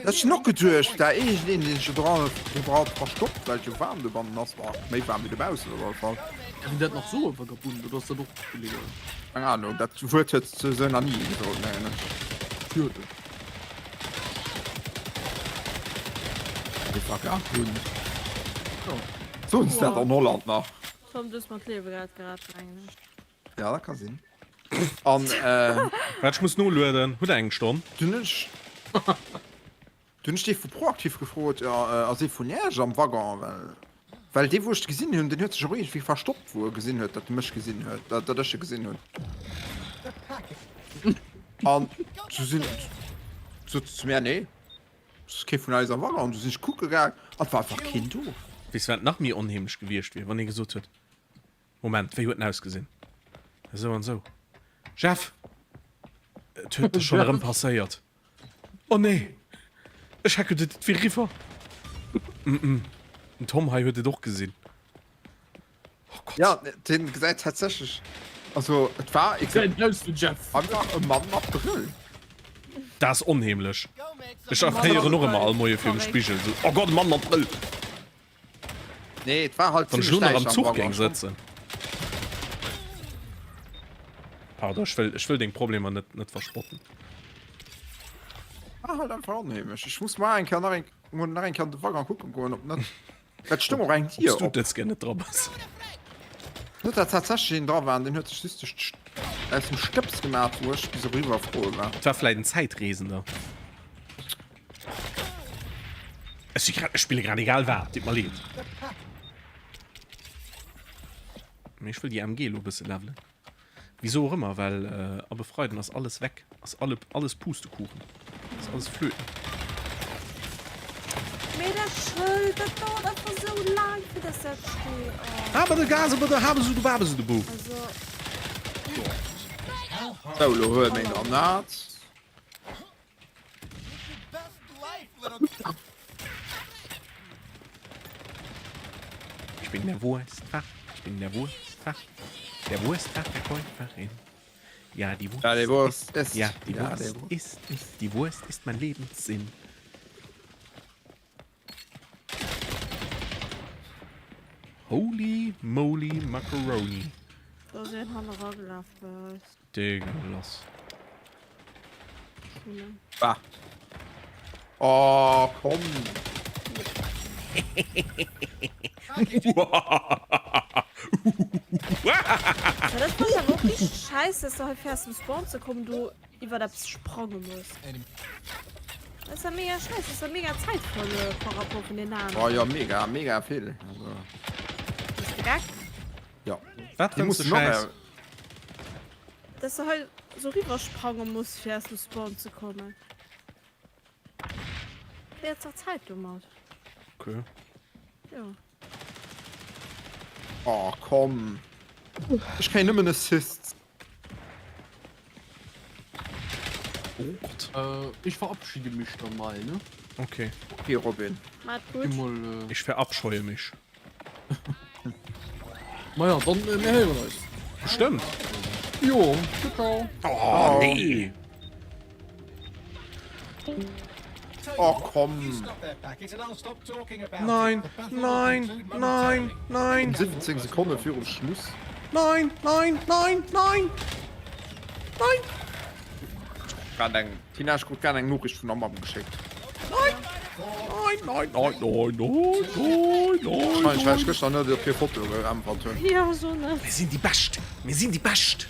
S3: Dat ech hunn och geduecht, da iergendeen deen sech do dra do dra verstoppt, well et jo waarm dobannen ass, bon, méi waarm wéi dobaussen op alle Fall.
S5: Däerf een dat nach soen, Vagabund, oder ass dat och illegal?
S3: Keng Ahnung, dat Wuert huet souwisou nach ni ee gesot, mengen ech.
S5: Natierlech.
S3: De Vagabund. Soen se dat an Holland nach?
S2: Tom, du hues mer d'Liewe grad gerett, mengen ech.
S3: Ja, dat ka sinn. An, äh.
S1: Waart, ech muss nolueden. Hutt der eng Stonn?
S3: Dunn hunn ech. Dunn hunn ech dee vu Proactif gefrot, jo, ass ee vun Iech am Waggon? Well, well dee wou ech gesinn hunn, deen huet sech och iergendwéi verstoppt, wou e gesinn huet, datt e mech gesinn huet, datt ech e gesinn hunn. An du sinn, sot se zu mir, nee. Ass kee vun eis am Waggon. Du sinn ech kucke gaang an et war einfach keen do.
S1: Weess wat nach méi onheemlech gewiescht wier, wann ee gesot huet, Moment, wéi huet en ausgesinn? Esou an esou. Jeff! Et huet schonn erëm passéiert. Oh nee! Ech hat geduet, et wier eriwwer. Mm-mm. Den Tom hei huet et och gesinn. Oh Gott.
S3: Ja, den gesäit tatsächlech, also et war
S5: Gesäit aus wéi Jeff.
S3: Einfach e Mann mat Brëll.
S1: Dat ass onheemlech. Ech erféieren och ëmmer all Moie virum Spigel esou, Oh Gott, e Mann mat Brëll!
S3: Nee, et war halt
S1: Wann ech
S3: zimmlech
S1: elo nach am
S3: däischter am
S1: Zuch
S3: Waggon.
S1: géing sëtzen. Pardon, ech wëll, ech wëll deng Problemer net, net verspotten.
S3: War halt einfach onheemlech. Ech muss mar eng Kéier nach eng, mol nach eng Kéier an de Waggon kucken goen, ob net. Et stoung och eng Dier
S1: Ob's du
S3: op.
S1: dës Kéier net dra bass.
S3: Net dat tatsächlech een dra war an deen huet sech just duerch aus dem Stëbs gemaach, wou ech bis eriwwer froe war.
S1: Et war vläit en Zäitreesender. Ech si grad, ech spille grad egal wat, deet mer leed. Mee ech wëll déi MG elo e bësse levelen. Wisou och ëmmer, well ab e Freiden ass alles weg, ass alle, alles Pustekuchen, ass alles Flöten.
S2: Mee dat Schëld, dat dauert einfach sou laang fir dass dat steet. Oh.
S1: Aber de Gas, aber de Habesu, du Babesu, du Bu.
S2: Also.
S3: Sou, lo huele meng Granat.
S1: Ich bin der Wurstfach, ich bin der Wurstfach, der Wurstfachverkäuferin. Ja, die Wurst,
S3: ja, die Wurst ist,
S1: ja, die
S3: ja,
S1: Wurst,
S3: die Wurst
S1: ist, ist, die Wurst ist mein Lebenssinn. Holy moly Macaroni.
S2: Do ass een hanne ragelaf bei eis.
S1: Digga, lass.
S3: Bah. Oh, komm.
S2: Ja, dat fand ich awer och richtig scheiße, dass du hei fir aus dem Spawn ze kommen, du iwwert eppes sprange muss. Dat ass ja mega scheiße, dat ass ja mega Zäitverluer par rapport vun den aneren.
S3: Oh ja, mega, mega vill. Also.
S2: Bist du geck?
S3: Ja.
S1: Wat
S3: Die
S1: fënns
S3: muss
S1: du
S3: noch
S1: scheiß?
S2: Dass du hei so riwwer sprange muss fir aus dem Spawn ze kommen. Verléiert dach Zäit domat.
S1: Okay.
S2: Jo.
S3: Oh, komm. Ech kréien nëmmen Assists.
S1: Oh Gott.
S5: Äh, ich verabschiede mich dann mal, ne?
S1: Okay.
S3: Okay, Robin.
S2: Maat
S5: Geh
S2: gutt.
S5: mal, äh,
S1: Ich verabscheue mich.
S5: Maja, dann äh, mir héieren eis.
S1: Bestimmt.
S5: Jo, ciao, ciao.
S1: Oh, nee.
S3: Oh, komm.
S1: Nein, nein, nein, nein.
S3: 17 Sekonne virum Schluss.
S1: Nein, nein, nein, nein. Nein.
S3: Grad eng, Tina, ech krut grad eng Noriicht vun der Mamm geschéckt.
S1: Nein, nein, nein, nein, nein, nein, nein, nein.
S3: Wahrscheinlech, well ech gëschter net op hir Foto geäntwert hunn.
S2: Jo, so net.
S1: Mir sinn déi Bescht. Mir sinn déi Bescht.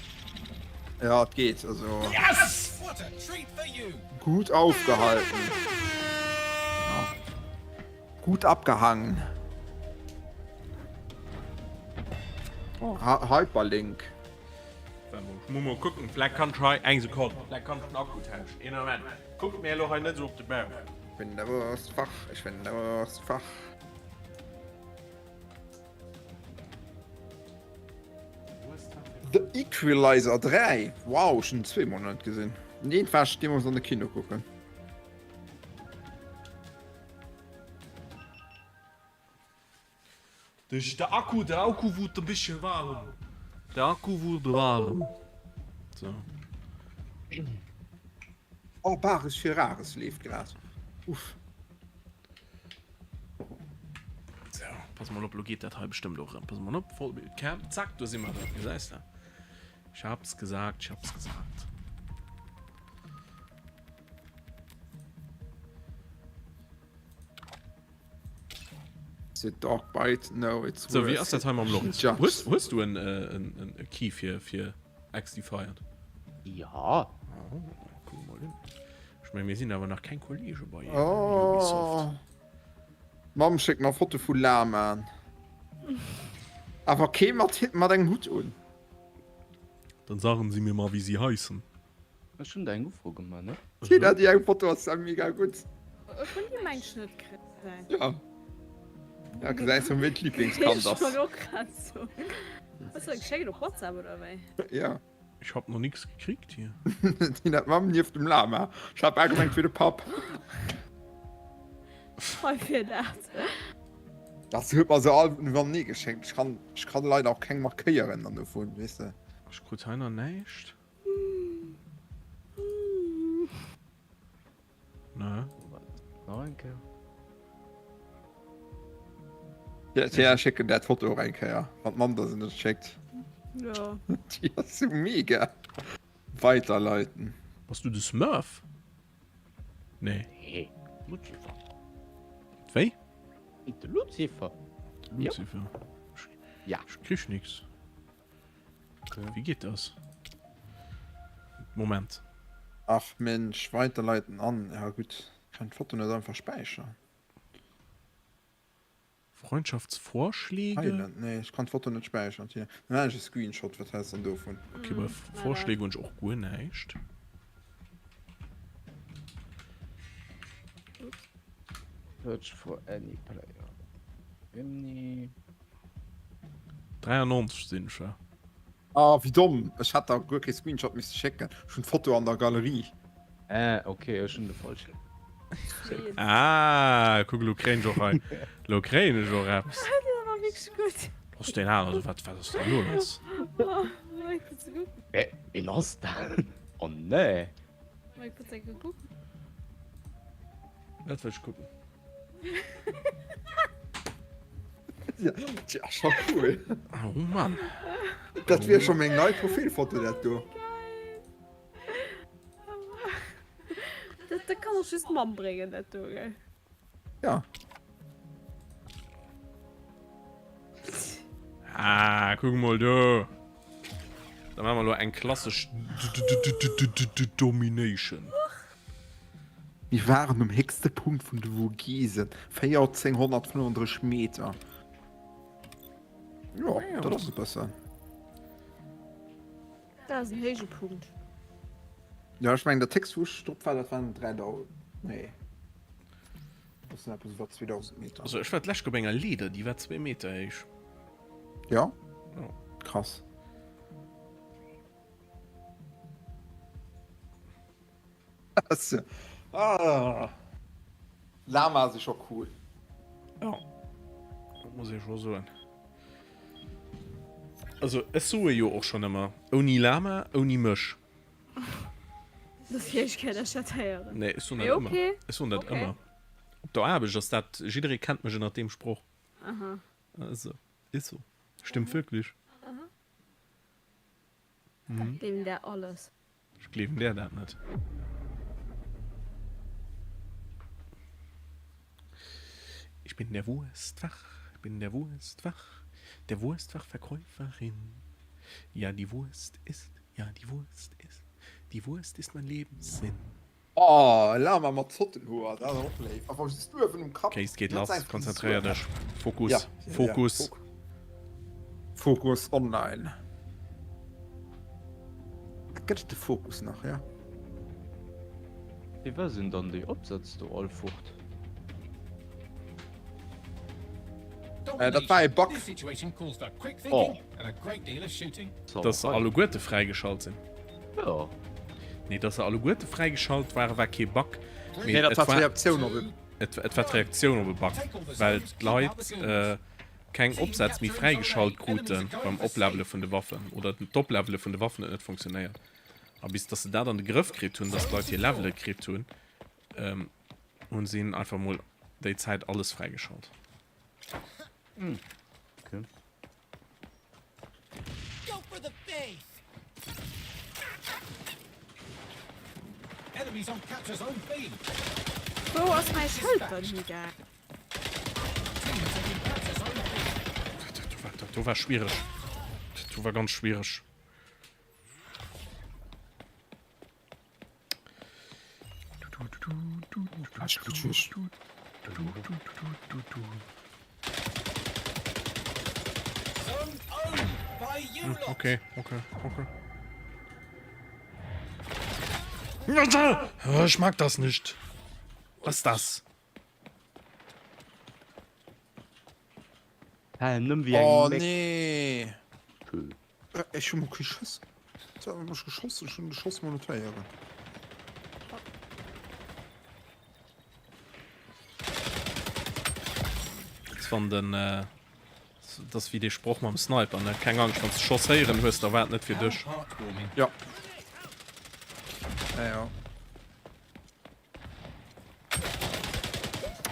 S3: Ja, et geet, also.
S1: Yes!
S3: Gut aufgehalten. Ja. Gut abgehangen. Oh. Hyperlink.
S1: Warte mol, ech muss mol kucken, vläicht kann ech hei, eng Sekonn, vläicht kann ech den Akku tauschen. Een Moment, kuckt mir elo hei net esou op de Bauch.
S3: Ich bin der Wurstfach, ich bin der Wurstfach. The Equalizer 3, wow, ech hunn en zweemol net gesinn. Den eent war ech deemools an de Kino kucken.
S1: De Akku, der Akku wurde e bisschen warm. Der Akku wurde warm. So.
S3: Oh, Bares fir Rares leeft grad. Uff.
S1: So, pass mal op, lo geet dat hei bestëmmt och erëm. Pass mal op, Vollbildcam, zack, do si mer erëm. Gesäis de? Ich hab's gesagt, ich hab's gesagt.
S3: Is it dog bite? No, it's
S1: So, wéi ass dat hei mam Loris? Hues, hues du en, äh, en, en, e Key fir, fir XDefiant?
S7: Ja.
S1: Oh, kuck mol un. Ech meng, mir sinn awer nach keng Kollege bei
S3: oh.
S1: Ubisoft.
S3: Mamm schéckt mer Foto vu Lamaen. Awer kee mat, mat engem Hutt un.
S1: Dann sagen sie mir mal, wie sie heißen.
S7: Ech hunn der eng Ufro gemaach, ne?
S3: Tina, déi eng Foto ass ja mega gutt.
S2: Ech hunn déi meng ech net kritt.
S3: Ja. Ja, gesäis du, wéi d'Liblingskand ass.
S2: Ech wollt och grad soen. Hues du geschéckt op WhatsApp oder wéi?
S3: Ja.
S1: Ech hab nach nix gekriegt hier.
S3: Tina, d'Mamm nieft dem Lama. Ech hat bal gemengt, et wier de Papp.
S2: Hei fir dat.
S3: Das huet mer se all iwwernee geschéckt. Ech kann, ech kann leider och keng markéieren dann dovun, weess de.
S1: Ech krut hei nach näischt. Ne?
S7: Nach eng Kéier.
S3: Ja, Thea schécken dat Foto och eng Kéier, wann d'Mamm der se net schéckt.
S2: Ja.
S3: Déi ass sou mega. Weiterleiten.
S1: Bass du de Smurf? Nee.
S7: Nee, Lucifer.
S1: Wéi?
S7: De Lucifer.
S1: Lucifer.
S7: Ja.
S1: Ech krich nix. Wéi geet das? Moment.
S3: Ach Mensch, weiterleiten an. Ja gutt, kann d'Foto net einfach späicheren.
S1: Freundschaftsvorschläge?
S3: Thailand, nee, ech kann d'Foto net späicheren. Tina. Dann maan ech e Screenshot, wat häls dann dovun?
S1: Okay, bei Vorschläge hunn ech och guer näischt.
S7: Search for any player. Bimni.
S1: 93 sinn ech, wa?
S3: Ah, wéi domm! Ech hätt der guer kee Screenshot misse schécken. Ech hunn d'Foto an der Galerie.
S7: Äh, okay, ech hunn de falschen.
S1: Ah, kuck, elo kréien ech och hei, elo kréien ech och eppes.
S2: Dat ass awer wierklech gutt.
S1: Ass deen aner, also wat, wat ass da elo lass?
S7: Äh, ween ass dat? Oh nee!
S1: Dat wëll ech kucken.
S3: Tja, scho cool.
S1: Oh Mann.
S3: Dat wier scho meng nei Profilfoto, dat do.
S2: Dat, dat kann och just d'Mamm bréngen, dat do, gell?
S3: Ja.
S1: Ah, kuck mol do. Da maache mer elo eng klassesch Domination.
S3: Mir waren um héchste Punkt vun de Vogesen, 1435 Meter. Jo, dat ass e bëssen.
S2: Dat ass en héije Punkt.
S3: Ja, ech mengen dat héchst wou ech drop war, dat waren 3000, nee, dat sinn eppes iwwer 2000 Meter.
S1: Also ech war d'lescht op enger Leeder, déi war zwee Meter héich.
S3: Ja?
S1: Ja.
S3: Krass. Ah. Lama si scho cool.
S1: Ja, dat muss ee scho soen. Also ech soe jo och schonn ëmmer, ouni Lama, ouni mech.
S2: Dat wier ech gär ech dat héieren.
S1: Nee, ech soen dat ëmmer. Ech soen dat ëmmer. Op der Aarbecht ass dat, jidderee kennt mech ënnert deem Sproch.
S2: Aha.
S1: Also, is so. Stimmt wirklich.
S2: Aha. Mhm. Gleewen der alles.
S1: Ech gleewen der dat net. Ich bin der Wurstfach, ich bin der Wurstfach, der Wurstfachverkäuferin. Ja, die Wurst ist, ja, die Wurst ist, die Wurst ist mein Lebenssinn.
S3: Oh, e Lama mat Zottenhoer, dat ass och léif. Awer just uewen um Kapp.
S1: Okay, es geht lass. Konzentréier dech. Fokus. Ja, Fokus.
S3: Ja, Fokus online. Gëtt et de Fokus nach, ja?
S7: Firwat sinn dann déi Opsätz do all fort?
S3: Äh, dat war e Bug.
S7: Oh.
S1: Dass se alleguerte fräigeschalt sinn.
S7: Jo.
S1: Nee, dass se alleguerte fräigeschalt waren, war kee Bug.
S3: Nee, dat war d'Reaktioun op e.
S1: Et, et war d'Reaktioun op e Bug, well d'Leit äh, keng Opsätz méi fräigeschalt krute beim Oplevele vun de Waffen oder d'Oplevele vun de Waffen huet net funktionéiert. A bis dass se dat an de Grëff kritt hunn, dass d'Leit hir Levele kritt hunn, ähm, hunn si einfach mol déi Zäit alles fräigeschalt.
S7: Hm. Okay.
S2: Wou ass mäi Schëld dann higaang?
S1: Dat do war schwiereg. Dat do war ganz schwiereg. Okay, okay, okay. Ich mag das nicht. Was ist das?
S7: Halen ëm wéi eng
S3: Oh
S7: Méck.
S3: nee!
S7: Puh.
S3: Ech hu mol kee Schoss. Se hat mech geschoss, ech hunn de Schoss mol net héieren.
S1: Ass wann den äh, dat ass wéi dee Sproch mam Sniper, ne? Keng Angscht, wann s de Schoss héieren hues, da war et net fir dech.
S3: Ja. Ja, ja.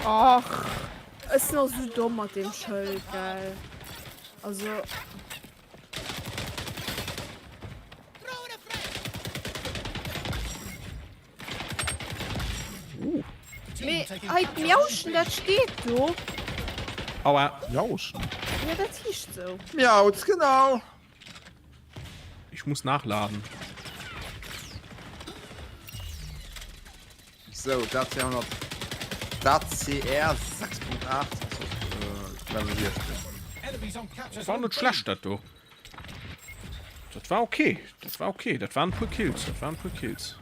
S2: Och, ech sinn och sou domm mat deem Schëld, gell. Also. Mee hei d'Miauschen, dat steet do.
S1: Aua.
S3: Miauschen?
S2: Ja, dat heescht sou.
S3: Miauz, genau.
S1: Ich muss nachladen.
S3: So, dat 200. Dat CR 6.8.
S1: Das war net schlecht, dat do. Dat war okay. Dat war okay. Dat waren puer Kills. Dat waren puer Kills.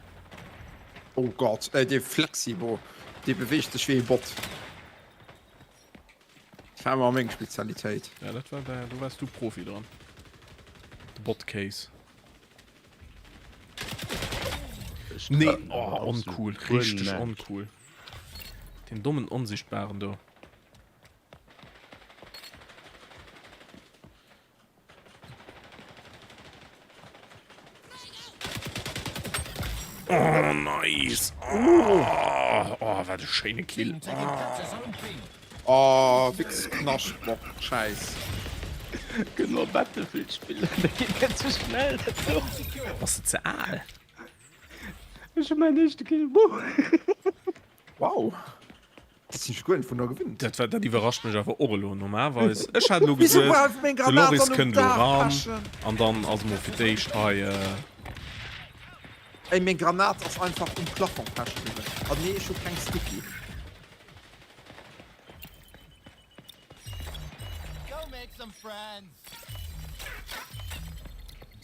S3: Oh Gott, äh, dee Flexibo, dee beweegt sech wéi e Bot. Dat war ëmmer meng Spezialitéit.
S1: Ja, dat war däi, do waars du Profi dran. De Botcase. Nee, oh, oncool, richteg oncool. Den dommen Onsichtbaren do. Oh, nice. Oh, oh, wat e schéine Kill.
S3: Oh, Wix Knaschtbock, Scheiß.
S7: Kënne mer Battlefield spillen? Dat geet mir ze schnell, dat do.
S1: Bass de ze al?
S7: Ech hu mäin éischte Kill. Wouh!
S3: Wow. Dat sinn ech guer net vun der gewinnt.
S1: Dat war, dat iwwerrascht mech awer och elo normalerweis. Ech hat elo geduet, de Loris kënnt elo ran an dann ass emol fir d'éischt hei.
S3: Ey, meng Granat ass einfach um Plafong peche bliwwen. Ah nee, ech hu keng Sticky.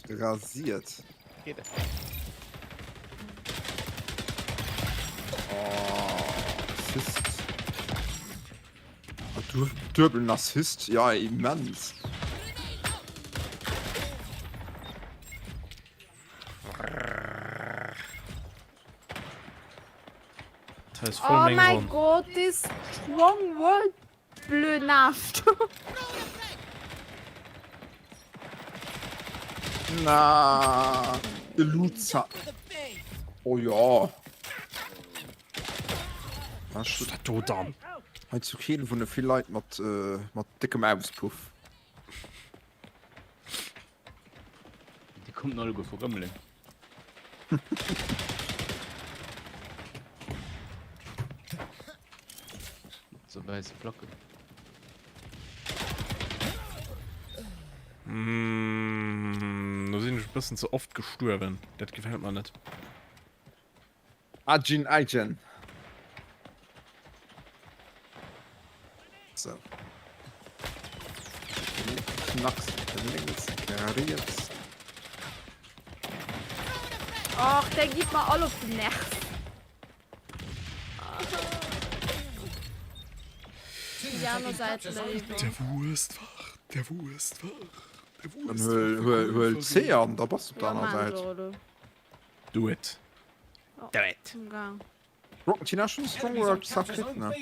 S3: Rasiert. Oh, Assist. Oh, du duebelen Assist, ja immens.
S2: Oh mein Gott, this strong world blöd Naascht.
S3: Na, de Luza. Oh ja.
S1: Was ist dat do dann?
S3: Hei zu Keel wunne vill Leit mat, äh, mat dickem Auspuff.
S7: Déi kommen alleguer vu Rëmeleng. Mat sou wäisse Placken.
S1: Mm, do sinn ech e bëssen ze oft gestuerwen. Dat gefält mer net.
S3: Ajin Aijen. So. Knacks, links, riets.
S2: Och, der gitt mer all op den Nerv. Déi aner Säit léiwer.
S1: Der Wurstfach, der Wurstfach, der
S3: Dann huel, huel, huel C an, da bass du op der
S2: Ja,
S3: aner
S2: maan
S3: Säit.
S2: ech och elo.
S1: Do it. Do it.
S2: Am Gang.
S3: Rock Tina schon Strong World Subkit, ne?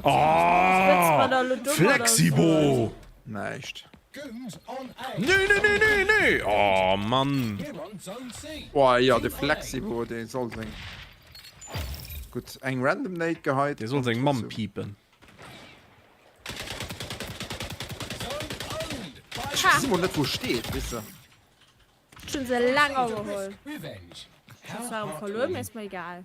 S1: Oh, Flexibo!
S3: Näischt.
S1: Nee, nee, nee, nee, nee! Oh, Mann!
S3: Oh ja, de Flexibo, dee soll seng. Gutt, eng random Nate geheit.
S1: Dee soll seng Mamm piepen.
S3: Ech weess emol net, wou steet, weess de.
S2: Ech hun se laang ageholl. Ech hun zwar erem verluer, mee ass mer egal.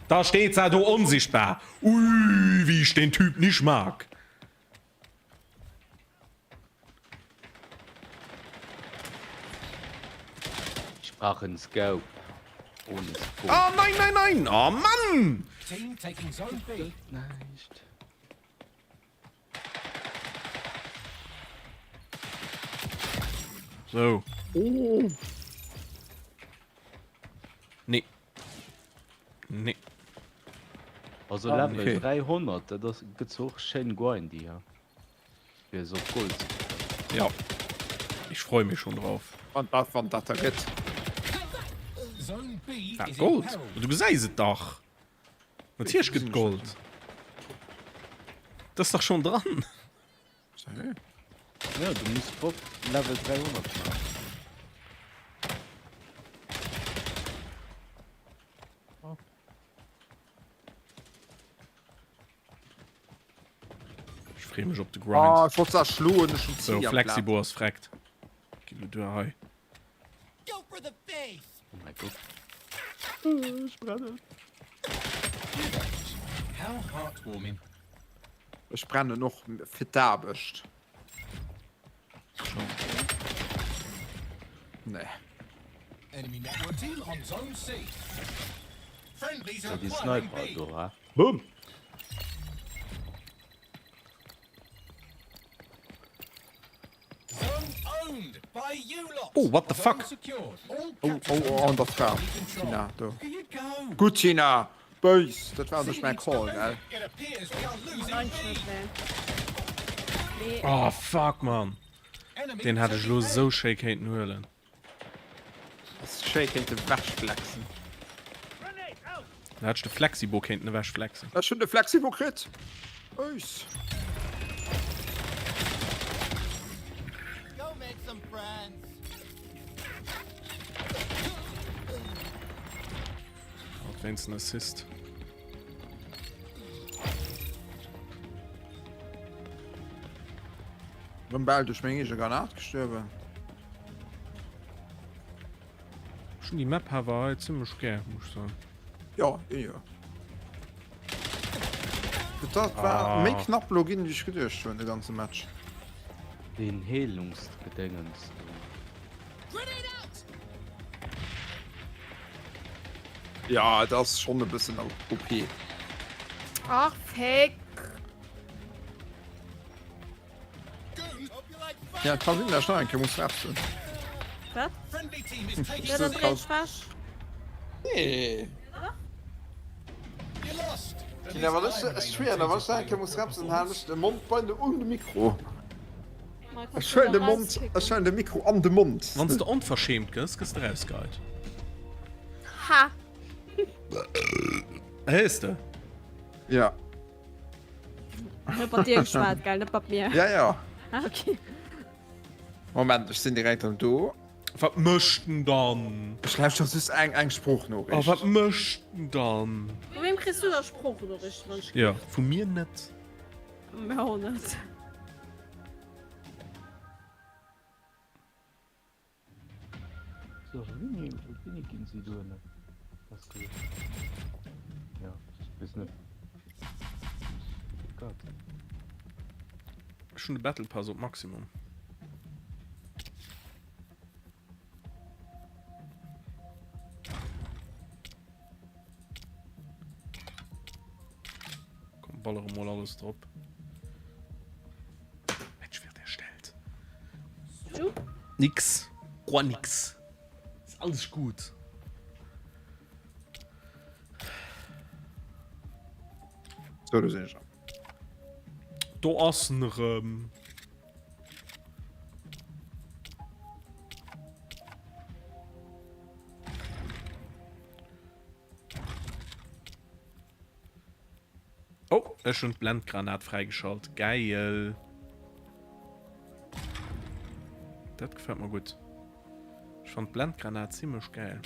S1: Da steet se do onsichtbar. Ui, wéi ech deen Typ nich mag.
S7: Ech brauch en Scope. Ohne Scope.
S1: Oh nein, nein, nein! Oh Mann!
S7: Näischt.
S1: So.
S3: Oh.
S1: Nee. Nee.
S7: Also Level
S3: okay.
S7: 300, dat ass gëtt och schéin grindy, ja. Fir se op Gold ze kréien.
S1: Ja. Ich freue mich schon drauf.
S3: Wann dat, wann dat da gëtt.
S1: Wat Gold? Du gesäis et dach. Natierlech gëtt Gold. Dat ass dach schonn dran.
S3: Seriö?
S7: Ja, du muss op Level 300 maachen.
S1: Ech freeë mech op de Grind.
S3: Ah, ech wollt se erschloen, ech hunn
S1: Sou,
S3: C am
S1: Flexibo ass freckt. Ginn lo duer hei.
S7: Oh mein Gott.
S3: Ech brennen och fir d'Aarbecht. Nee.
S7: Ja, die Sniper do, ha?
S1: Boom! Oh, what the fuck?
S3: Oh, oh, oh, an der Trap. Tina, do. Gutt, Tina! Bëis! Dat war sech mäi Call, gell?
S1: Oh, fuck, man. Deen hätt ech elo esou schéi kéinten huelen.
S3: Ass schéi kéint ewechflexen.
S1: Da hätt ech de Flexibo kéinten ewechflexen.
S3: Ech hunn de Flexibo kritt. Bëis!
S1: Hat wéinst en Assist.
S3: Rëm bal duerch meng eege Granat gestuerwen.
S1: Ech hunn déi Map awer hei zimmlech gär, muss ech soen.
S3: Jo, jo. Dat war méi knapp lo ginn, wéi ech geduecht hunn, de ganze Match.
S7: Deen Heelungsgedéngens do.
S3: Ja, et ass schonn e bëssen OP.
S2: Ach, Fick!
S3: Ja, et ka sinn, dass ech nach eng Kéier muss wechseln.
S2: Wat? Ja, dann dréi ech wech.
S3: Nee. Tina, wann ech, ech schwéier, wann ech nach eng Kéier muss repsen, halen ech de Mond bei de un de Mikro. Ech huelen de Mond, ech huelen de Mikro an de Mond.
S1: Wann s de onverschämt gëss, gëss de rausgeheit.
S2: Ha!
S1: Héiers de?
S3: Ja.
S2: Net mat dir geschwat, gell? Net mat mir.
S3: Ja, ja.
S2: Ah, okay.
S3: Moment, ech sinn direkt erëm do.
S1: Wat mécht en dann?
S3: Ech lauschter just eng, eng Sproochnoriicht.
S1: Oh, wat mécht en dann?
S2: Vu wem kriss du da Sproochnoriichten, wann ech.
S1: Ja, vu mir net.
S2: Mir och net.
S7: So, wéini, wéini ginn si dohinner? Das geht. Ja, bis net. Gott.
S1: Ech hunn de Battle Pass op Maximum. Komm, ballere mol alles drop. Match wird erstellt.
S2: Du?
S1: Nix. Gar nix. Alles gut.
S3: So, do sinn ech.
S1: Do ass en erëm. Oh, ech hunn d'Blendgranat fräigeschalt. Geil. Dat gefällt mer gutt. Ech fand d'Blendgranat zimmlech geil.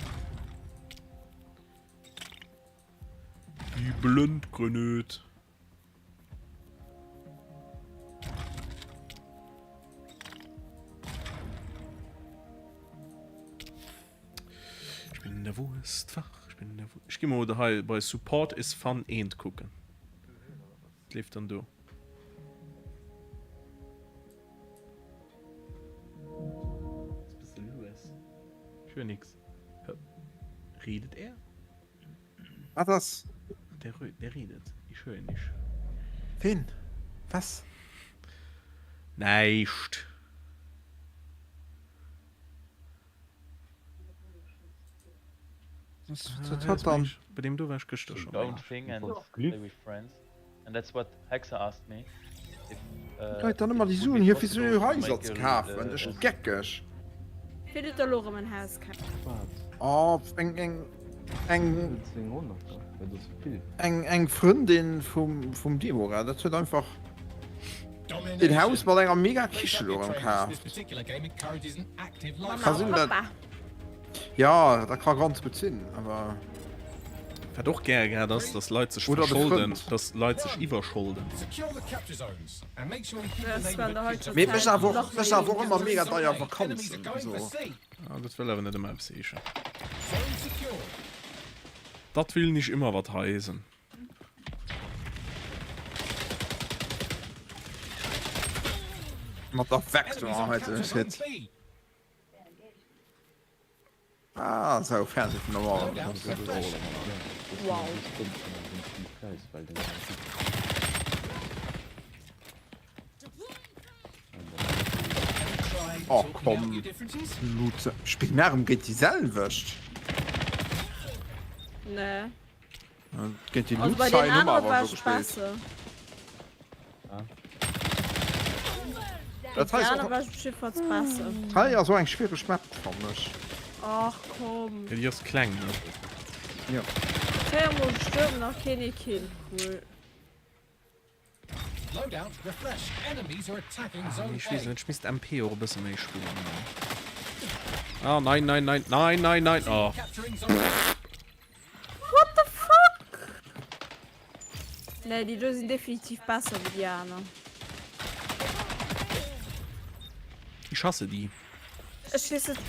S1: Die Blendgranat. Ich bin in der Wurstfach. Ich bin in der Wurst. Ich geh mal hei bei Support is Fun eent kucken. Was lebt dann do? Ich höre nix. Redet er?
S3: Wat ass?
S1: Der, der redet. Ich höre nicht.
S3: Ween? Was?
S1: Näischt.
S3: Was hat dann?
S1: Bei dem do war ich gëschter schon.
S8: Don't think and play with friends. And that's what Hexa asked me. If,
S3: uh, Leit dann ëmmer déi Suen hier fir sou Haiser ze kafen. Ech geckeg.
S2: Wien huet da lo erëm en Haus kaf?
S3: Oh, eng eng eng eng eng Frëndin vum vum Deborah, dat huet einfach en Haus mat enger mega Kiche lo erëm kaf.
S2: Mama a Papa.
S3: Ja, dat ka ganz gutt sinn, awer.
S1: Wat och gär gehat ass, dass Leit sech
S3: Oder de
S1: verscholden,
S3: Frënd.
S1: dass Leit sech iwwerscholden.
S3: Mee et mécht awer och, mécht awer och ëmmer mega deier Vakanzen, so.
S1: Ah, dat wëll awer net ëmmer eppes heeschen. Dat will nicht immer wat heisen.
S3: Mat der Vector hei den Shit. Ah, sou Fernseh vun der Mauer.
S2: Wow.
S3: Oh komm Lute. Spillt mir erëm géint déi selwecht?
S2: Nee.
S3: Géint déi
S2: Also bei den
S3: Luzei hu mer
S2: anere
S3: awer
S2: war
S3: scho
S2: ech
S3: gespillt.
S2: besser.
S3: Dat hei
S2: Déi
S3: ass
S2: aner
S3: och
S2: war ech jiddefalls besser.
S3: hei ass och eng schwiereg Map fannen ech.
S2: Ach komm.
S1: Ja, déi ass kleng, ne?
S3: Jo.
S2: Véier mol gestuerwen, nach keen ee Kill. Cool.
S1: Ah, nee, ech weess net, ech misst MP och e bësse méi spillen. Ah, nein, nein, nein, nein, nein, nein. Oh.
S2: What the fuck? Nee, déi do sinn definitiv besser wéi déi aner.
S1: Ich hasse die.
S2: Ech weess net.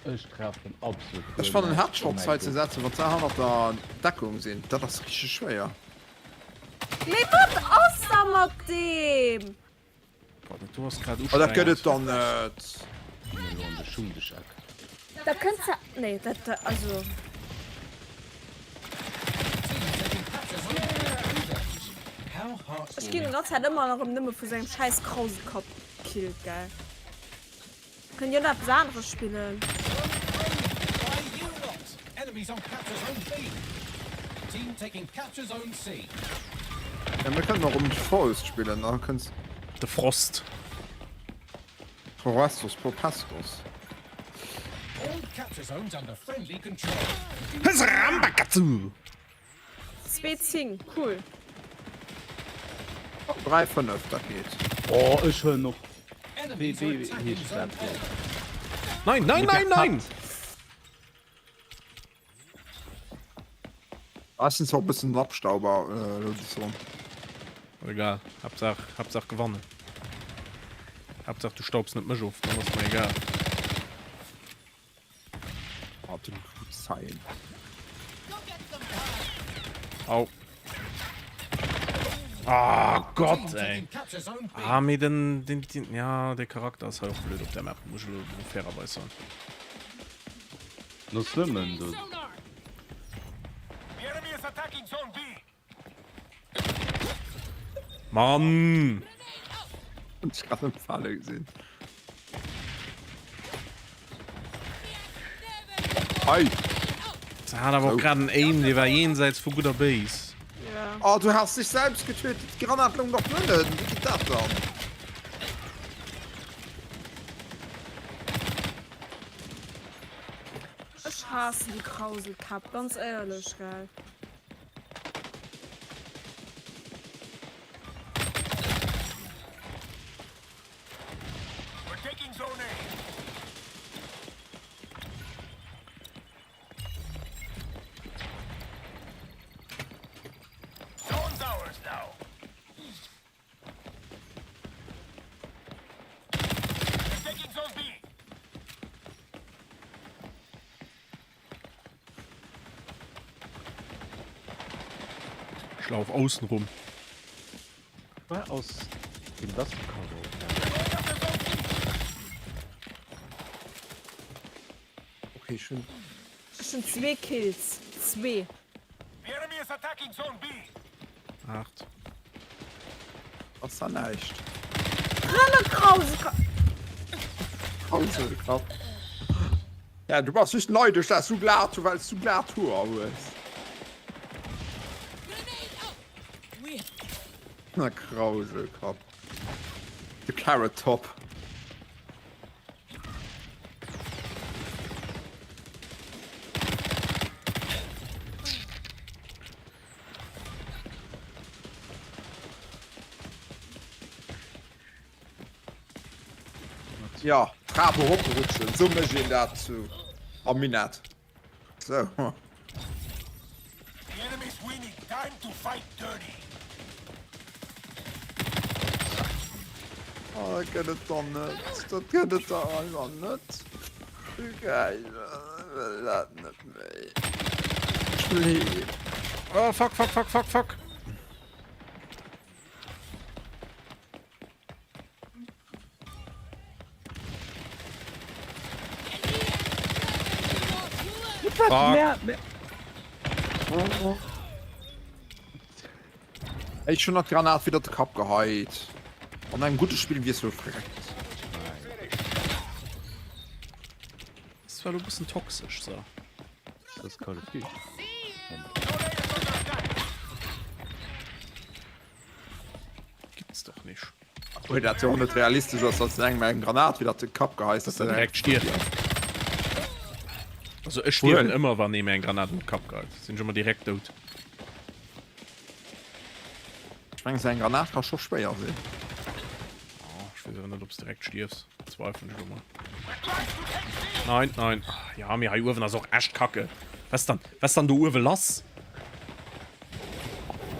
S7: Ech treffen absolut
S3: Ech fannen Headshots hei ze setzen wann se hannert der Deckung sinn, dat ass richteg schwéier.
S2: Mee wat ass da mat deem?
S1: Boah, dat do ass grad
S3: Oh dat gëtt
S1: ustrengend.
S3: et dann net.
S7: Ginn elo an de Schumdescheck.
S2: Da kënnt se. Nee, dat also. Ech ginn ganz Zäit ëmmer erëm nëmme vu sengem schäiss Krausekapp gekillt, gell. Kënnt dir nach eppes aneres spillen?
S3: Ja mir kënnen och um Forest spillen, da kënns.
S1: De Frost.
S3: Forestos Popestos.
S1: Rambakatsu!
S2: 2 10, cool.
S3: 3 5 dat geet.
S7: Oh ech huelen och wéi wéi heescht dat hei?
S1: Nein, nein, nein, nein!
S3: Ah, ech sinn zwar e bëssen den Abstauber elo dës Ronn.
S1: Egal, Haaptsaach, Haaptsaach gewannen. Haaptsaach du staubs net mech of, dann ass mer egal.
S3: Ah, den Blutzeil.
S1: Au. Ah Gott, ey. Ah, mee den, den, den, ja, de Charakter ass hei och blöd op der Map, muss ich elo fairerweis soen.
S7: Nos nëmmen do.
S1: Mann!
S3: Hunn ech grad empfale gesinn. Hei!
S1: Se hat awer och grad en Aim, dee war jenseits vu Gutt a Béis.
S3: Oh, du has dich selbst getötet. Die Granat lung doch drinnen. Wie geht das dann?
S2: Ech haassen déi Krauselkäpp, ganz éierlech, gell.
S1: Ich lauf außen rum.
S7: War aus dem das
S3: Okay, schön.
S2: Ech hun zwee Kills. Zwee.
S1: 8.
S3: Ass da näischt.
S2: Rëmme Krauselkapp.
S3: Krauselkapp. Ja, du bass just neidesch, dass du glat, well du glat Hoer hues. Na Krauselkapp. De Carrot Top. Ja, Trap eroprutschen, sou mécht een dat zu am Minett. Sou. Oh, dat gëtt et der net. Dat gëtt et der einfach net. Ech wëll dat net méi. Ech wëll heem.
S1: Oh, fuck, fuck, fuck, fuck, fuck.
S3: Fuck. Ech hun der d'Granat widder de Kapp geheit. An engem gudde Spill wiers du verreckt.
S1: Das war lo bëssen toxesch, so.
S7: Das ist Call of Duty.
S1: Gibt's doch nicht.
S3: Obwohl dat jo och net realistesch ass, dass du engem eng Granat widder de Kapp geheis, dass
S1: Dass
S3: er
S1: er
S3: direkt
S1: direkt stierft. Also ech stierwen ëmmer, wann ee mir eng Granat un de Kapp geheit. Sinn ech ëmmer direkt dout.
S3: Ech mengen, sou eng Granat ka scho schwéier sinn.
S1: Oh, ech weess awer net, ob s direkt stierfs. Zweifelen ech elo mol. Nein, nein. Ja, mee hei uewen ass och echt kacke. Was dann, was dann do uewe lass?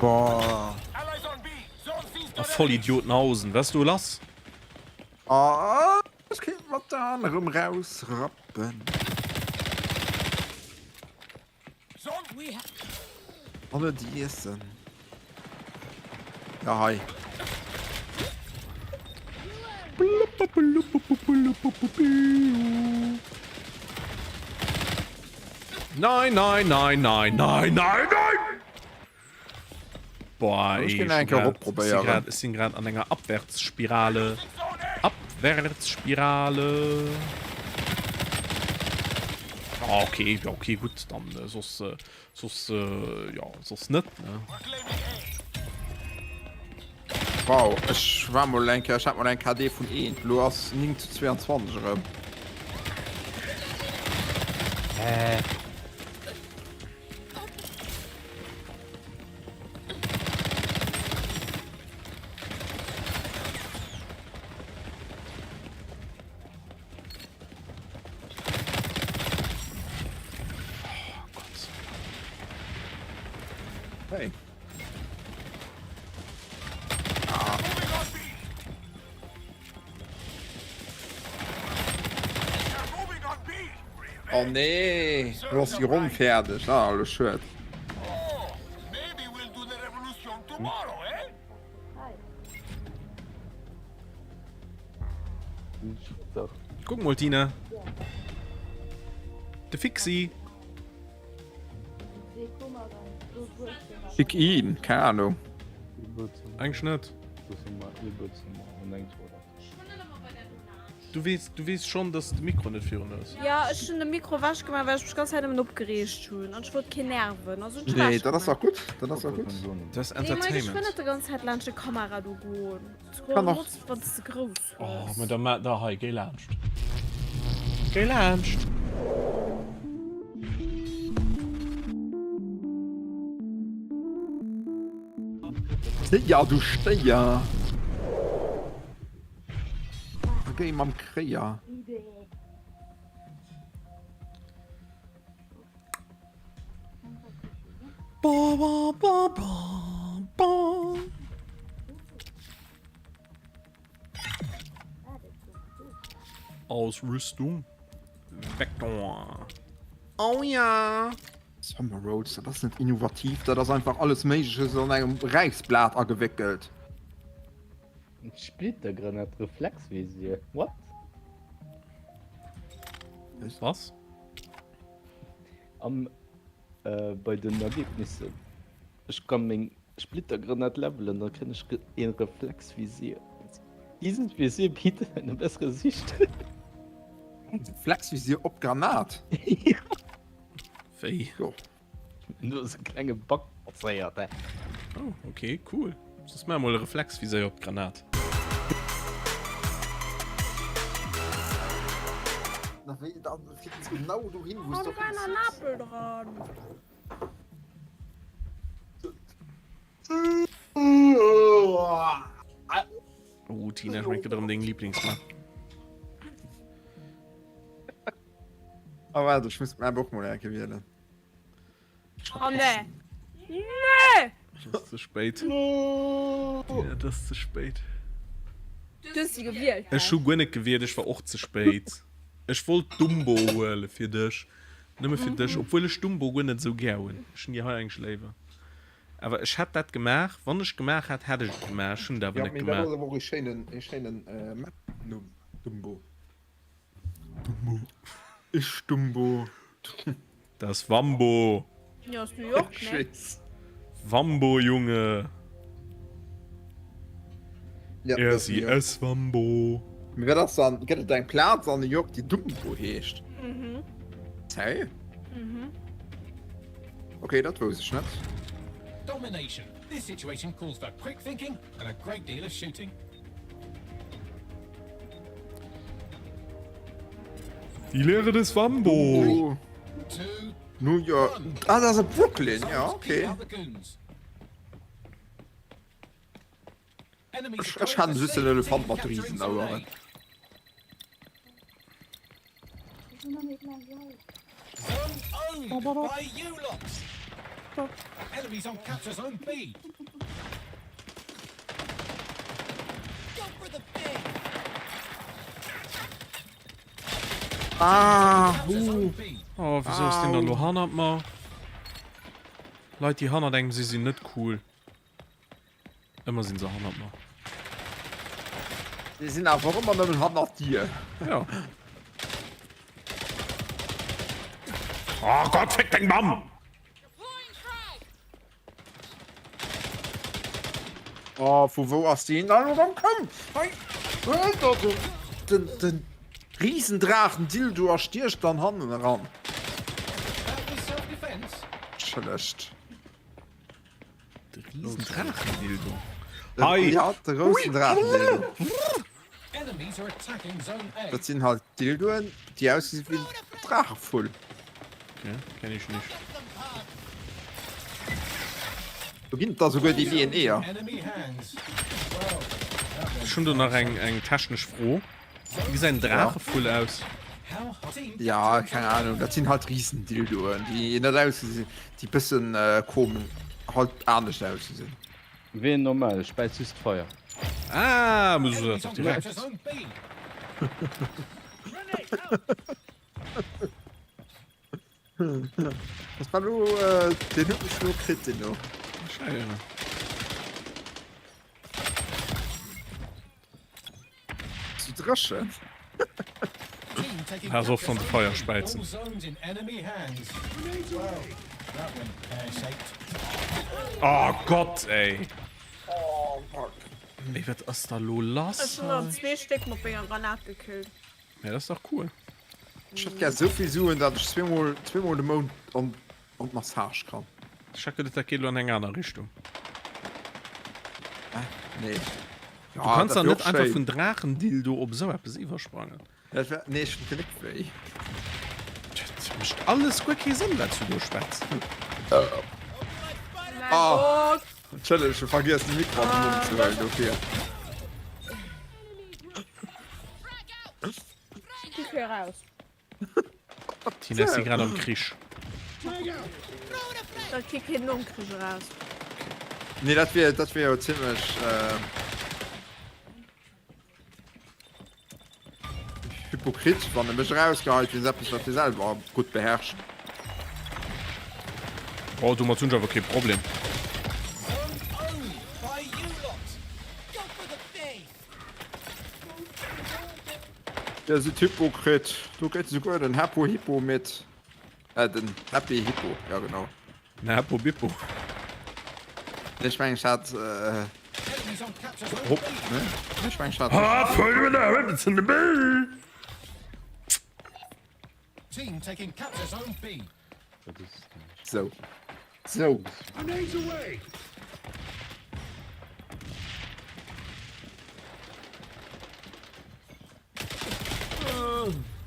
S3: Boah.
S1: A Vollidiotenhausen, was do lass?
S3: Ah, ech kéint mat der anerem rausrappen. An net iessen. Ja, hei.
S1: Nein, nein, nein, nein, nein, nein, nein! Boah,
S3: Ech
S1: ey,
S3: ginn
S1: ech
S3: eng Kéier
S1: hun grad,
S3: eropprobéieren.
S1: ech si grad, ech sinn grad an enger Abwärtsspirale. Abwärtsspirale. Ah, okay, ja, okay, gutt, dann äh, soss, äh, soss, äh, ja, soss net, ne?
S3: Wow, ech war mol eng Kéier, ech hat mol eng KD vun 1, lo ass 9 zu 22 erëm.
S7: Hä?
S1: Oh Gott.
S3: Hey. Oh nee, lo ass déi Ronn fäerdeg. Ah, elo schued.
S1: Guck mol, Tina. De Fixi.
S3: Fick ihn, keine Ahnung.
S1: Eigentlich net. Du weess, du weess schonn, dass de Mikro net virun hues.
S2: Jo, ech hunn de Mikro ewech gemaach, well ech mech ganz Zäit nëmmen opgereegt hunn an ech wollt keen nerven. Also hunn ech
S3: Nee,
S2: ewech
S3: dat ass
S2: gemaach.
S3: och gutt, dat ass och gutt.
S1: Dat ass
S2: Nee, Mike, ech wëll
S1: Entertainment.
S2: net de ganz Zäit laanscht de Kamera do goen.
S3: Kann och.
S2: Rotz, wann s de grouss
S1: Oh,
S2: hues.
S1: mä da ma, da hei, géi laanscht. Géi laanscht!
S3: Stéier, du Stéier! Géi mam Kréier.
S1: Ba, ba, ba, ba, ba. Ausrüstung. Vector. Oh ja.
S3: Summer Rolls, dat ass net innovativ, dat ass einfach alles Méigleches an engem Räisblat agewéckelt.
S7: Splittergranat Reflexvisier, what?
S1: Was?
S7: Am äh, bei den Ergebnissen. Ech kann meng Splittergranat levelen, dann kréien ech een Reflexvisier. Dieses Visier bietet eine bessere Sicht.
S3: Reflexvisier op Granat?
S7: Ja.
S1: Wéi?
S3: Jo.
S7: Do ass e klenge Bug passéiert, hä?
S1: Oh, okay, cool. Soss maache mol e Reflexviséier op d'Granat.
S6: Na wéi, da flitt se genau dohin, wou
S2: Oh,
S6: s
S2: do
S6: de
S2: war nach en Apel dran.
S1: Oh, Tina, ech mengen, et gëtt erëm deng Lieblingsmap.
S3: Oh, waart, ech muss d'Map och mol eng Kéier wielen.
S2: Oh nee. Nee!
S1: Et ass ze spéit. Tina, et ass ze spéit.
S2: Du hues se gewielt,
S1: Ech hu guer net gewielt, ech war och ze spéit. Ech wollt Dumbo huele fir dech. Nëmme fir dech, obwuel ech Dumbo guer net esou gär hunn. Ech hunn déi hei eigentlech léiwer. Awer ech hätt dat gemaach, wann ech gemaach hätt, hätt ech et gemaach. Ech hunn et awer
S3: Ja,
S1: net
S3: mee dat
S1: gemaach.
S3: ass awer och e schéinen, e schéinen Map-Numm, Dumbo. Dumbo. Ech Dumbo.
S1: Dat ass Wambo.
S2: Jo, ass New York, ne?
S3: Schweess.
S1: Wambo, Junge.
S3: Ja, dat ass New York.
S1: RCS Wambo.
S3: Mee wat ass dann, gëtt et eng Plaz an New York, déi Dumbo heescht?
S2: Mhm.
S3: Zäi?
S2: Mhm.
S3: Okay, dat wousst ech net.
S4: Domination. This situation calls for quick thinking and a great deal of shooting.
S1: Die Lehre des Wambo.
S3: New York. Ah, das ist Brooklyn. Ja, okay. Ech, ech han just den Elefant mat Riesenaueren. Ah, hu.
S1: Oh, wieso ass den dann lo hannert mer? Leit, déi hannert engem si, sinn net cool. Ëmmer sinn se hannert mer.
S3: Déi sinn awer och ëmmer nëmmen hannert dir.
S1: Ja. Oh Gott, fick deng Mamm!
S3: Oh, vu wou ass deen dann elo erëm komm? Hei, Alter, den, den, den Riesendrachen-Dildo a stiecht dann hannen eran. Schlecht.
S1: De Riesendrachendildo. Hei!
S3: Ja, de groussen Draachendildo. Dat sinn halt Dildoen, déi ausgesi wéi en Draachevull.
S1: Okay, kenn ech nicht.
S3: Do ginn et da souguer déi leeën Eeër.
S1: Ech hunn do nach eng, eng technesch Fro. Wéi gesäit en Draachevull aus?
S3: Ja, keng Ahnung, dat sinn halt Riesendildoen, déi net ausgesinn, déi bëssen komesch, halt anescht ausgesinn.
S7: Wéi en normale, späizt just Feier.
S1: Ah, muss ech dat doch direkt.
S3: Das war lo, äh, den huet mech lo kritt, den do.
S1: Scheiße.
S3: Zu dréchen.
S1: Pass op wann se Feier späizen. Oh Gott, ey.
S3: Oh, fuck.
S1: Mee wat ass da lo lass
S2: Ech hunn der
S1: hei?
S2: zwee Stéck mat menger Granat gekillt.
S1: Mä dat ass dach cool.
S3: Ech hätt gär souvill Suen, dat ech zweemol, zweemol de Mount an, an d'Massage kann.
S1: Ech hat geduet, dat geet elo an eng aner Richtung.
S3: Hä? Nee.
S1: Du
S3: Ja,
S1: kanns
S3: dat
S1: dach
S3: wär
S1: net
S3: och
S1: einfach
S3: schéin.
S1: vun Draachendildo op esou eppes iwwersprangen.
S3: Dat wär, nee, ech hunn Genéck wéi.
S1: Dat mécht alles guer kee Sënn, wat s du do schwätz.
S2: Mein
S3: Ah.
S2: Gott!
S3: Entschëlleg, ech hu vergiess de Mikro an de Mond ze huelen, dofir.
S2: Kick hier raus.
S1: D'Ines si grad am Krich.
S2: Da kick hien nom Krich eraus.
S3: Nee, dat wier, dat wier jo zimlech, äh, Hypokrit, wann e mech erausgeheit wéinst eppes, wat hie selwer gutt beherrscht.
S1: Oh, domat hunn ech awer kee Problem.
S3: Dir sidd Hypokrit, do kritt souguer den Heppo Hippo mit. Äh, den Happy Hippo, ja genau.
S1: Den Heppo Bippo.
S3: Nee, ech mengen, ech hat, äh, Hopp, ne? Ech mengen, ech hat. Sou. Sou.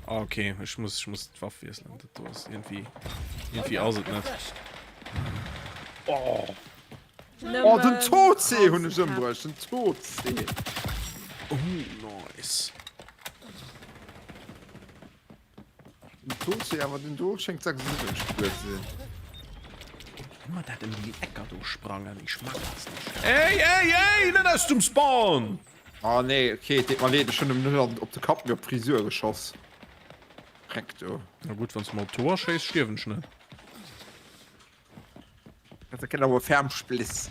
S1: Ah, okay, ech muss, ech muss d'Waff wiesselen. Dat do ass irgendwie, irgendwie ass et net.
S3: Oh. Oh, den Todsee hunn ech ëmbruecht, den Todsee.
S1: Oh, nice.
S3: Den Todsee, awer den do schéngt 76 Spuer ze sinn.
S1: Ëmmer dat ëm déi Ecker do sprangen, ech mag das nicht. Ey, ey, ey, net aus dem Spawn!
S3: Ah nee, okay, et deet mer leed, ech hunn em net op de Kapp, mee op d'Frisur geschoss. Dreck do.
S1: Na gutt, wann s de mer op d'Hoer schéiss, stierwen ech net.
S3: Dat kennt awer ferm Spliss.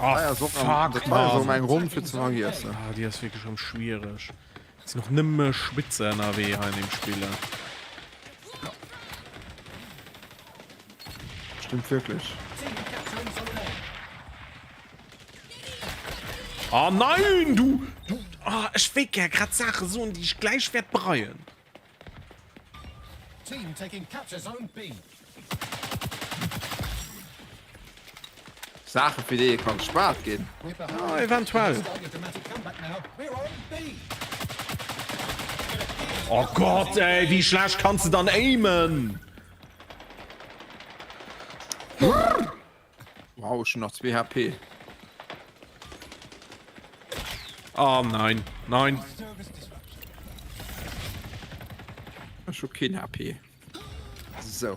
S1: Ah, fuck, Mann.
S3: Eng Ronn fir ze vergiessen.
S1: Ah, déi ass wierklech erëm schwiereg. Et sinn och nëmme Schwitzer ënnerwee hei an deem Spill.
S3: Stimmt wierklech.
S1: Ah nein, du, du, ah, ech wéilt gär grad Saache soen, déi ech gläich wäert bereien.
S4: Team taking capture zone B.
S3: Saache fir déi ee kann gespaart ginn.
S1: Ah, eventuell. Oh Gott, ey, wéi schlecht kanns de dann aimen?
S3: Wow, ech hunn nach 2 HP.
S1: Oh nein, nein.
S3: Ech hu keen HP. Sou.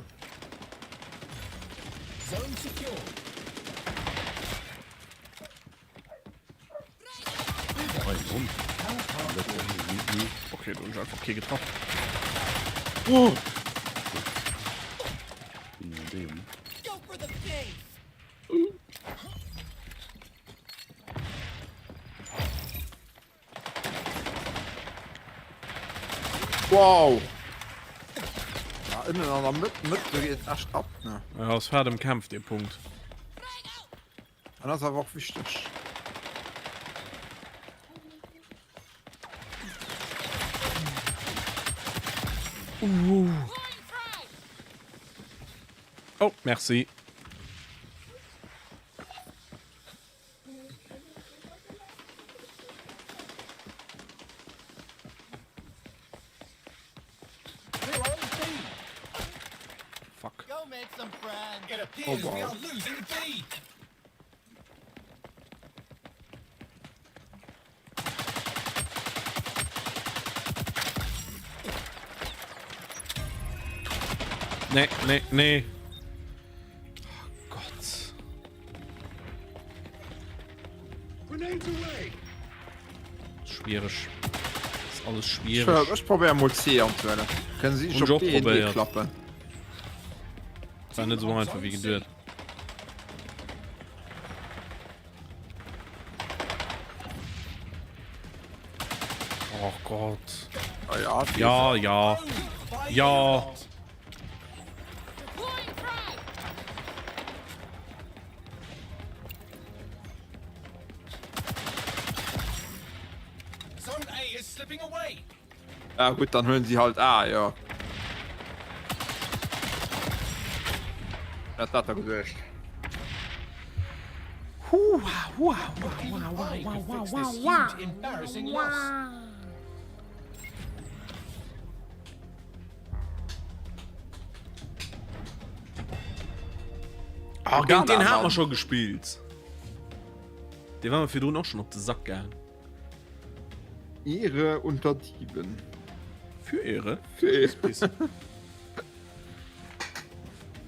S1: Okay, do hunn ech einfach kee getraff.
S3: Oh. Wow! Ja, ënnen an der Mëtt, Mëtt do geet et echt ab, ne?
S1: Ja, ass hart ëmkämpft dee Punkt.
S3: An ass awer och wichteg.
S1: Oh, merci. Fuck.
S3: Oh wow.
S1: Nee, nee, nee. Oh Gott. Schwierig. Ist alles schwierig.
S3: Ech probéier mol C anzuwählen. Können Sie
S1: Hun
S3: op
S1: ech och
S3: B und D
S1: probéiert.
S3: klappen.
S1: War net sou einfach wéi geduet. Oh Gott.
S3: Ja,
S1: Ja, ja. Ja.
S3: Ah gutt, dann huelen si halt A, jo. Wat dat da geduecht?
S1: Ah, géint deen hat mer scho gespillt. Dee war mer virdrun och schon op de Sack gaang.
S3: Ehre unter Dieben.
S1: Für Ehre?
S3: Für Ehre.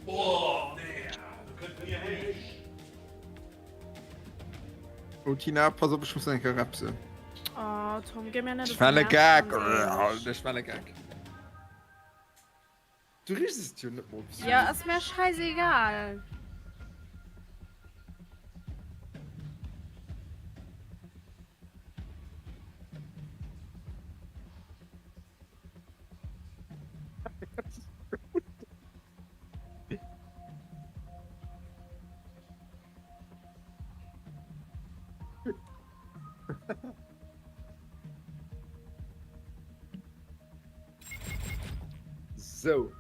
S1: Oh, nee, du kënnt mir héich.
S3: Oh, Tina, pass op, ech muss eng Kéier repsen.
S2: Oh, Tom, geh mir net
S3: Ech war e Gag. Ech war e Gag. Du riechs et jo net mol.
S2: Ja, ass mir scheißegal.
S3: Sou,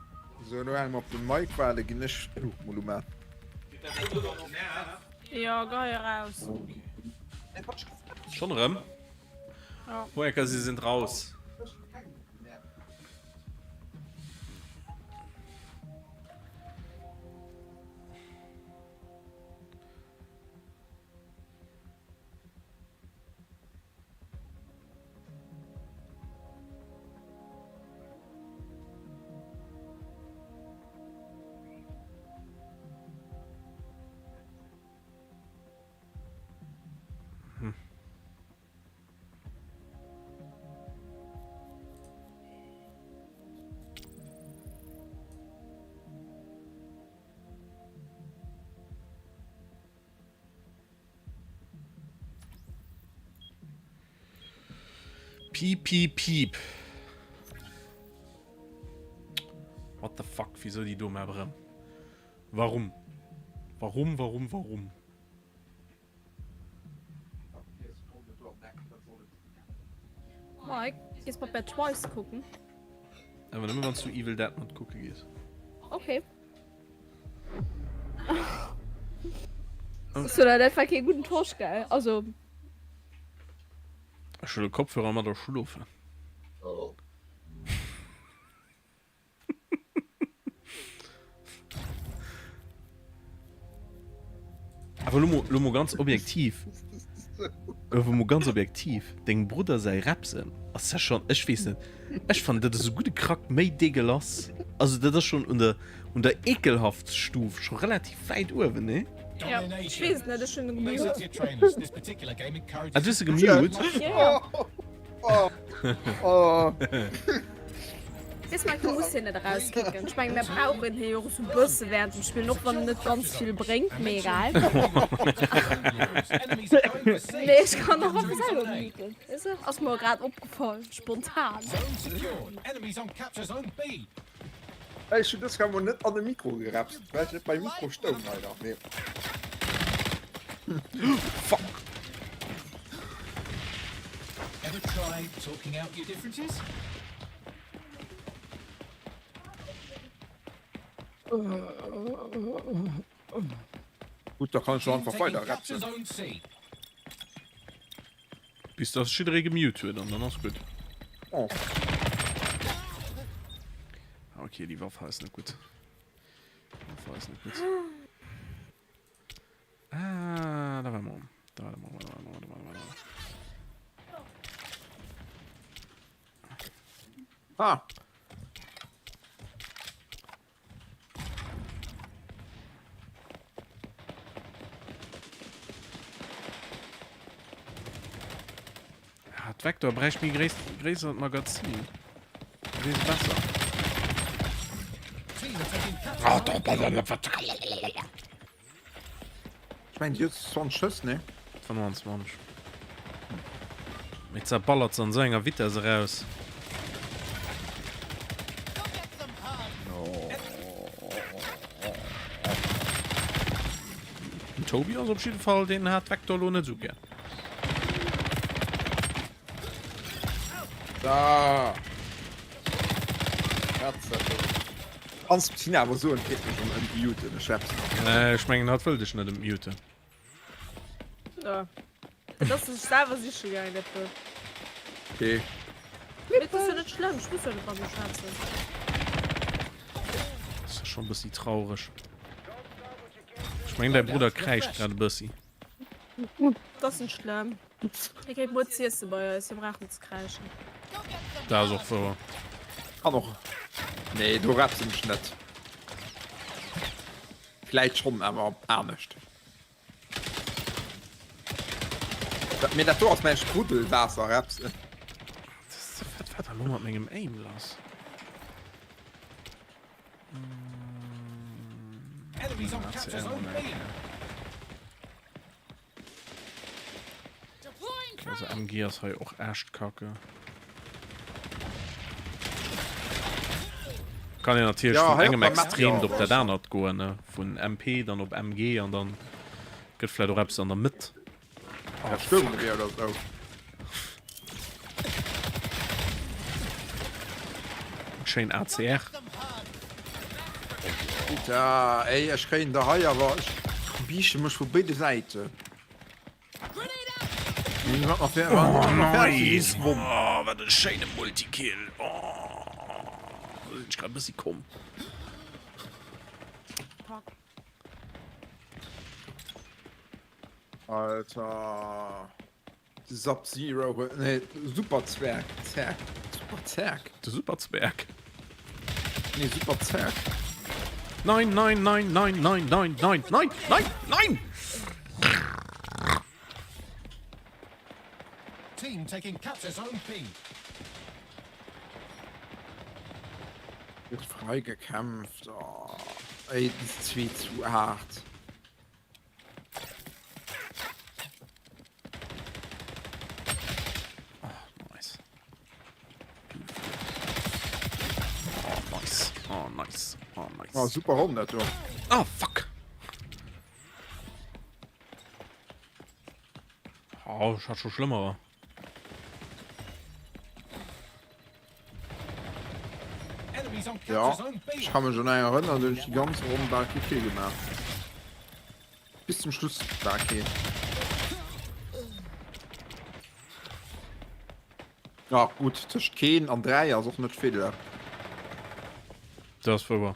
S3: sou no engem op de Mike waarde ginn ech d'Luucht mol uman.
S2: Jo, gei eraus.
S1: Schon erëm?
S2: Ja.
S1: Hoeker, sie sind raus. Piep, piep, piep. What the fuck, wieso déi do Map erëm? Warum? Warum, warum, warum?
S2: Mike, gees mat mir Twice kucken?
S1: Awer nëmme wann s du Evil Dead mat kucke gees.
S2: Okay. So, dat war kee gudden Tosch, gell? Also.
S1: Ech huele Kopfhörer mat a schlofen.
S3: Oh.
S1: Awer lo mo, lo mo ganz objektiv. Awer mo ganz objektiv, dengem Brudder säi Repsen ass ja schon, ech weess net, ech fannen dat ass e gudde Krack méi deegelass. Also dat ass schon un der, un der Ekelhaftstuf scho relativ wäit uewen, nee?
S2: Ja, ech weess et net, ech hunn e gemute.
S1: Ah, du hues e gemute?
S2: Ja, ja.
S3: Oh. Oh.
S2: Wees Mike, du muss hien net erauskicken. Ech mengen, mir brauchen hie jo och esou e bësse während dem Spillen, och wann en net ganz vill bréngt, mee egal. Mee ech kann och einfach selwer muten, weess de? Ass mer grad opgefall, spontan.
S3: Ech hunn dës Kéier mol net an de Mikro gerapst, well ech net beim Mikro stoung, leider. Mee.
S1: Fuck!
S3: Gutt, da kann ech jo einfach weider rapsen.
S1: Bis dass jidderee gemute huet an dann ass gutt.
S3: Oh.
S1: Ah, okay, déi Waff hei ass net gutt. Waff hei ass net gutt. Ah, da war mal. Da war mal, da war mal, da war mal.
S3: Ah.
S1: Ah, d'Vector bräicht méi gréiss, gréissert Magazin. Da wier se besser.
S3: Ech mengen, déi huet 20 Schëss, nee?
S1: 25. Mee zerballert se an esou enger Vitesse eraus. Tobi ass op jidde Fall, deen hat Vector elo net esou gär.
S3: Da. Kanns dem Tina awer soen, kéint mech erëm unmuten, ech schwätzen nach.
S1: Nee, ech mengen hatt wëll dech net unmuten.
S2: Ja. Dat ass sech selwer siche gaangen, dat do.
S3: Okay.
S2: Mee dat ass jo net schlëmm, ech muss jo net mat em schwätzen.
S1: Dat ass jo schon e bëssi traureg. Ech mengen däi Brudder kräischt grad e bëssi.
S2: Dat ass net schlëmm. Hie kritt muer z'iesse bei eis, hie brauch net ze kräischen.
S1: Dat ass och wouer.
S3: Kann och. Nee, do rätsen ech net. Vläit schonn, awer anescht. Dat, mee dat do ass mäin Spruddelwaasser-Räpsen.
S1: Wat war da lo mat mengem Aim lass? Also MG ass hei och echt kacke. Kann een natierlech
S3: Ja,
S1: vun
S3: hei op
S1: engem
S3: der Map,
S1: Extremt
S3: jo.
S1: op dat anert goen, ne? Vun MP dann op MG an dann gëtt vläit och eppes an der Mëtt.
S3: Ja, Sturmgewehr oder sou.
S1: Schéin ACR.
S3: Puta, ey, ech kréien der hei awer ech biiche mech vu béide Säiten.
S1: Oh, nice! Oh, wat e schéine Multikill! Oh, do sinn ech grad e bëssi komm.
S3: Alter. De Sub-Zero huet, nee, Superzwerg, Zerg, Superzerg.
S1: De Superzwerg.
S3: Nee, Superzerg.
S1: Nein, nein, nein, nein, nein, nein, nein, nein, nein, nein!
S4: Team taking capture zone B.
S3: Gëtt frei gekämpft. Oh, ey, das ist 2 zu 8.
S1: Oh, nice. Oh, nice. Oh, nice. Oh, nice.
S3: Oh, super Ronn dat do.
S1: Oh, fuck. Oh, ech hat scho schlëmmerer.
S3: Ja, ech ka mech un eng erënneren, do hunn ech déi ganz Ronn bal kee Kill gemaach. Bis zum Schluss war keen. Ja gutt, tëscht keen an 3 ass och net vill.
S1: Dat ass wouer.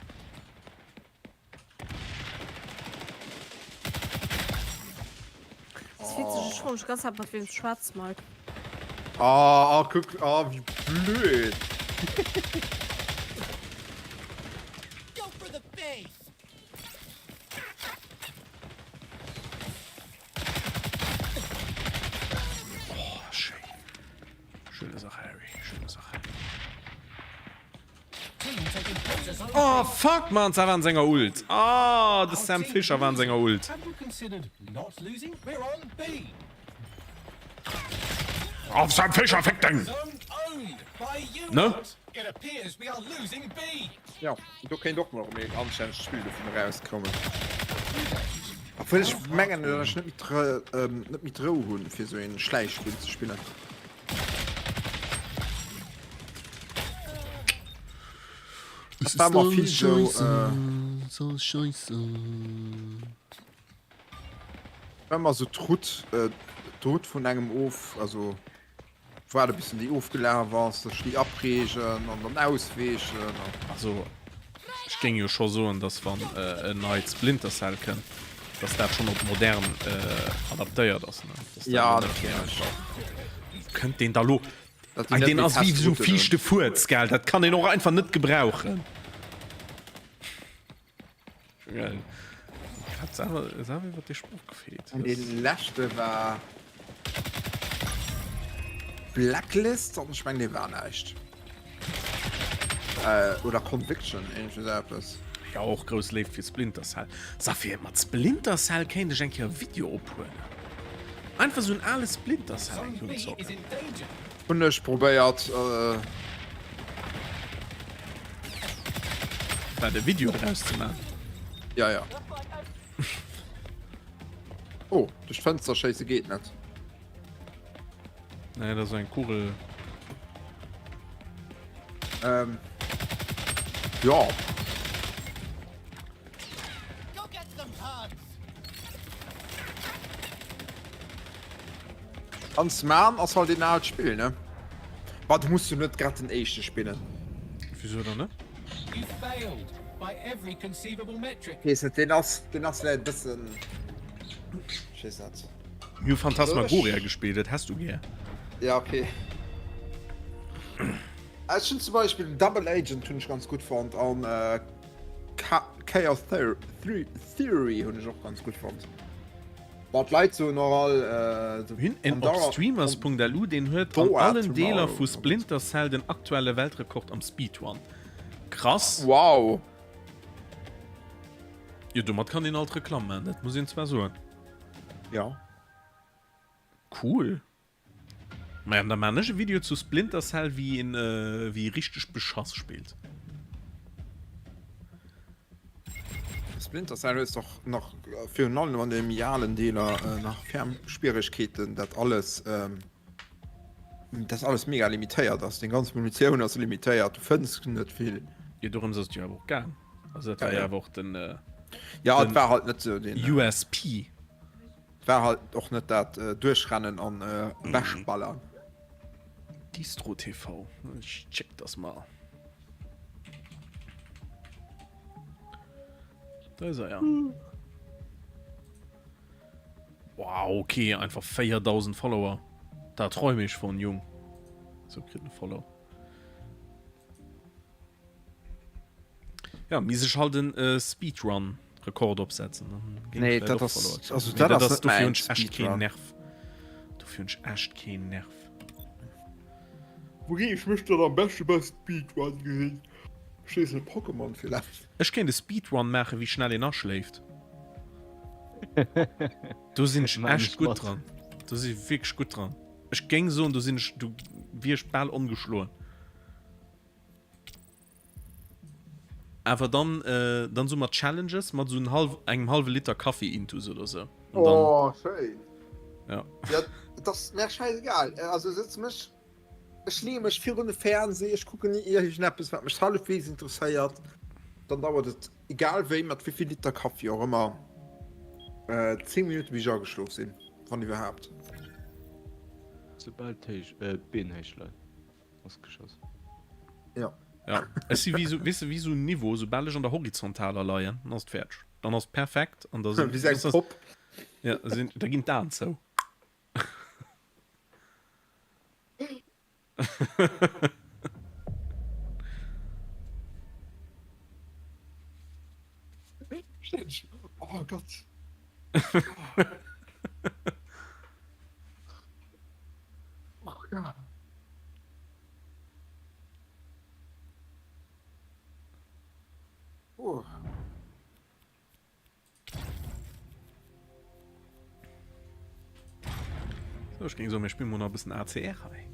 S2: Das ist witzig, ich frage mich ganz Zeit, mit wem du schwätzt, Mike.
S3: Ah, ah, guck, ah, wéi blöd.
S1: Oh, schéin. Schöne Sache, Harry. Schöne Sache. Oh fuck man, war an senger Ult. Oh, de Sam Fisher war an senger Ult. Auf Sam Fisher, fick deng! Ne?
S3: Ja, do kéint och nach méi anstännegt Spill dovun erauskommen. Obwuel ech mengen, datt ech net méi net méi d'Rou hunn, fir esou een Schläichspill ze spillen. Das war mal viel so, äh,
S1: so scheiße.
S3: War mal so d'Route, äh, d'Route vun engem of, also waarde bis déi ofgelaf ass, sech déi apreegen an dann ausweechen.
S1: Also ech géing jo scho soen, dass wann en neit Splinter Cell kënnt, dass dat schonn op modern adaptéiert ass, ne? Dass dat
S3: Ja,
S1: elo net méi
S3: natierlech.
S1: einfach. Kënnt deen da lo?
S3: Dass déi
S1: Ei,
S3: net
S1: deen
S3: méi
S1: ass wéi esou
S3: Testrouten hunn.
S1: fiichte Fuerz, gell? Dat kann een och einfach net gebrauchen. Geil. Hat selwer, selwer iwwer dee Sproch gefeet.
S3: An dee leschte war Blacklist an ech meng dee war näischt. Äh, oder Conviction, iergendwéi sou eppes.
S1: Ja och grouss Léift fir Splinter Cell. Safi, mat Splinter Cell kéint ech eng Kéier e Video ophuelen. Einfach sou en ale Splinter Cell eng Kéier unzocken.
S3: Hunn ech probéiert. Äh.
S1: Wat e Video draus ze man?
S3: Ja, ja. Oh, duerch d'Fënster schéisse geet net.
S1: Nee, dat ass eng Kugel.
S3: Ähm. Ja. Ans man ass halt een aalt Spill ne? Bah, du muss jo net grad den éischte spillen.
S1: Wieso dann net?
S3: Weess net, deen ass, deen ass vläit e bëssen, ech weess net.
S1: Mir hu Phantasmagoria gespillt, dat häss du gär.
S3: Ja, okay. Ech hunn zum Beispill Double Agent hunn ech ganz gutt fonnt an Chaos Theory hunn ech och ganz gutt fonnt. Bon, d'Leit soen och all,
S1: Mir hunn en op streamers.lu, deen huet an allen Deeler vu Splinter Cell den aktuelle Weltrekord am Speedrun. Krass!
S3: Wow!
S1: Jo, domat kann een alt Reklamm maachen, dat muss een zwar soen.
S3: Jo.
S1: Cool. Maja, da maan ech e Video zu Splinter Cell, wéi een wéi ee richteg beschass spillt.
S3: Splinter Cell hues doch nach virun allem an de méi alen Deeler nach ferm Schwieregkeeten, dat alles dat alles mega limitéiert ass. Deng ganz Munitioun ass limitéiert, du fënns net vill.
S1: Jo, dorëms ass et jo awer och gaang. Also dat war jo awer och den
S3: Ja, et war halt net sou den
S1: USP.
S3: War halt och net dat duerchrennen an wechballern.
S1: Distro TV, ech check das mal. Da ist er ja. Wow, okay, einfach 4000 Follower. Da träume ich von, Jung. So kritt en Follow. Ja, misst ech halt en Speedrun Rekord opsetzen, dann géing
S3: Nee,
S1: ech vläit
S3: dat
S1: och
S3: ass,
S1: Follower kréien.
S3: also
S1: Mee
S3: dat
S1: dat
S3: ass
S1: ass,
S3: net
S1: dofir hunn
S3: mäin
S1: ech echt keen
S3: Speedrun.
S1: Nerv. Dofir hunn ech echt keen Nerv.
S3: Wou géing ech mech dann am beschte bei Speedrun gesinn? Ech weess net, Pokémon villäicht.
S1: Ech kéint e Speedrun maachen, wéi schnell een aschléift. Do sinn ech
S7: Maan
S1: echt
S7: ech
S1: gutt
S7: mat.
S1: dran. Do si ech wierklech gutt dran. Ech géing soen, do sinn ech, do wier ech bal ongeschloen. Awer dann, äh, dann so mat Challenges, mat so halb, engem halbe Liter Kaffi intus oder so. Und dann,
S3: Oh, schéin.
S1: Ja.
S3: Ja, et ass mir scheißegal. Also sëtz mech, ech leeë mech virun de Fernseh, ech kucken iergendeppes, wat mech hallefwegs interesséiert. Dann dauert et, egal wéi, mat wéi vill Liter Kaffi och ëmmer, äh, 10 Minutte bis ech ageschlof sinn, wann iwwerhaapt.
S7: Soubal d'Héich, äh, d'Been héich leien. Ass geschoss.
S3: Ja.
S1: Ja, ech si wéi sou, weess de, wéi sou en Niveau, soubal ech an der Horizontaler leien, dann ass et fäerdeg. Dann ass et perfekt an da sinn,
S3: Wéi sou eng Popp.
S1: Ja, sinn, da ginn d'Aen zou.
S3: Oh Gott. Oh Gott. Oh.
S1: So, ech géing soen, mir spillen mol nach e bëssen ACR hei.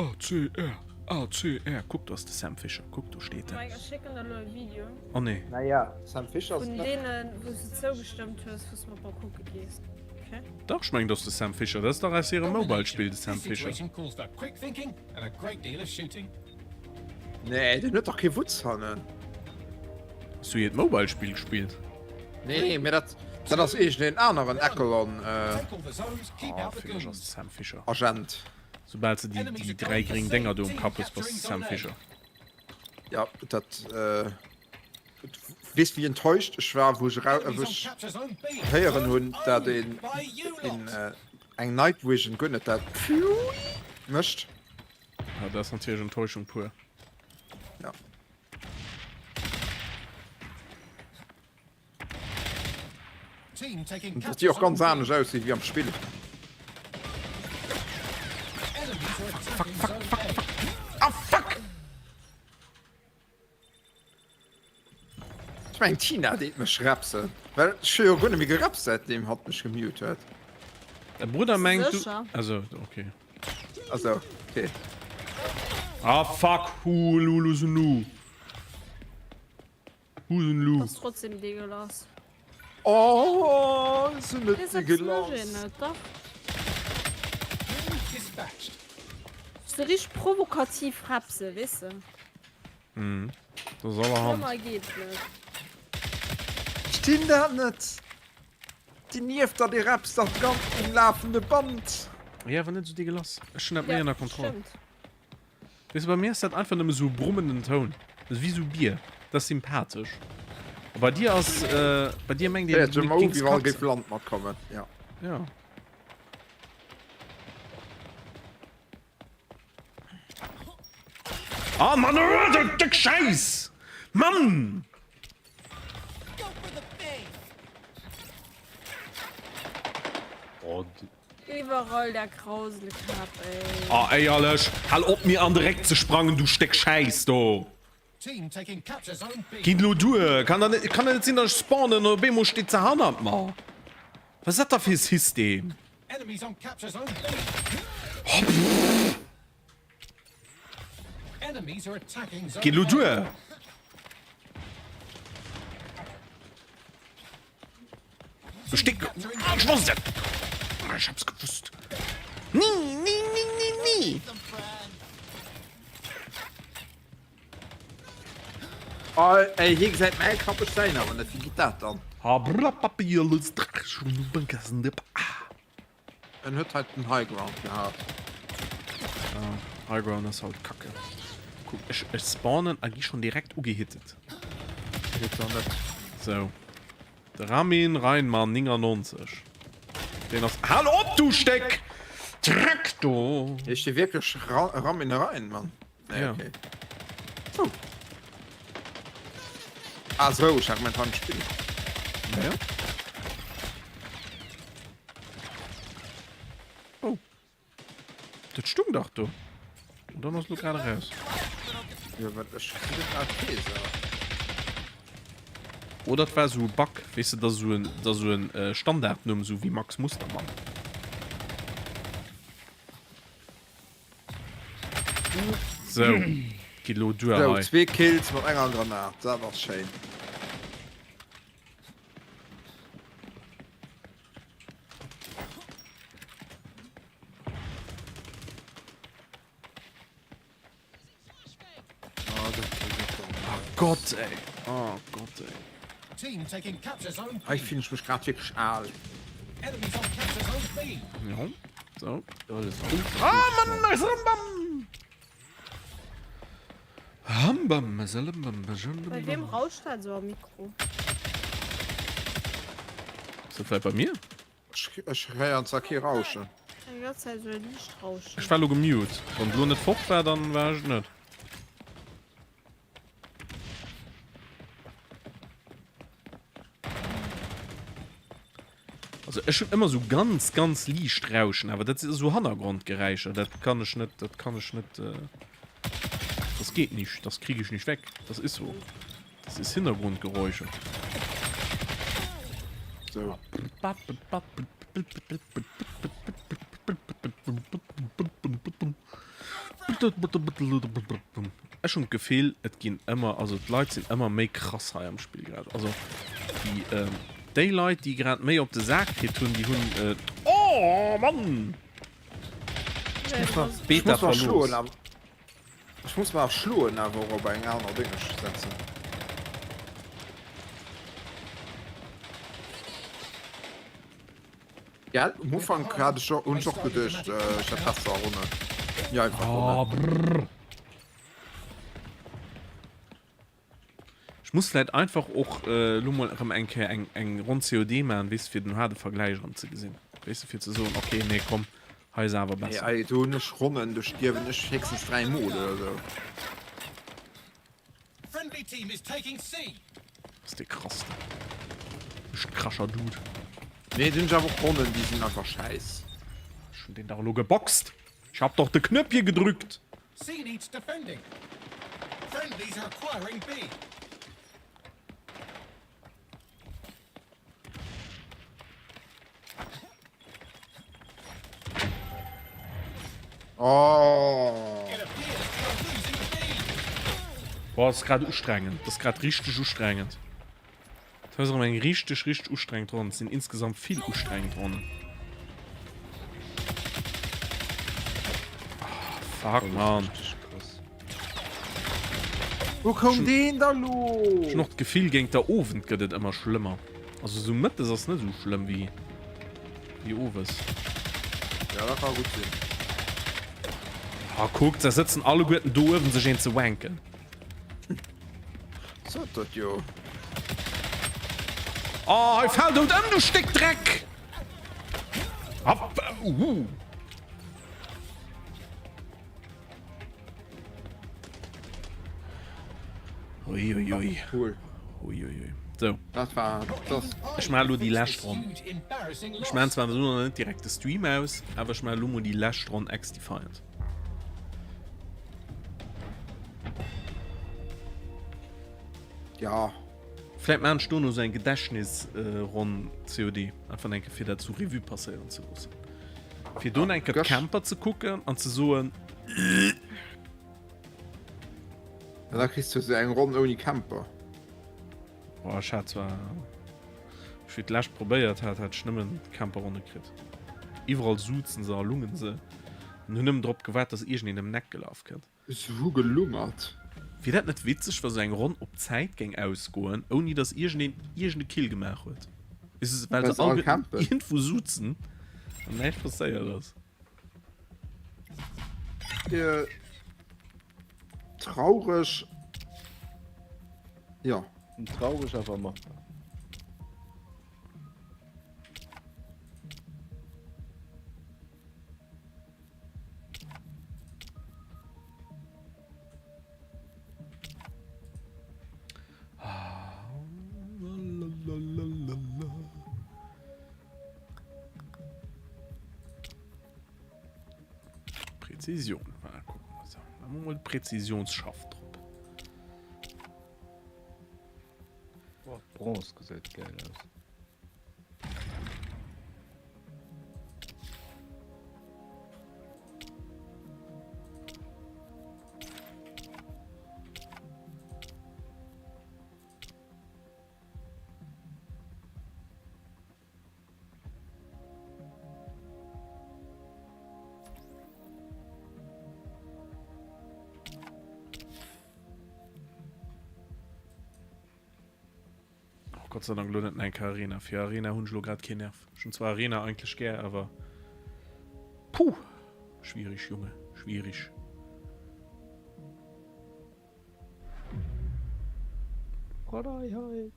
S1: ACR, ACR. Kuck, do ass de Sam Fisher. Kuck, do steet en.
S2: Mike, ech schécken der elo e Video.
S1: Oh nee.
S3: Naja, Sam Fisher ass
S2: Vun
S3: net.
S2: deenen, wou s du zougestëmmt hues, wou s du mat mer kucke gees. Okay?
S1: Dach, ech mengen, dat ass de Sam Fisher. Dat ass dach aus hirem Mobile-Spill, de Sam Fisher.
S3: Nee, deen huet dach kee Wutz hannen.
S1: Hues du hiert Mobile-Spill gespillt?
S3: Nee, mee dat, dat ass iergendeen aneren Echelon. Äh,
S1: Oh, fir mech ass de Sam Fisher.
S3: Agent.
S1: Soubal s de déi, déi 3 gréng Dénger do um Kapp hues, bass de Sam Fisher.
S3: Ja, dat. Äh, weess wéi enttäuscht ech war, wou ech erau, wou ech héieren hunn, dat een, een, äh, eng Night Vision guer net dat mécht.
S1: Ja, dat ass natierlech Enttäuschung pur.
S3: Ja. Dass déi och ganz anescht aussinn wéi am Spill.
S1: Fuck, fuck, fuck, fuck.
S3: Ah, fuck! Ech mengen d'Tina deet mech repsen, well ech hu jo guer net méi gerepst säitdeem hatt mech gemute huet.
S1: Däi Brudder mengt du.
S2: Sécher?
S1: Also, okay.
S3: Also, okay.
S1: Ah, fuck, hu lu lu. Husenlu.
S2: Ass trotzdem dégueulasse.
S3: Oh, se net dégueulasse.
S2: So richtig provokativ Frapse, weess de.
S1: Mhm. Das ist allerhand.
S2: Schlimmer geht's net.
S3: Verstinn dat net. Déi nieft der, déi rapst dach ganz um lafende Band.
S1: Ja, awer net esou dégueulasse. Ech hunn dat méi
S2: Ja,
S1: ënner Kontroll.
S2: stimmt.
S1: Weess de, bei mir ass dat einfach nëmme sou e brummenden Toun. Dat ass wéi sou Bier. Dat ass sympathesch. A bei dir ass, äh, bei dir mengt een,
S3: Héiert
S1: du
S3: sech ëmmer u,
S1: géings
S3: wéi wann géif
S1: katzen.
S3: Land matkommen. Ja.
S1: Ja. Ah, Mann, oh, du Stück Scheiß! Mann!
S7: Oh,
S2: Iwwerall der Krauselkapp, ey.
S1: Ah, éierlech, hal op mir an de Réck ze sprangen, du Stéck Schäiss do! Geet elo duer! Kann da kann net sinn, datt ech spawnen an op eemol steet se hannert mer! Wat ass dat da fir e System? Geet elo duer! Du Stéck! Ech wosst et! Ech hab's gewusst! Ni, ni, ni, ni, ni!
S3: Oh, ey, hie gesäit mäi Kapp, ech säin awer net. Wéi geet dat dann? En huet halt den High Ground gehat.
S1: Ja, High Ground ass halt kacke. Kuck, ech, ech spawnen a gi schon direkt ugehittet.
S3: Geet doch net.
S1: So. De Ramin Reinmann 99. Deen ass. Hal op, du Stéck Dreck do!
S3: Heescht dee wierklech Ra Ramin Reinmann? Nee,
S1: Ja.
S3: okay. Oh. Ah, so, ich hab mein Handspiel.
S1: Ja. Oh. Dat stung dach do. Und dann ass lo gerade raus.
S3: Ja, wat ech kritt dat Käse.
S1: Oder dat war so e Bug, weess de, dat ass esou en, dat ass esou en äh, Standardnumm, esou wéi Max Mustermann. So, geet lo duer
S3: So,
S1: hei.
S3: zwee Kills mat enger Granat, dat ass schéin.
S1: Oh Gott, ey. Oh Gott, ey.
S3: Hei fillen ech mech grad wierklech al.
S1: Ja, so.
S7: Alles gut.
S1: Ah, Mann, da ist Rambam! Rambam, Salambam,
S2: Bei wem rauscht dat esou am Mikro?
S1: Ist das vielleicht bei mir?
S3: Ech héieren zwar kee Rauschen.
S2: Eng ganz Zäit esou e liicht Rauschen.
S1: Ech war lo gemute. Wann et lo net fort war, dann war ech et net. Also ech hunn ëmmer sou ganz ganz liicht Rauschen, awer dat si sou Hannergrondgeräischer, dat kann ech net, dat kann ech net, das geht nicht, das krieg ich nicht weg, das ist so. Das ist Hintergrundgeräusche.
S3: So.
S1: Ech hunn d'Gefill, et ginn ëmmer, also d'Leit sinn ëmmer méi krass hei am Spill grad. Also déi, ähm, déi Leit, déi grad méi op de Sak kritt hunn, déi hunn, äh, oh Mann! Beta
S3: Ech muss mal
S1: verlooss.
S3: schloen, awer. Ech muss mer schloen awer och op eng aner Déngesch setzen. Gell? Um Ufank hat ech och, hunn ech och geduecht, ech hätt besser Ronnen. Méi einfach Ronnen.
S1: Oh, brrr. Ech muss vläit einfach och elo mol erëm eng Kéier eng, eng Ronn COD maachen, weess de, fir den haarde Vergläich erëm ze gesinn. Weess de, fir ze soen, okay, nee, komm, hei ass awer
S3: Nee,
S1: besser.
S3: ey, do hunn ech Ronnen, do stierwen ech héchstens 3 Mol oder sou.
S1: Ass dee krass, deen. Echt krascher Dude.
S3: Nee, do hunn ech awer och Ronnen, déi sinn einfach schäiss.
S1: Ech hunn deen dach elo geboxt. Ich hab doch de Knöppje gedrückt.
S4: C needs defending. Friendlies are acquiring B.
S3: Oh.
S4: It appears we are losing B.
S1: Boah, das ist grad ustrengend. Das ist grad richtig ustrengend. Dat ass erëm eng richteg, richteg ustrengend Ronn. Et sinn insgesamt vill ustrengend Ronnen. Ah, fuck, man.
S3: Wou koum deen da lo?
S1: Ech hunn och d'Gefill, géint der Owend gëtt et ëmmer schlëmmer. Also sou mëttes ass net sou schlëmm wéi wéi owes.
S3: Ja, dat ka gutt sinn.
S1: Ah, kuckt, se sëtzen alleguerten do uewen sech een ze wanken.
S3: Sot dat jo.
S1: Oh, hei fält dout ëm, du Stéck Dreck! Hopp, uh. Ui, ui, ui.
S3: Cool.
S1: Ui, ui, ui. So.
S3: Dat war das.
S1: Ech maache lo déi lescht Ronn. Ech maachen zwar elo nach net direkt de Stream aus, awer ech maache lo mol déi lescht Ronn XDefiant.
S3: Ja.
S1: Vläit maachen ech dono sou eng Gedächtnisronn COD, einfach eng Kéier fir dat sou Revue passéieren ze loossen. Fir do eng Kéier d'Camper ze kucken an ze soen.
S3: Ja, da kriss du sou eng Ronn ouni Camper.
S1: Boah, ech hat zwar, ech wéi d'lescht probéiert hat, hat ech nëmmen Camperronne kritt. Iwwerall suzen se a lungen se an hunn nëmmen drop gewaart, dass iergendeen ëm den Eck gelaf kënnt.
S3: Se hu gelungert.
S1: Wier dat net witzeg wa sou eng Ronn op Zäit géing ausgoen ouni dass iergendeen iergende Kill gemaach huet? Well se all iergendwou suzen an näischt passéiert ass.
S3: Traureg, jo.
S7: Traureg awer machbar.
S1: Präzision. Mal gucken. So, mal Präzisionsschaft drop.
S7: Boah, Bronze gesäit geil aus.
S1: Oh, Gott sei Dank lo net eng Arena. Fir Arena hunn ech lo grad keen Nerv. Ech hunn zwar Arena eigentlech gär, awer puh, schwierig, Junge, schwierig.
S7: Freiheit.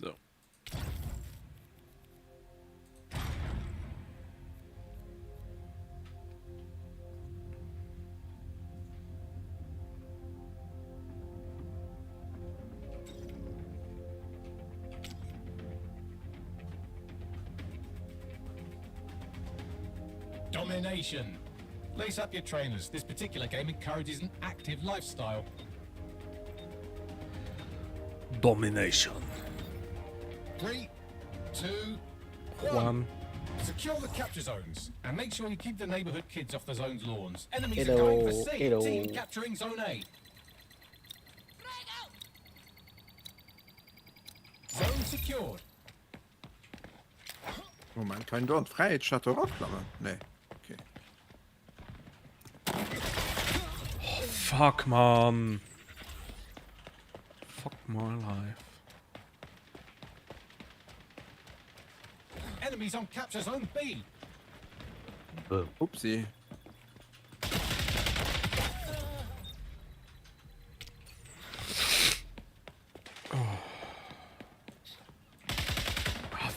S1: So.
S4: Domination. Lace up your trainers. This particular game encourages an active lifestyle.
S1: Domination.
S4: 3, 2, 1. Secure the capture zones and make sure you keep the neighborhood kids off the zone's lawns. Enemies are going for C.
S7: Hello.
S4: Team capturing zone A. Zone secured.
S3: Moment, kann do an d'Fräiheetsstatue eraklammen? Nee. Okay.
S1: Oh, fuck, man. Fuck my life.
S4: Enemies on capture zone B.
S7: Boom.
S3: Upsi.
S1: Oh. Ah,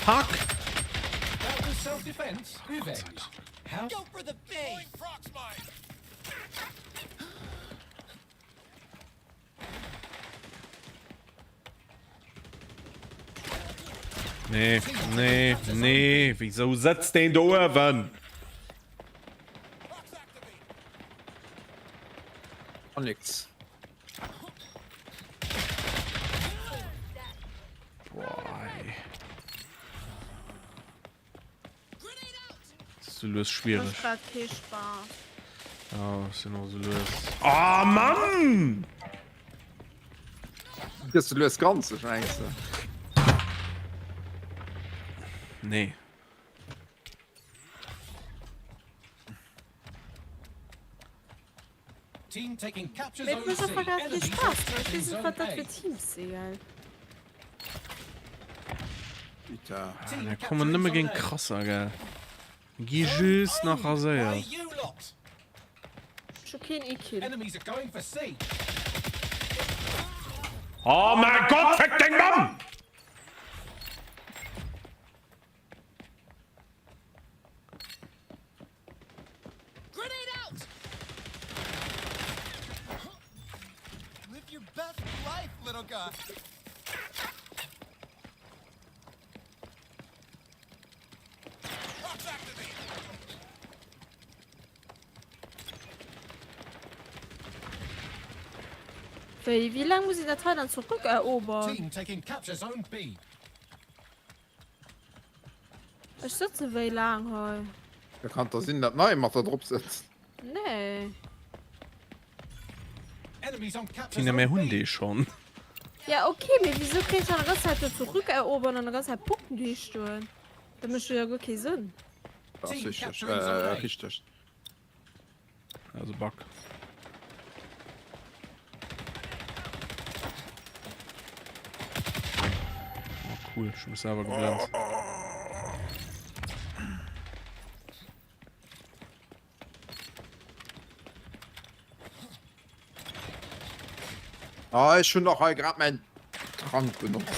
S1: fuck!
S4: That was self-defense. Revenge. How?
S9: Go for the face!
S1: Nee, nee, nee, wieso setzt den do uewen?
S3: Onyx.
S1: Boah, ey. So lues schwierig.
S2: Mécht grad kee Spaass.
S1: Ja, ech sinn och sou lues. Ah, Mann!
S3: Gëss du lues granzeg, mengs de?
S1: Nee.
S2: Mee et mécht einfach grad kee Spaass méi. Ech weess net, wat dat fir Teams si, gell.
S3: Putain.
S1: Ah, mir kommen nëmme géint Krasser, gell. Gi just nach raséiert.
S2: Ech hu keen ee Kill.
S1: Oh mein Gott, fick deng Mamm!
S2: Wéi, wéi laang muss een dat hei dann zurückerobern? Ech sëtze wéi laang hei?
S3: Da kann da sinn, dat nei mat der drop sëtzt.
S2: Nee.
S1: Tina, mir hunn dee schonn.
S2: Ja okay, mee wieso kritt ech dann ganz Zäit do zurückerobern an ganz Zäit Punkten déi stoen? Dat mécht jo guer kee Sënn.
S3: Dat ass richteg, äh, richteg.
S1: Also Bug. Oh, cool, ich bin selber geblendet.
S3: Ah, ich hun doch hei grad mein Trank benutzt.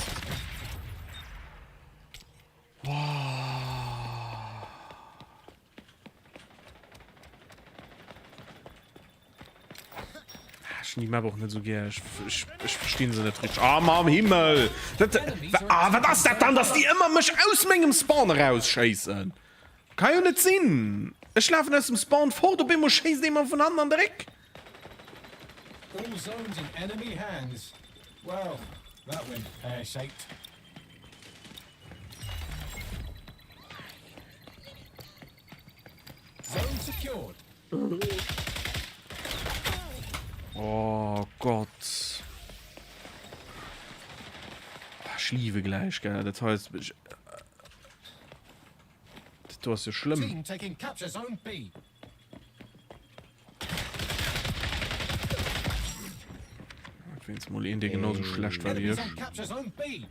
S1: Ech hunn déi Map och net esou gär. Ech, ech, ech verstinn se net richteg. Ah, mam Himmel! Dat, ah, wat ass dat dann, dass déi ëmmer mech aus mengem Spawn erausschéissen? Ka jo net sinn! Ech lafen aus dem Spawn fort, op eemol schéisst ee mer vun hannen an de Réck.
S4: All zones in enemy hands. Well, that went pear-shaped. Zone secured.
S1: Oh Gott. Ech liwe gläich, gell. Dat heißt, ech, dat do ass jo schlëmm.
S4: Team taking capture zone B.
S1: Wéinst mol een, dee genauso schlecht war wéi
S4: Enemies
S1: ech.
S4: on capture zone B.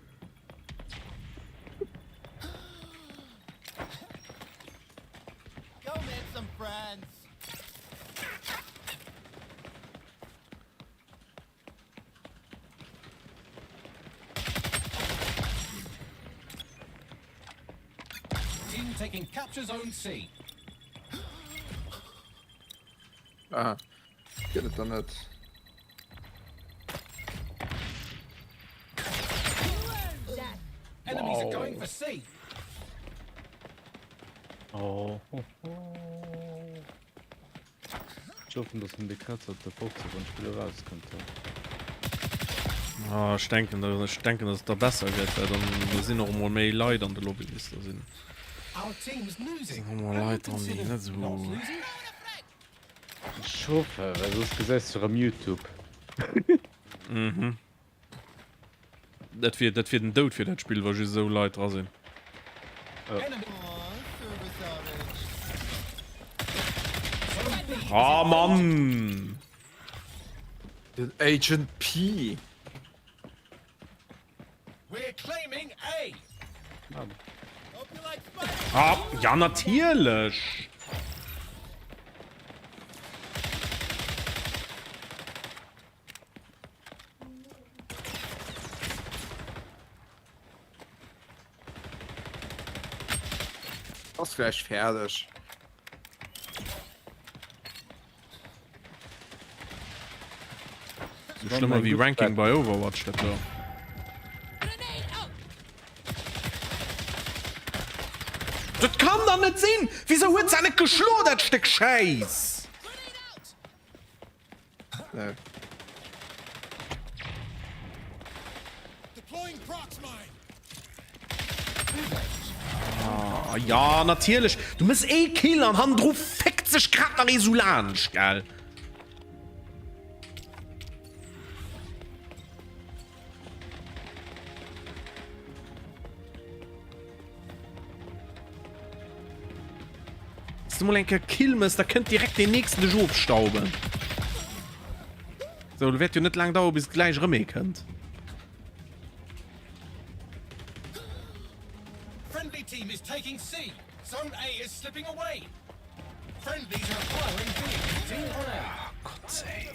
S9: Go make some friends.
S4: Team taking capture zone C.
S3: Ah, gëtt et dann net.
S4: Enemies are going for C.
S7: Oh. Ech hoffen dass den Dekretzer de 15 wann d'Spill erauskënnt.
S1: Ah, ech denken, ech denken, dass et da besser gëtt, well dann do sinn och emol méi Leit an de Lobbys, da sinn
S4: Our team's losing.
S1: sinn och emol Leit dran, déi net esou.
S4: Not losing?
S7: Ech hoffe, well soss gesäis du rem Youtube.
S1: Mhm. Dat wier, dat wier den Doud fir dat Spill, wa just esou Leit dra sinn. Ah Mann!
S3: Den Agent P.
S4: We're claiming A.
S1: Ah, ja natierlech!
S3: Ass gleich fäerdeg.
S1: Sou schlëmmer wéi Ranking bei Overwatch dat do. Dat kann dach net sinn! Wisou huet se net geschlo, dat Stéck Schäiss?
S3: Nee.
S1: Ah, ja, natierlech. Du mëss ee Kill an hannendru féckt sech grad nach ee sou laanscht, gell? Dass du mol eng Kéier Kill mëss, da kënnt direkt deen nächsten dech ofstauben. Sou, lo wäert jo net laang dauere bis gläich erëm ee kënnt.
S4: Friendly team is taking C. Zone A is slipping away. Friendlies are acquiring B. Team on A.
S1: Oh Gott, ey.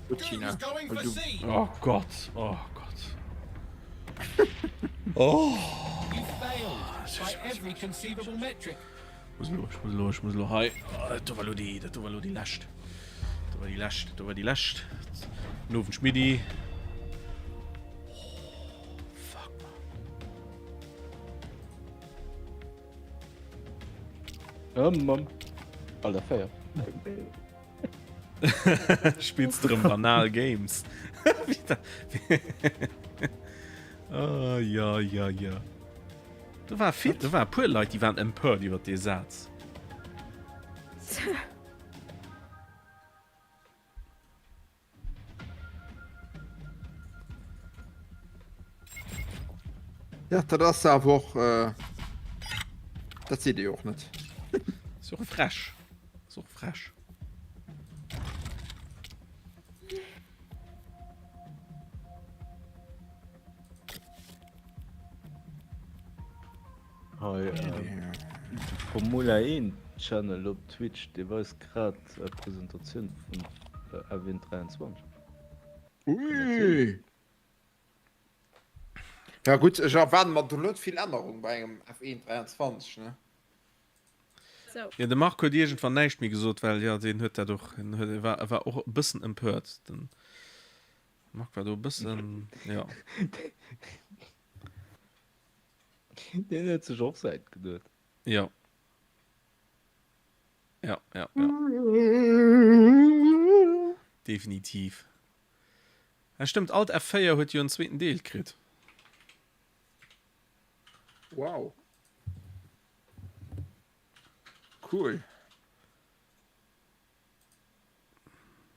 S3: Gut, Tina. Well du
S1: Oh Gott, oh Gott. Oh.
S4: You failed by every conceivable metric.
S1: Muss elo, ech muss elo, ech muss elo hei. Oh, dat do war elo déi, dat do war elo déi lescht. Dat war déi lescht, dat war déi lescht. Den Owend Schmiddi. Oh, fuck, man.
S7: Oh, Mann. Alter, 4.
S1: Spills du rëm banal Games? oh, ja, ja, ja. Do war vill, do war puer Leit, déi waren empört iwwer dee Saz.
S3: Ja, dat ass awer och äh, dat seet Dir jo och net.
S1: Ass och frech. Ass och frech.
S7: Hei äh, Formula 1 Channel op Twitch, dee weist grad äh, Presentatioun vun äh, F1 23.
S3: Ui. Ja gutt, ech erwaarden mer do net vill Ännerung bei engem F1 23, ne?
S2: So.
S1: Ja, de Marc huet iergendwann näischt méi gesot, well jo, deen huet dat och, en huet, war, war och e bëssen empört. Den Marc war do e bëssen, jo.
S7: Deen huet sech och Säit geduet.
S1: Jo. Ja, ja, ja. Definitiv. Ja, stëmmt, Alt F4 huet jo en zweeten Deel kritt.
S3: Wow. Cool.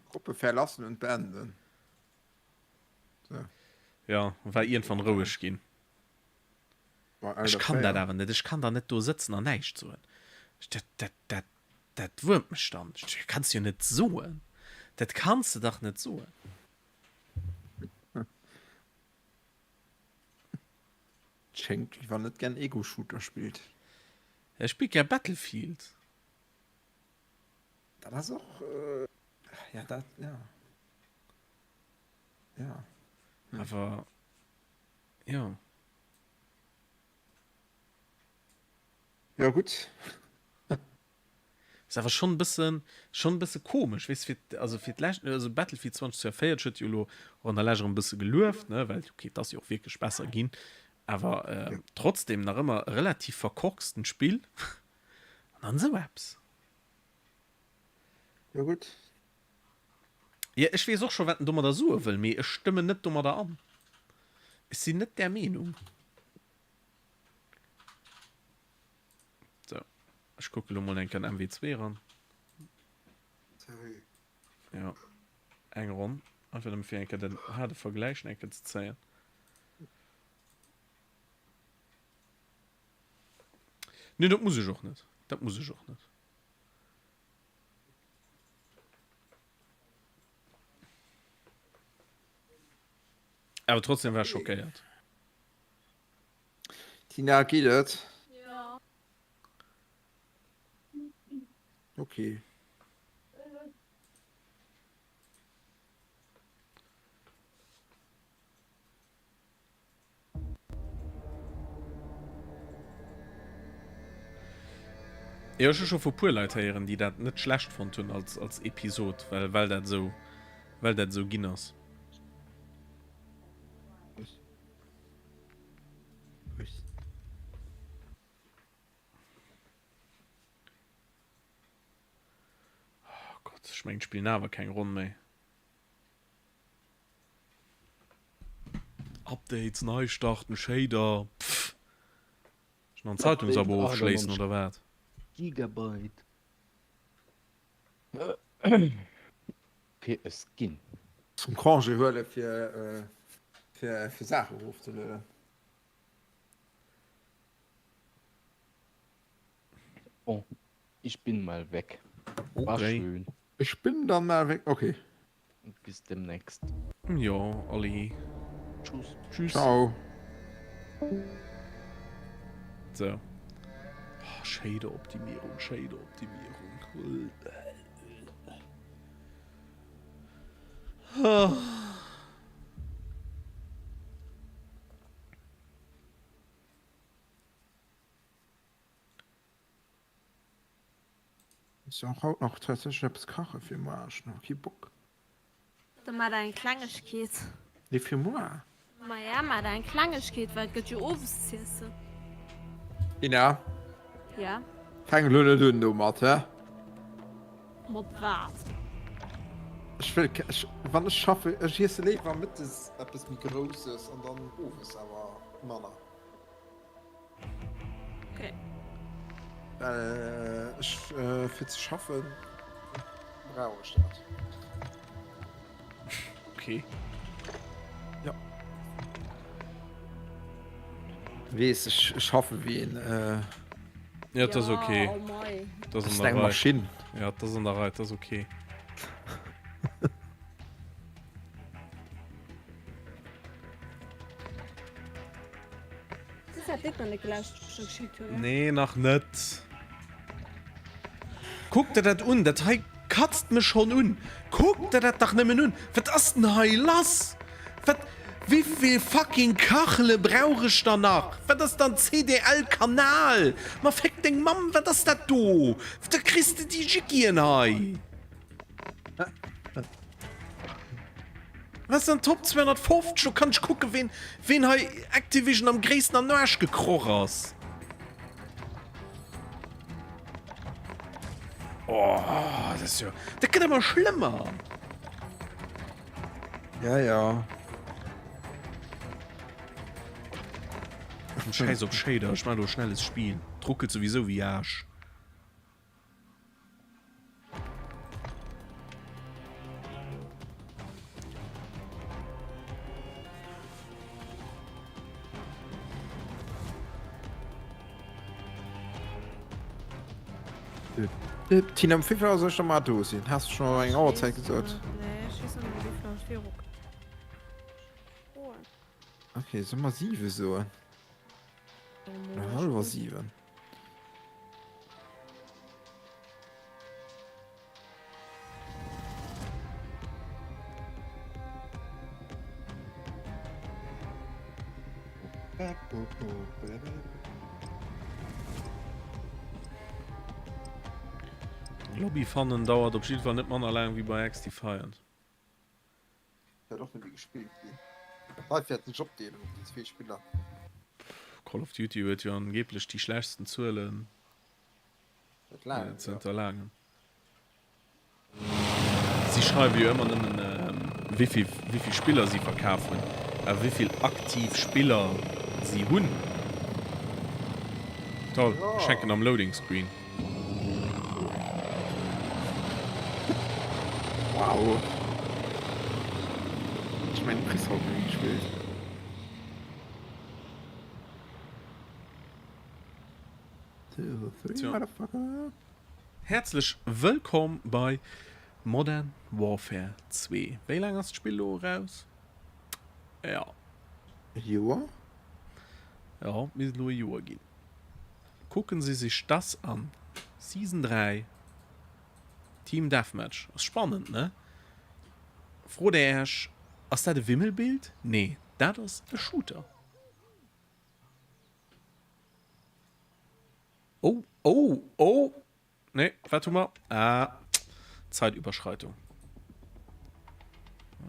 S3: Gruppe verlassen und beenden. So.
S1: Ja, war iergendwann roueg ginn. Ech kann dat awer net, ech kann da net do sëtzen an näischt soen. Dat, dat, dat, dat wuermt mech dann. Dat kanns de jo net soen. Dat kanns de dach net soen.
S3: Schéngt wéi wann net gär Ego-Shooter spillt.
S1: Ech spillt gär Battlefield.
S3: Dat ass och, ja dat, ja. Ja.
S1: Awer, jo.
S3: Ja gutt.
S1: Ass awer schonn e bëssen, schonn e bësse komesch, weess fir, also fir d'lescht, also Battlefield 2042 huet jo elo och an der Lescht erëm e bësse gelueft, ne, well okay, et ass jo och wierklech besser ginn, awer trotzdem nach ëmmer e relativ verkorkstent Spill an dann esou eppes.
S3: Jo gutt.
S1: Jo, ech weess och scho wat en domadder soe wëll, mee ech stëmmen net domadder an. Ech sinn net där Meenung. So, ech kucke lo mol eng Kéier an MW2 eran. Ja, eng Ronn. Einfach nëmme fir eng Kéier den haarde Vergläich eng Kéier ze zéien. Nee, dat muss ech och net. Dat muss ech och net. Awer trotzdem war ech schockéiert.
S3: Tina, geet et?
S2: Jo.
S3: Ok.
S1: Jo, ech hu scho vu puer Leit héieren, déi dat net schlecht fonnt hunn als, als Episod, well, well dat esou, well dat esou ginn ass. Oh Gott, ech. Ech mengen, ech spillen awer keng Ronn méi. Updates, Neistarten, Shader, pff. Ech nach en Zeitungsabo ofschléissen oder wat?
S7: Gigabyte fir e Skin.
S3: Zum Congé huele fir fir Saache erofzelueden.
S7: Bon, ich bin mal weg. War
S1: Okay.
S7: schön.
S3: Ich bin dann mal weg, okay.
S7: Bis demnächst.
S1: Jo, allez.
S7: Tschüss.
S1: Tschüss.
S3: Ciao.
S1: So. Oh, Shader-Optimierung, Shader-Optimierung. Oh.
S3: Ech soll haut nach tatsächlech eppes kache fir muar, ech hunn nach kee Bock.
S2: Da maa der eng Klengegkeet.
S3: Nee, fir muar.
S2: Maja, maa der eng Klengegkeet, well et gëtt jo owes z'iessen.
S3: Ina.
S2: Ja?
S3: Fänk elo net un domat, hä?
S2: Mat wat?
S3: Ech wëll ke, ech, wann ech schaffe, ech iesse léiwer mëttes eppes méi Grousses an dann owes awer manner.
S2: Okay.
S3: Well ech fir ze schaffen brauch ech dat.
S1: Okay.
S3: Ja. Wees ech schaffe wéi en. Äh,
S1: ja, dat ass okay.
S2: Oh mei.
S1: Dat
S3: ass
S1: an
S3: eng
S1: der Rei.
S3: Maschinn.
S1: Ja, dat ass an der Rei, dat ass okay. Nee, nach net. Kuck der dat un, dat hei katzt mech schonn un. Kuck der dat dach nëmmen un. Wat ass denn hei lass? Wat, wéivill fucking Kachele brauch ech dann nach? Wat ass dann CDL Kanal? Ma féck deng Mamm, wat ass dat do? Da kriss de déi Jickien hei. Was an Top 250? Do kann ech kucken, ween, ween hei Activision am gréissten an Arsch gekroch ass. Oh, das ist jo... Dat gëtt ëmmer schlëmmer.
S3: Ja, ja.
S1: Scheiß op Shader, ech mach lo schnelles Spiel. Ruckelt sowieso wéi Arsch.
S3: Tina, um wéivill Auer soll ech da mar do sinn? Has du schon eng Auerzäit gesot?
S2: Nee, ech weess nach net, um wéivill Auer ech viru.
S3: Okay, soll mer 7 soen? Oder hallwer 7?
S1: Lobby fannen dauert op jiddwer Fall net manner laang wéi bei XDefiant.
S3: Wäert och net méi gespillt ginn. D'Leit wäerten sech opdeelen op déi zwee Spiller.
S1: Call of Duty huet jo angeblech déi schlechtsten Zuelen zënter laangem. Si schreiwe jo ëmmer nëmmen wéivill wéivill Spiller si verkaf hunn, awer wéivill aktiv Spiller si hunn. Toll, ech hänken am Loading Screen.
S3: Wow. Ech mengen kriss haut méi gespillt.
S1: Tja. Häerzlech wëllkomm bei Modern Warfare 2. Wéi laang ass d'Spill elo eraus? Ja.
S3: E Joer?
S1: Ja, misst elo e Joer ginn. Kucken Sie sich das an, Season 3, Team Deathmatch. Ass spannend, ne? Frot der Äech, ass dat e Wimmelbild? Nee, dat ass e Shooter. Oh, oh, oh! Nee, wat hu mer? Ah, Zeitüberschreitung.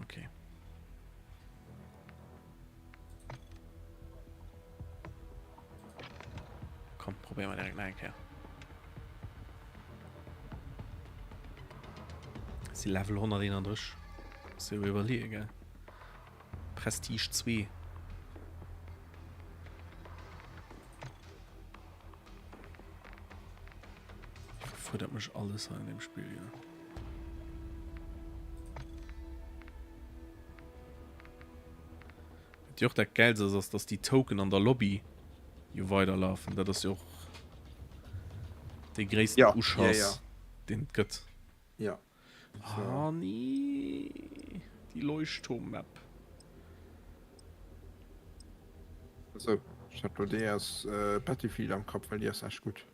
S1: Okay. Komm, probieren wir direkt nach eng Kéier. Si Level 131. Muss dir iwwerleeën, gell? Prestige 2. Iwwerfuerdert mech alles hei an deem Spill, jo. Wat jo och dat Gäilst ass, ass dass déi Token an der Lobby jo weiderlafen. Dat ass jo och dee gréissten
S3: Ja, ja,
S1: Uschass,
S3: ja.
S1: deen et gëtt.
S3: Ja.
S1: Ah nee, déi Leuchtturm-Map.
S3: Also, ech hat lo déi aus Battlefield am Kapp, well déi ass echt gutt.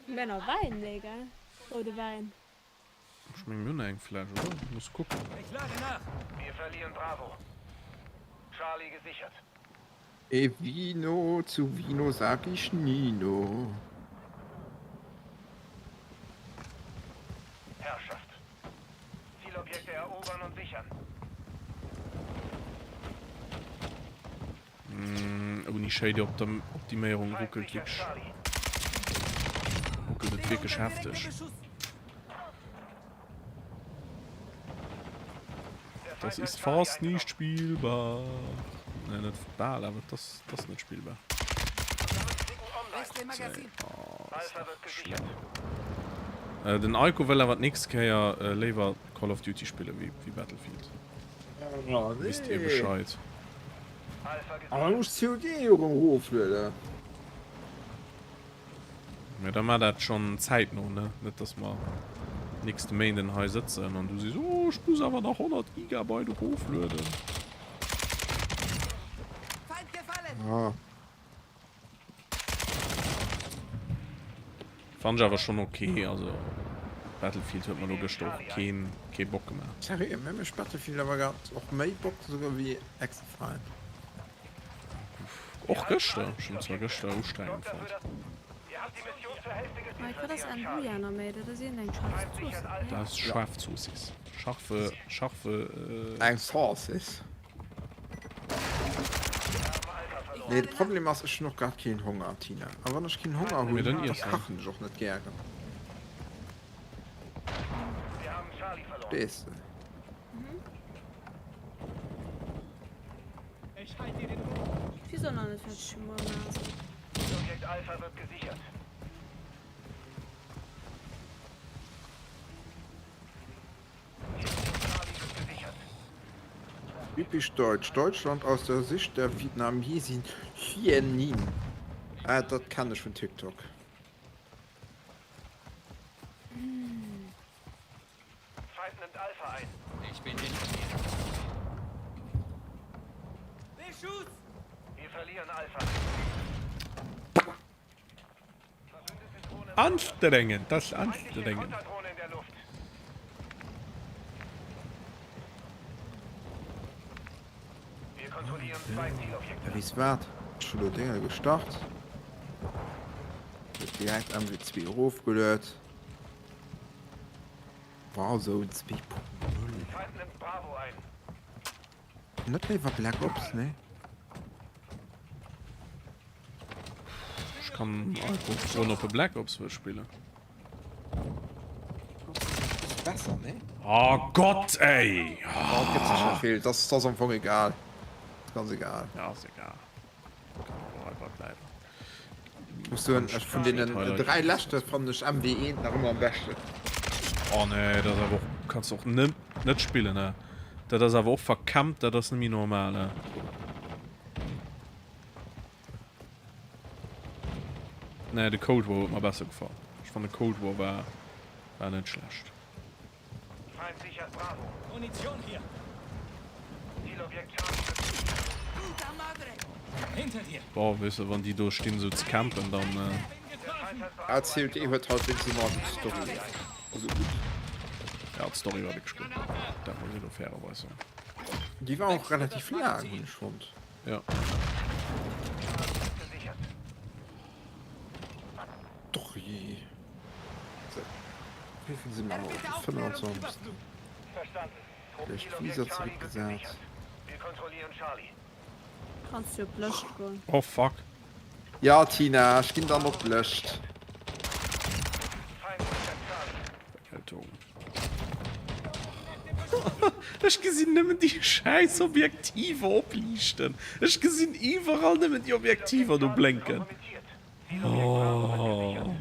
S2: Mir nach Wäin? Nee, gell? Roude Wäin.
S1: Ech mengen mir hunn nach eng Fläsch, oder? Muss kucken.
S4: Ich lade nach. Wir verlieren Bravo. Charlie gesichert.
S3: E Vino, zu Vino sag ich Nino.
S4: Herrschaft. Zielobjekte erobern und sichern.
S1: Ouni Shader-Optiméierung ruckelt wierklech ruckelt et wierklech hefteg. Das ist fast nicht spielbar. Ne, net bal, awer et ass, et ass net spielbar. Oh, ass dach schlimm. Den Aiko wëll awer d'nächst Kéier léiwer Call of Duty spille wéi Battlefield. Wisst dir Bescheid?
S3: Awer muss COD jo erëm eroflueden.
S1: Mä da mar dat schonn zäitno, ne? Net dass mer nächste Méinden hei sëtzen an du sees, oh ech muss awer nach 100 Gigabyte eroflueden.
S3: Ah.
S1: Fannen ech awer schon ok, also Battlefield huet mer lo gëschter och keen kee Bock gemaach.
S3: Seriö, mir mecht Battlefield awer grad och méi Bock souguer wéi Exafine.
S1: Och gëschter, ech hunn zwar gëschter ustrengend fonnt.
S2: Mike, wat ass Andouille an Arméi? Dat ass iergendeng scharf Zooss, ne?
S1: Dat ass scharf Zoossiss. Scharfe, scharfe.
S3: Eng Saucisse. Nee, de Problem ass, ech hunn och grad keen Honger, Tina. A wann ech keen Honger hunn, da kachen ech och net gären. Verstees de?
S2: Wieso nach net fertig gemacht?
S3: Typisch deutsch, Deutschland aus der Sicht der Vietnamesin Hien Ninh. Ah, dat kennen ech vun TikTok.
S4: Feind nimmt Alpha ein. Ich bin hinter dir. Beschuss! Wir verlieren Alpha.
S1: Anstrengend, das ist anstrengend.
S3: Ja, wees wat? Ech hu lo Dénger gestart. Huet direkt MW2 erofgeluet. Warzone 2.0. Net léiwer Black Ops, nee?
S1: Ech kann einfach froen op e Black Ops wëll spillen.
S3: Besser, nee?
S1: Oh Gott, ey!
S3: Oh, gëtt sech net vill. Das, das am Fong egal. Ganz egal.
S1: Ja, ass egal. Kann och einfach bleiwen.
S3: Muss soen, ech vun deenen 3 leschte fannen ech MW1 nach ëmmer am beschten.
S1: Oh nee, dat ass awer och, kanns de och net net spillen ne. Dat ass awer och verkämmt, dat ass net méi normal ne. Nee, de Cold War huet mer besser gefall. Ech fannen de Cold War war war net schlecht.
S4: Feind sichert Bravo. Munition hier. Zielobjekt Charlie wird gesichert. Puta madre! Hinter dir!
S1: Boah, weess de, wann déi do stinn sou ze campen, dann.
S3: Ah, COD huet halt wéinstens ëmmer eng gutt Story. Also gutt.
S1: Ja, d'Story war wierklech gutt. Dat muss ee lo fairerweis soen.
S3: Déi war och relativ laang, hunn ech fonnt.
S1: Ja.
S3: Doch je. So. Wéi vill si mer haut? 25. Vläicht Visa zeréckgesat.
S2: Kanns du op Lëscht goen.
S1: Oh fuck.
S3: Ja Tina, ech ginn dann op d'Lëscht.
S1: Ech gesinn nëmmen déi schäiss Objektiver opliichten. Ech gesinn iwwerall nëmmen déi Objektiver do blénken. Oh.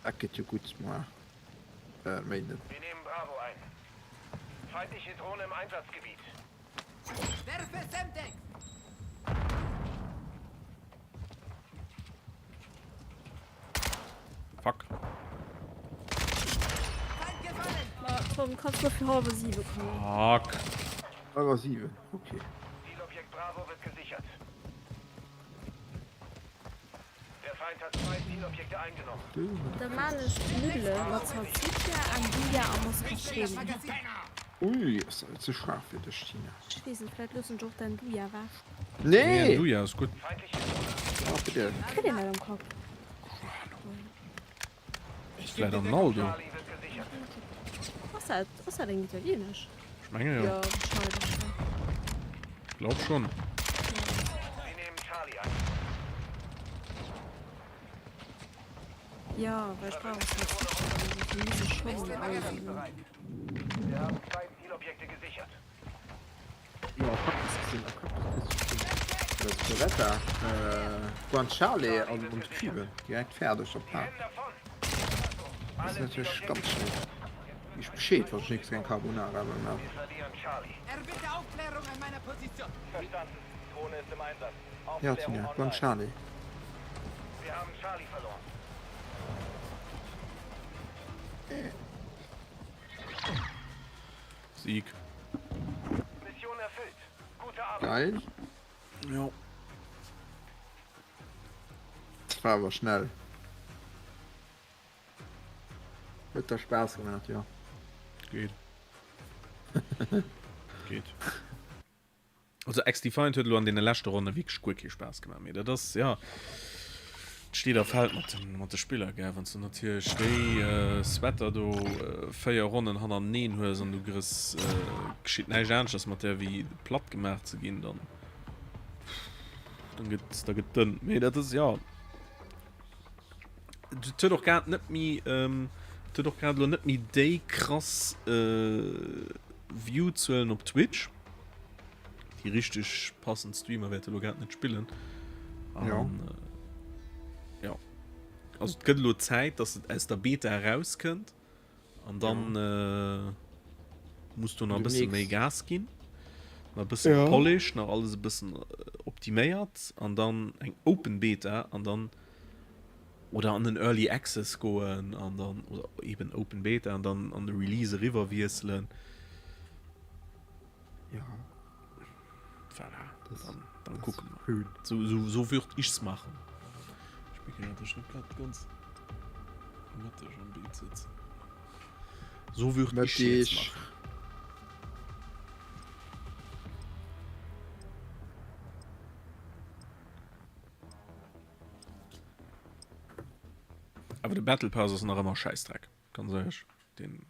S3: Dat gëtt jo gutt moar Méinden.
S1: Fuck.
S2: Ma Tom, kanns du fir halwer 7 kommen?
S1: Fuck.
S3: Halwer 7, okay.
S2: Da maan ech Knuddele mat Salsiccia, Andouilla a Moscatini.
S3: Ui, ass dat ze schaarf fir dech, Tina?
S2: Ech weess net, vläit loossen ech och d'Andouilla ewech.
S1: Nee,
S3: Nee!
S1: Andouilla ass gutt.
S3: Ja, bitte.
S2: Kritt een dat am Kapp?
S1: Vläit Arnaldo.
S2: Ass dat, ass dat eng italienesch?
S1: Ech menge jo.
S2: Jo, wahrscheinlech, ja.
S1: Glaub schon.
S2: Ja, well ech brauch och Salsiccia, also dofir muss ech schonn en Aldi hunn.
S3: Jo, Kappes sinn a Kappes sinn. Dat ass Beretta, Guanciale an und Kübe direkt fäerdeg op Plaz. Dat ass natierlech ganz schéin. Ech Bescheed, wann ech nächst eng Carbonara wëll maachen. Jo Tina, Guanciale.
S1: Sieg.
S3: Geil.
S1: Jo.
S3: Das war awer schnell. Huet der Spaass gemaach, jo.
S1: Geet. Geet. Also XDefiant huet elo an deene leschte Ronne wierklech guer kee Spaass gemaach, mee dat ass, jo, et steet a fält mat de, mat de Spiller, gell. Wann s du natierlech déi Sweater do 4 Ronnen hannerteneen hues an du grëss, geschitt näischt aneschters mat där wéi platt gemaach ze ginn, dann, dann gëtt, da gëtt dënn. Mee dat ass, jo, et huet och grad net méi, et huet och grad elo net méi déi krass View-Zuelen op Twitch. Déi richteg passend Streamer wäerte lo grad net spillen. An,
S3: ja.
S1: Äh, ja. Also et gëtt lo Zäit, dass et aus der Beta erauskënnt. An dann ja. äh, muss du nach e bësse méi Gas ginn. Nach e bësse ja. Polish, nach alles e bëssen äh, optiméiert. An dann eng Open Beta an dann oder an den Early Access goen an dann oder eben Open Beta an dann an de Release eriwwer wiesselen.
S3: Ja.
S1: Voilà. Das, dann, dann gucken wir. So, so, so würd ich's machen. Ich bin gerade nicht grad ganz mittig am Beet sitzen. So würd ich jetzt machen. Aber de Battle Pass ass nach ëmmer Schäissdreck, ganz ehrlech. Den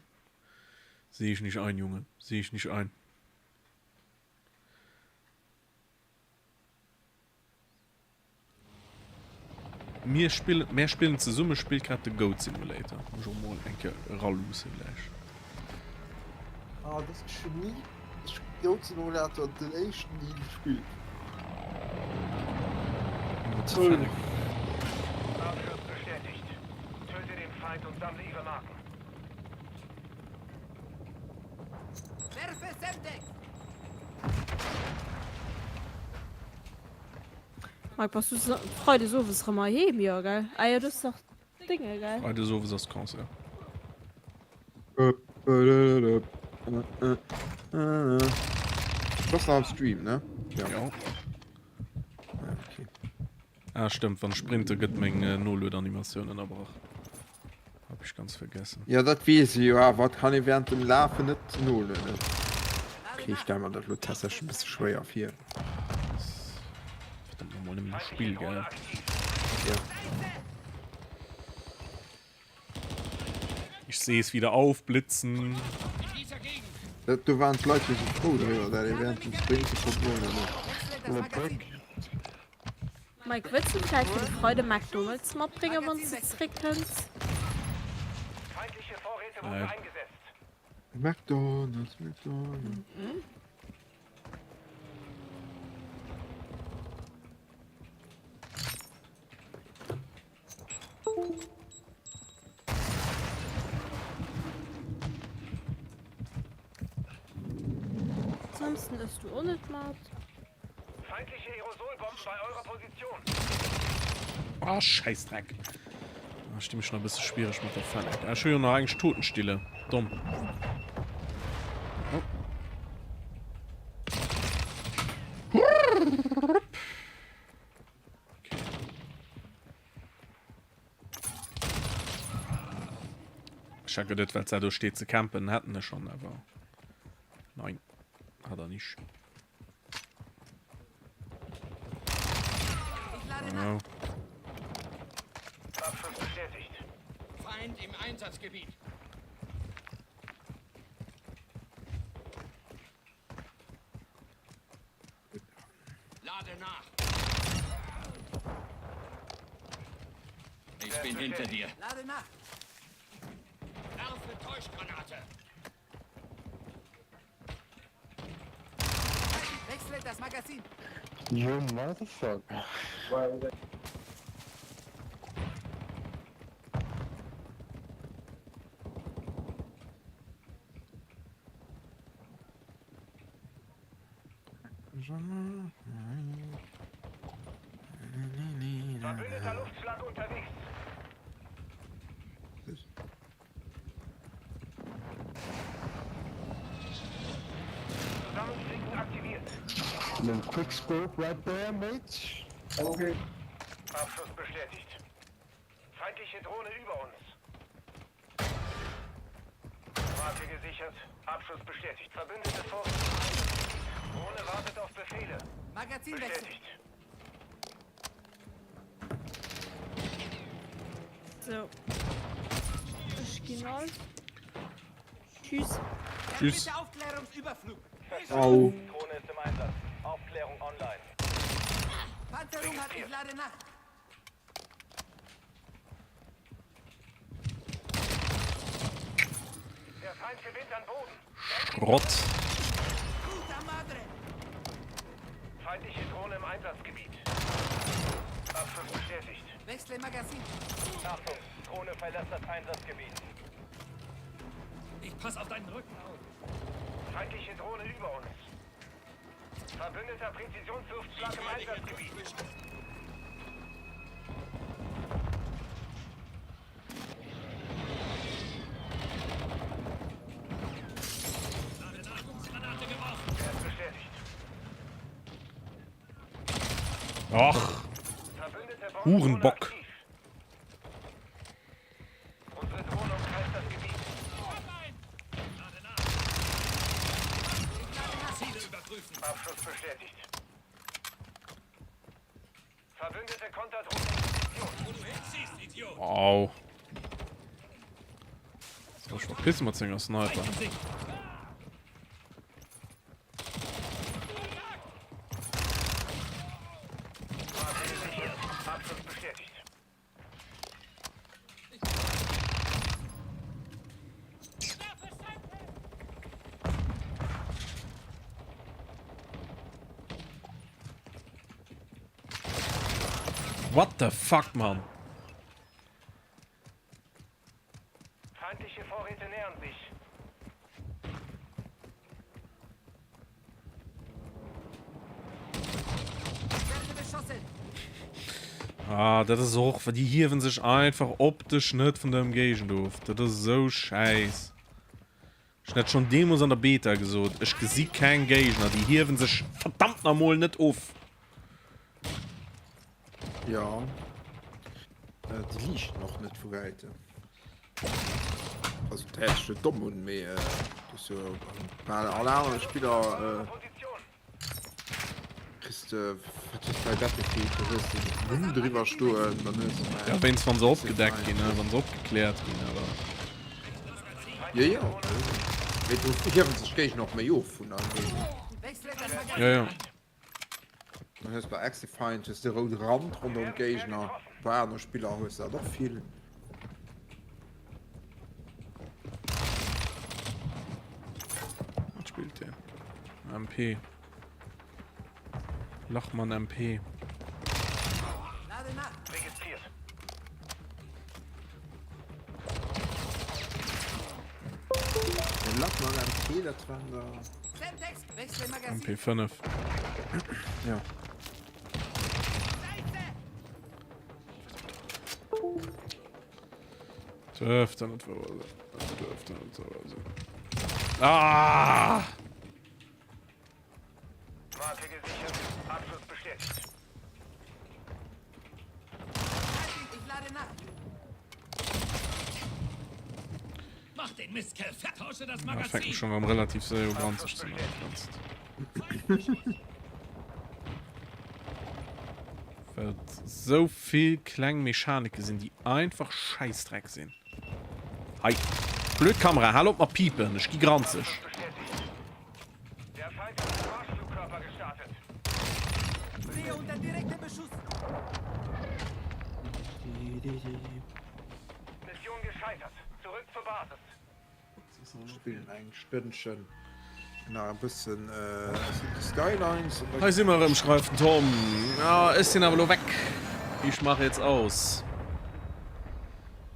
S1: Sehe ich nicht ein, Junge. Sehe ich nicht ein. Mir spillen, mär spillen zesumme spillt grad de Goat Simulator. Muss ech och mol eng Kéier eraluusse gläich.
S6: Ah, das ist Genie. Ech Goat Simulator den éischten ni gespillt.
S1: What the fuck?
S4: Abschuss bestätigt. Töte den Feind und sammle ihre Marken.
S2: Mike, bass du Freides owes rëm heiheem? Jo, gell? Ah jo, du hues nach Dinge, gell?
S1: Freides owes ass Concert.
S3: Du bass nach am Stream, ne?
S1: Jo.
S3: Okay.
S1: Ah stëmmt, wann ech sprinte gëtt meng Noluedanimatioun ënnerbrach. Hab ech ganz vergessen.
S3: Jo dat weess ech jo, awer et kann ee während dem Lafen net nolueden. Okay, ech stelle mer dat elo tatsächlech e bësse schwéier vir.
S1: Verdammt nochmol, nëmmen e Spill, gell?
S3: Jo.
S1: Ich sehe es wieder aufblitzen.
S3: Dat do waren d'Leit jo sou frou driwwer, dat ee während dem Sprinte konnt nolueden.
S2: Mike, wëlls du vläicht fir de Freide McDonald's matbréngen, wann s de zeréckkënns?
S3: McDonald's, McDonald's.
S2: Samsden ëss du och net mat.
S4: Feindliche Aerosolbomben bei eurer Position.
S1: Ah, Scheißdreck. Ah, ech di mech nach e bësse schwiereg mat der Fennec. Ah, ech hu jo nach eng Totenstille. Domm. Oh. Okay. Ech hat geduet, well do steet ze campen, hätten ech schon, awer nein, hat er nicht.
S4: Oh. Feind im Einsatzgebiet. Lade nach. Ich bin hinter dir. Lade nach. Werfe Täuschgranate. Wechsle das Magazin.
S6: You motherfucker.
S4: Verbündeter Luftschlag unterwegs. Zusammenflicken aktiviert.
S6: Little quick scope right there, mate. Okay.
S4: Abschuss bestätigt. Feindliche Drohne über uns. Marke gesichert. Abschuss bestätigt. Verbündete Vorräte. Drohne wartet auf Befehle.
S9: Magazinwechsel.
S4: Bestätigt.
S2: So. Ech ginn all. Tschüss.
S1: Tschüss.
S9: Aufklärungsüberflug.
S3: Au.
S4: Drohne ist im Einsatz. Aufklärung online.
S9: Panzerung hat ich lade nach.
S4: Der Feind gewinnt an Boden.
S1: Schrott.
S9: Puta madre.
S4: Feindliche Drohne im Einsatzgebiet. Abschuss bestätigt.
S9: Wechsle Magazin.
S8: Achtung, Drohne verlässt das Einsatzgebiet.
S4: Ich pass auf deinen Rücken auf. Feindliche Drohne über uns. Verbündeter Präzisionsluftschlag im Einsatzgebiet. Er ist bestätigt.
S1: Och.
S4: Verbündete Bombendrohne
S1: Hurenbock.
S4: aktiv. Unsere Drohne umkreist das Gebiet. Abschuss bestätigt. Verbündete Konterdrohne in Position.
S1: Wow. So, ich verpiss mat senger Sniper.
S4: Marke gesichert. Abschuss bestätigt.
S1: What the fuck, man?
S4: Feindliche Vorräte nähern sich.
S1: Ah, dat ass och, well déi hiewen sech einfach optesch net vun der Ëmgéigend of. Dat ass esou schäiss. Ech hunn dat schonn deemools an der Beta gesot, ech gesi keng Géigner, déi hiewen sech verdammt nach emol net of.
S3: Jo, déi liichten och net vu wäitem. Also dat héiert sech net domm un, mee du hues jo bei all anere Spiller kriss de, wat hues de bei Battlefield, do hues de den Numm driwwer stoen, dann hues de
S1: Ja, wéinst wann se opgedeckt ginn, ne, wann se opgekläert ginn, awer.
S3: Jo, jo, mee do hiewen sech d'Géigner och méi of vun der Géigend.
S1: Jo, jo.
S3: Dann hues bei XDefiant hues de roude Rand ronderëm d'Géigner. Bei anere Spiller hues de dat och vill.
S1: Wat spillt deen? MP. Lachmann MP.
S3: Den Lachmann MP, dat waren der.
S1: MP5.
S3: Ja.
S1: Dürfte net wouer sinn. Dat dürfte net wouer sinn. Ah!
S4: Marke gesichert. Abschuss bestätigt.
S9: Ich lade nach.
S4: Mach den Mistkerl fertig. Tausche das
S1: Ja,
S4: Magazin.
S1: fängt schon am relativ séier u granzeg ze man, dat Ganzt. Well et sou vill kleng Mechanike sinn, déi einfach Schäissdreck sinn. Hei, blöd Kamera, hal op mat piepen, ech gi granzeg.
S4: Der Feind hat einen Marschflugkörper gestartet.
S9: Stehe unter direktem Beschuss.
S4: Mission gescheitert. Zurück zur Basis.
S3: Spillen eng Stënnchen nach e bëssen City Skylines.
S1: Hei si mer erëm, schreift den Tom. Ja, ech sinn awer elo weg. Ich mache jetzt aus.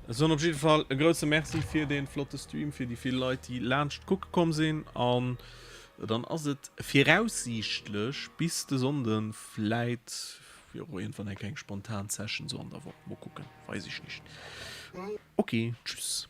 S1: Ech soen op jidde Fall e grousse Merci fir dee flotte Stream, fir déi vill Leit, déi laanscht kucke komm sinn. An dann ass et viraussiichtlech bis de Sonnden, vläit jo och iergendwann eng kleng spontan Session sou an der Woch. Mol kucken, weis ech nicht. Ok, tschüss.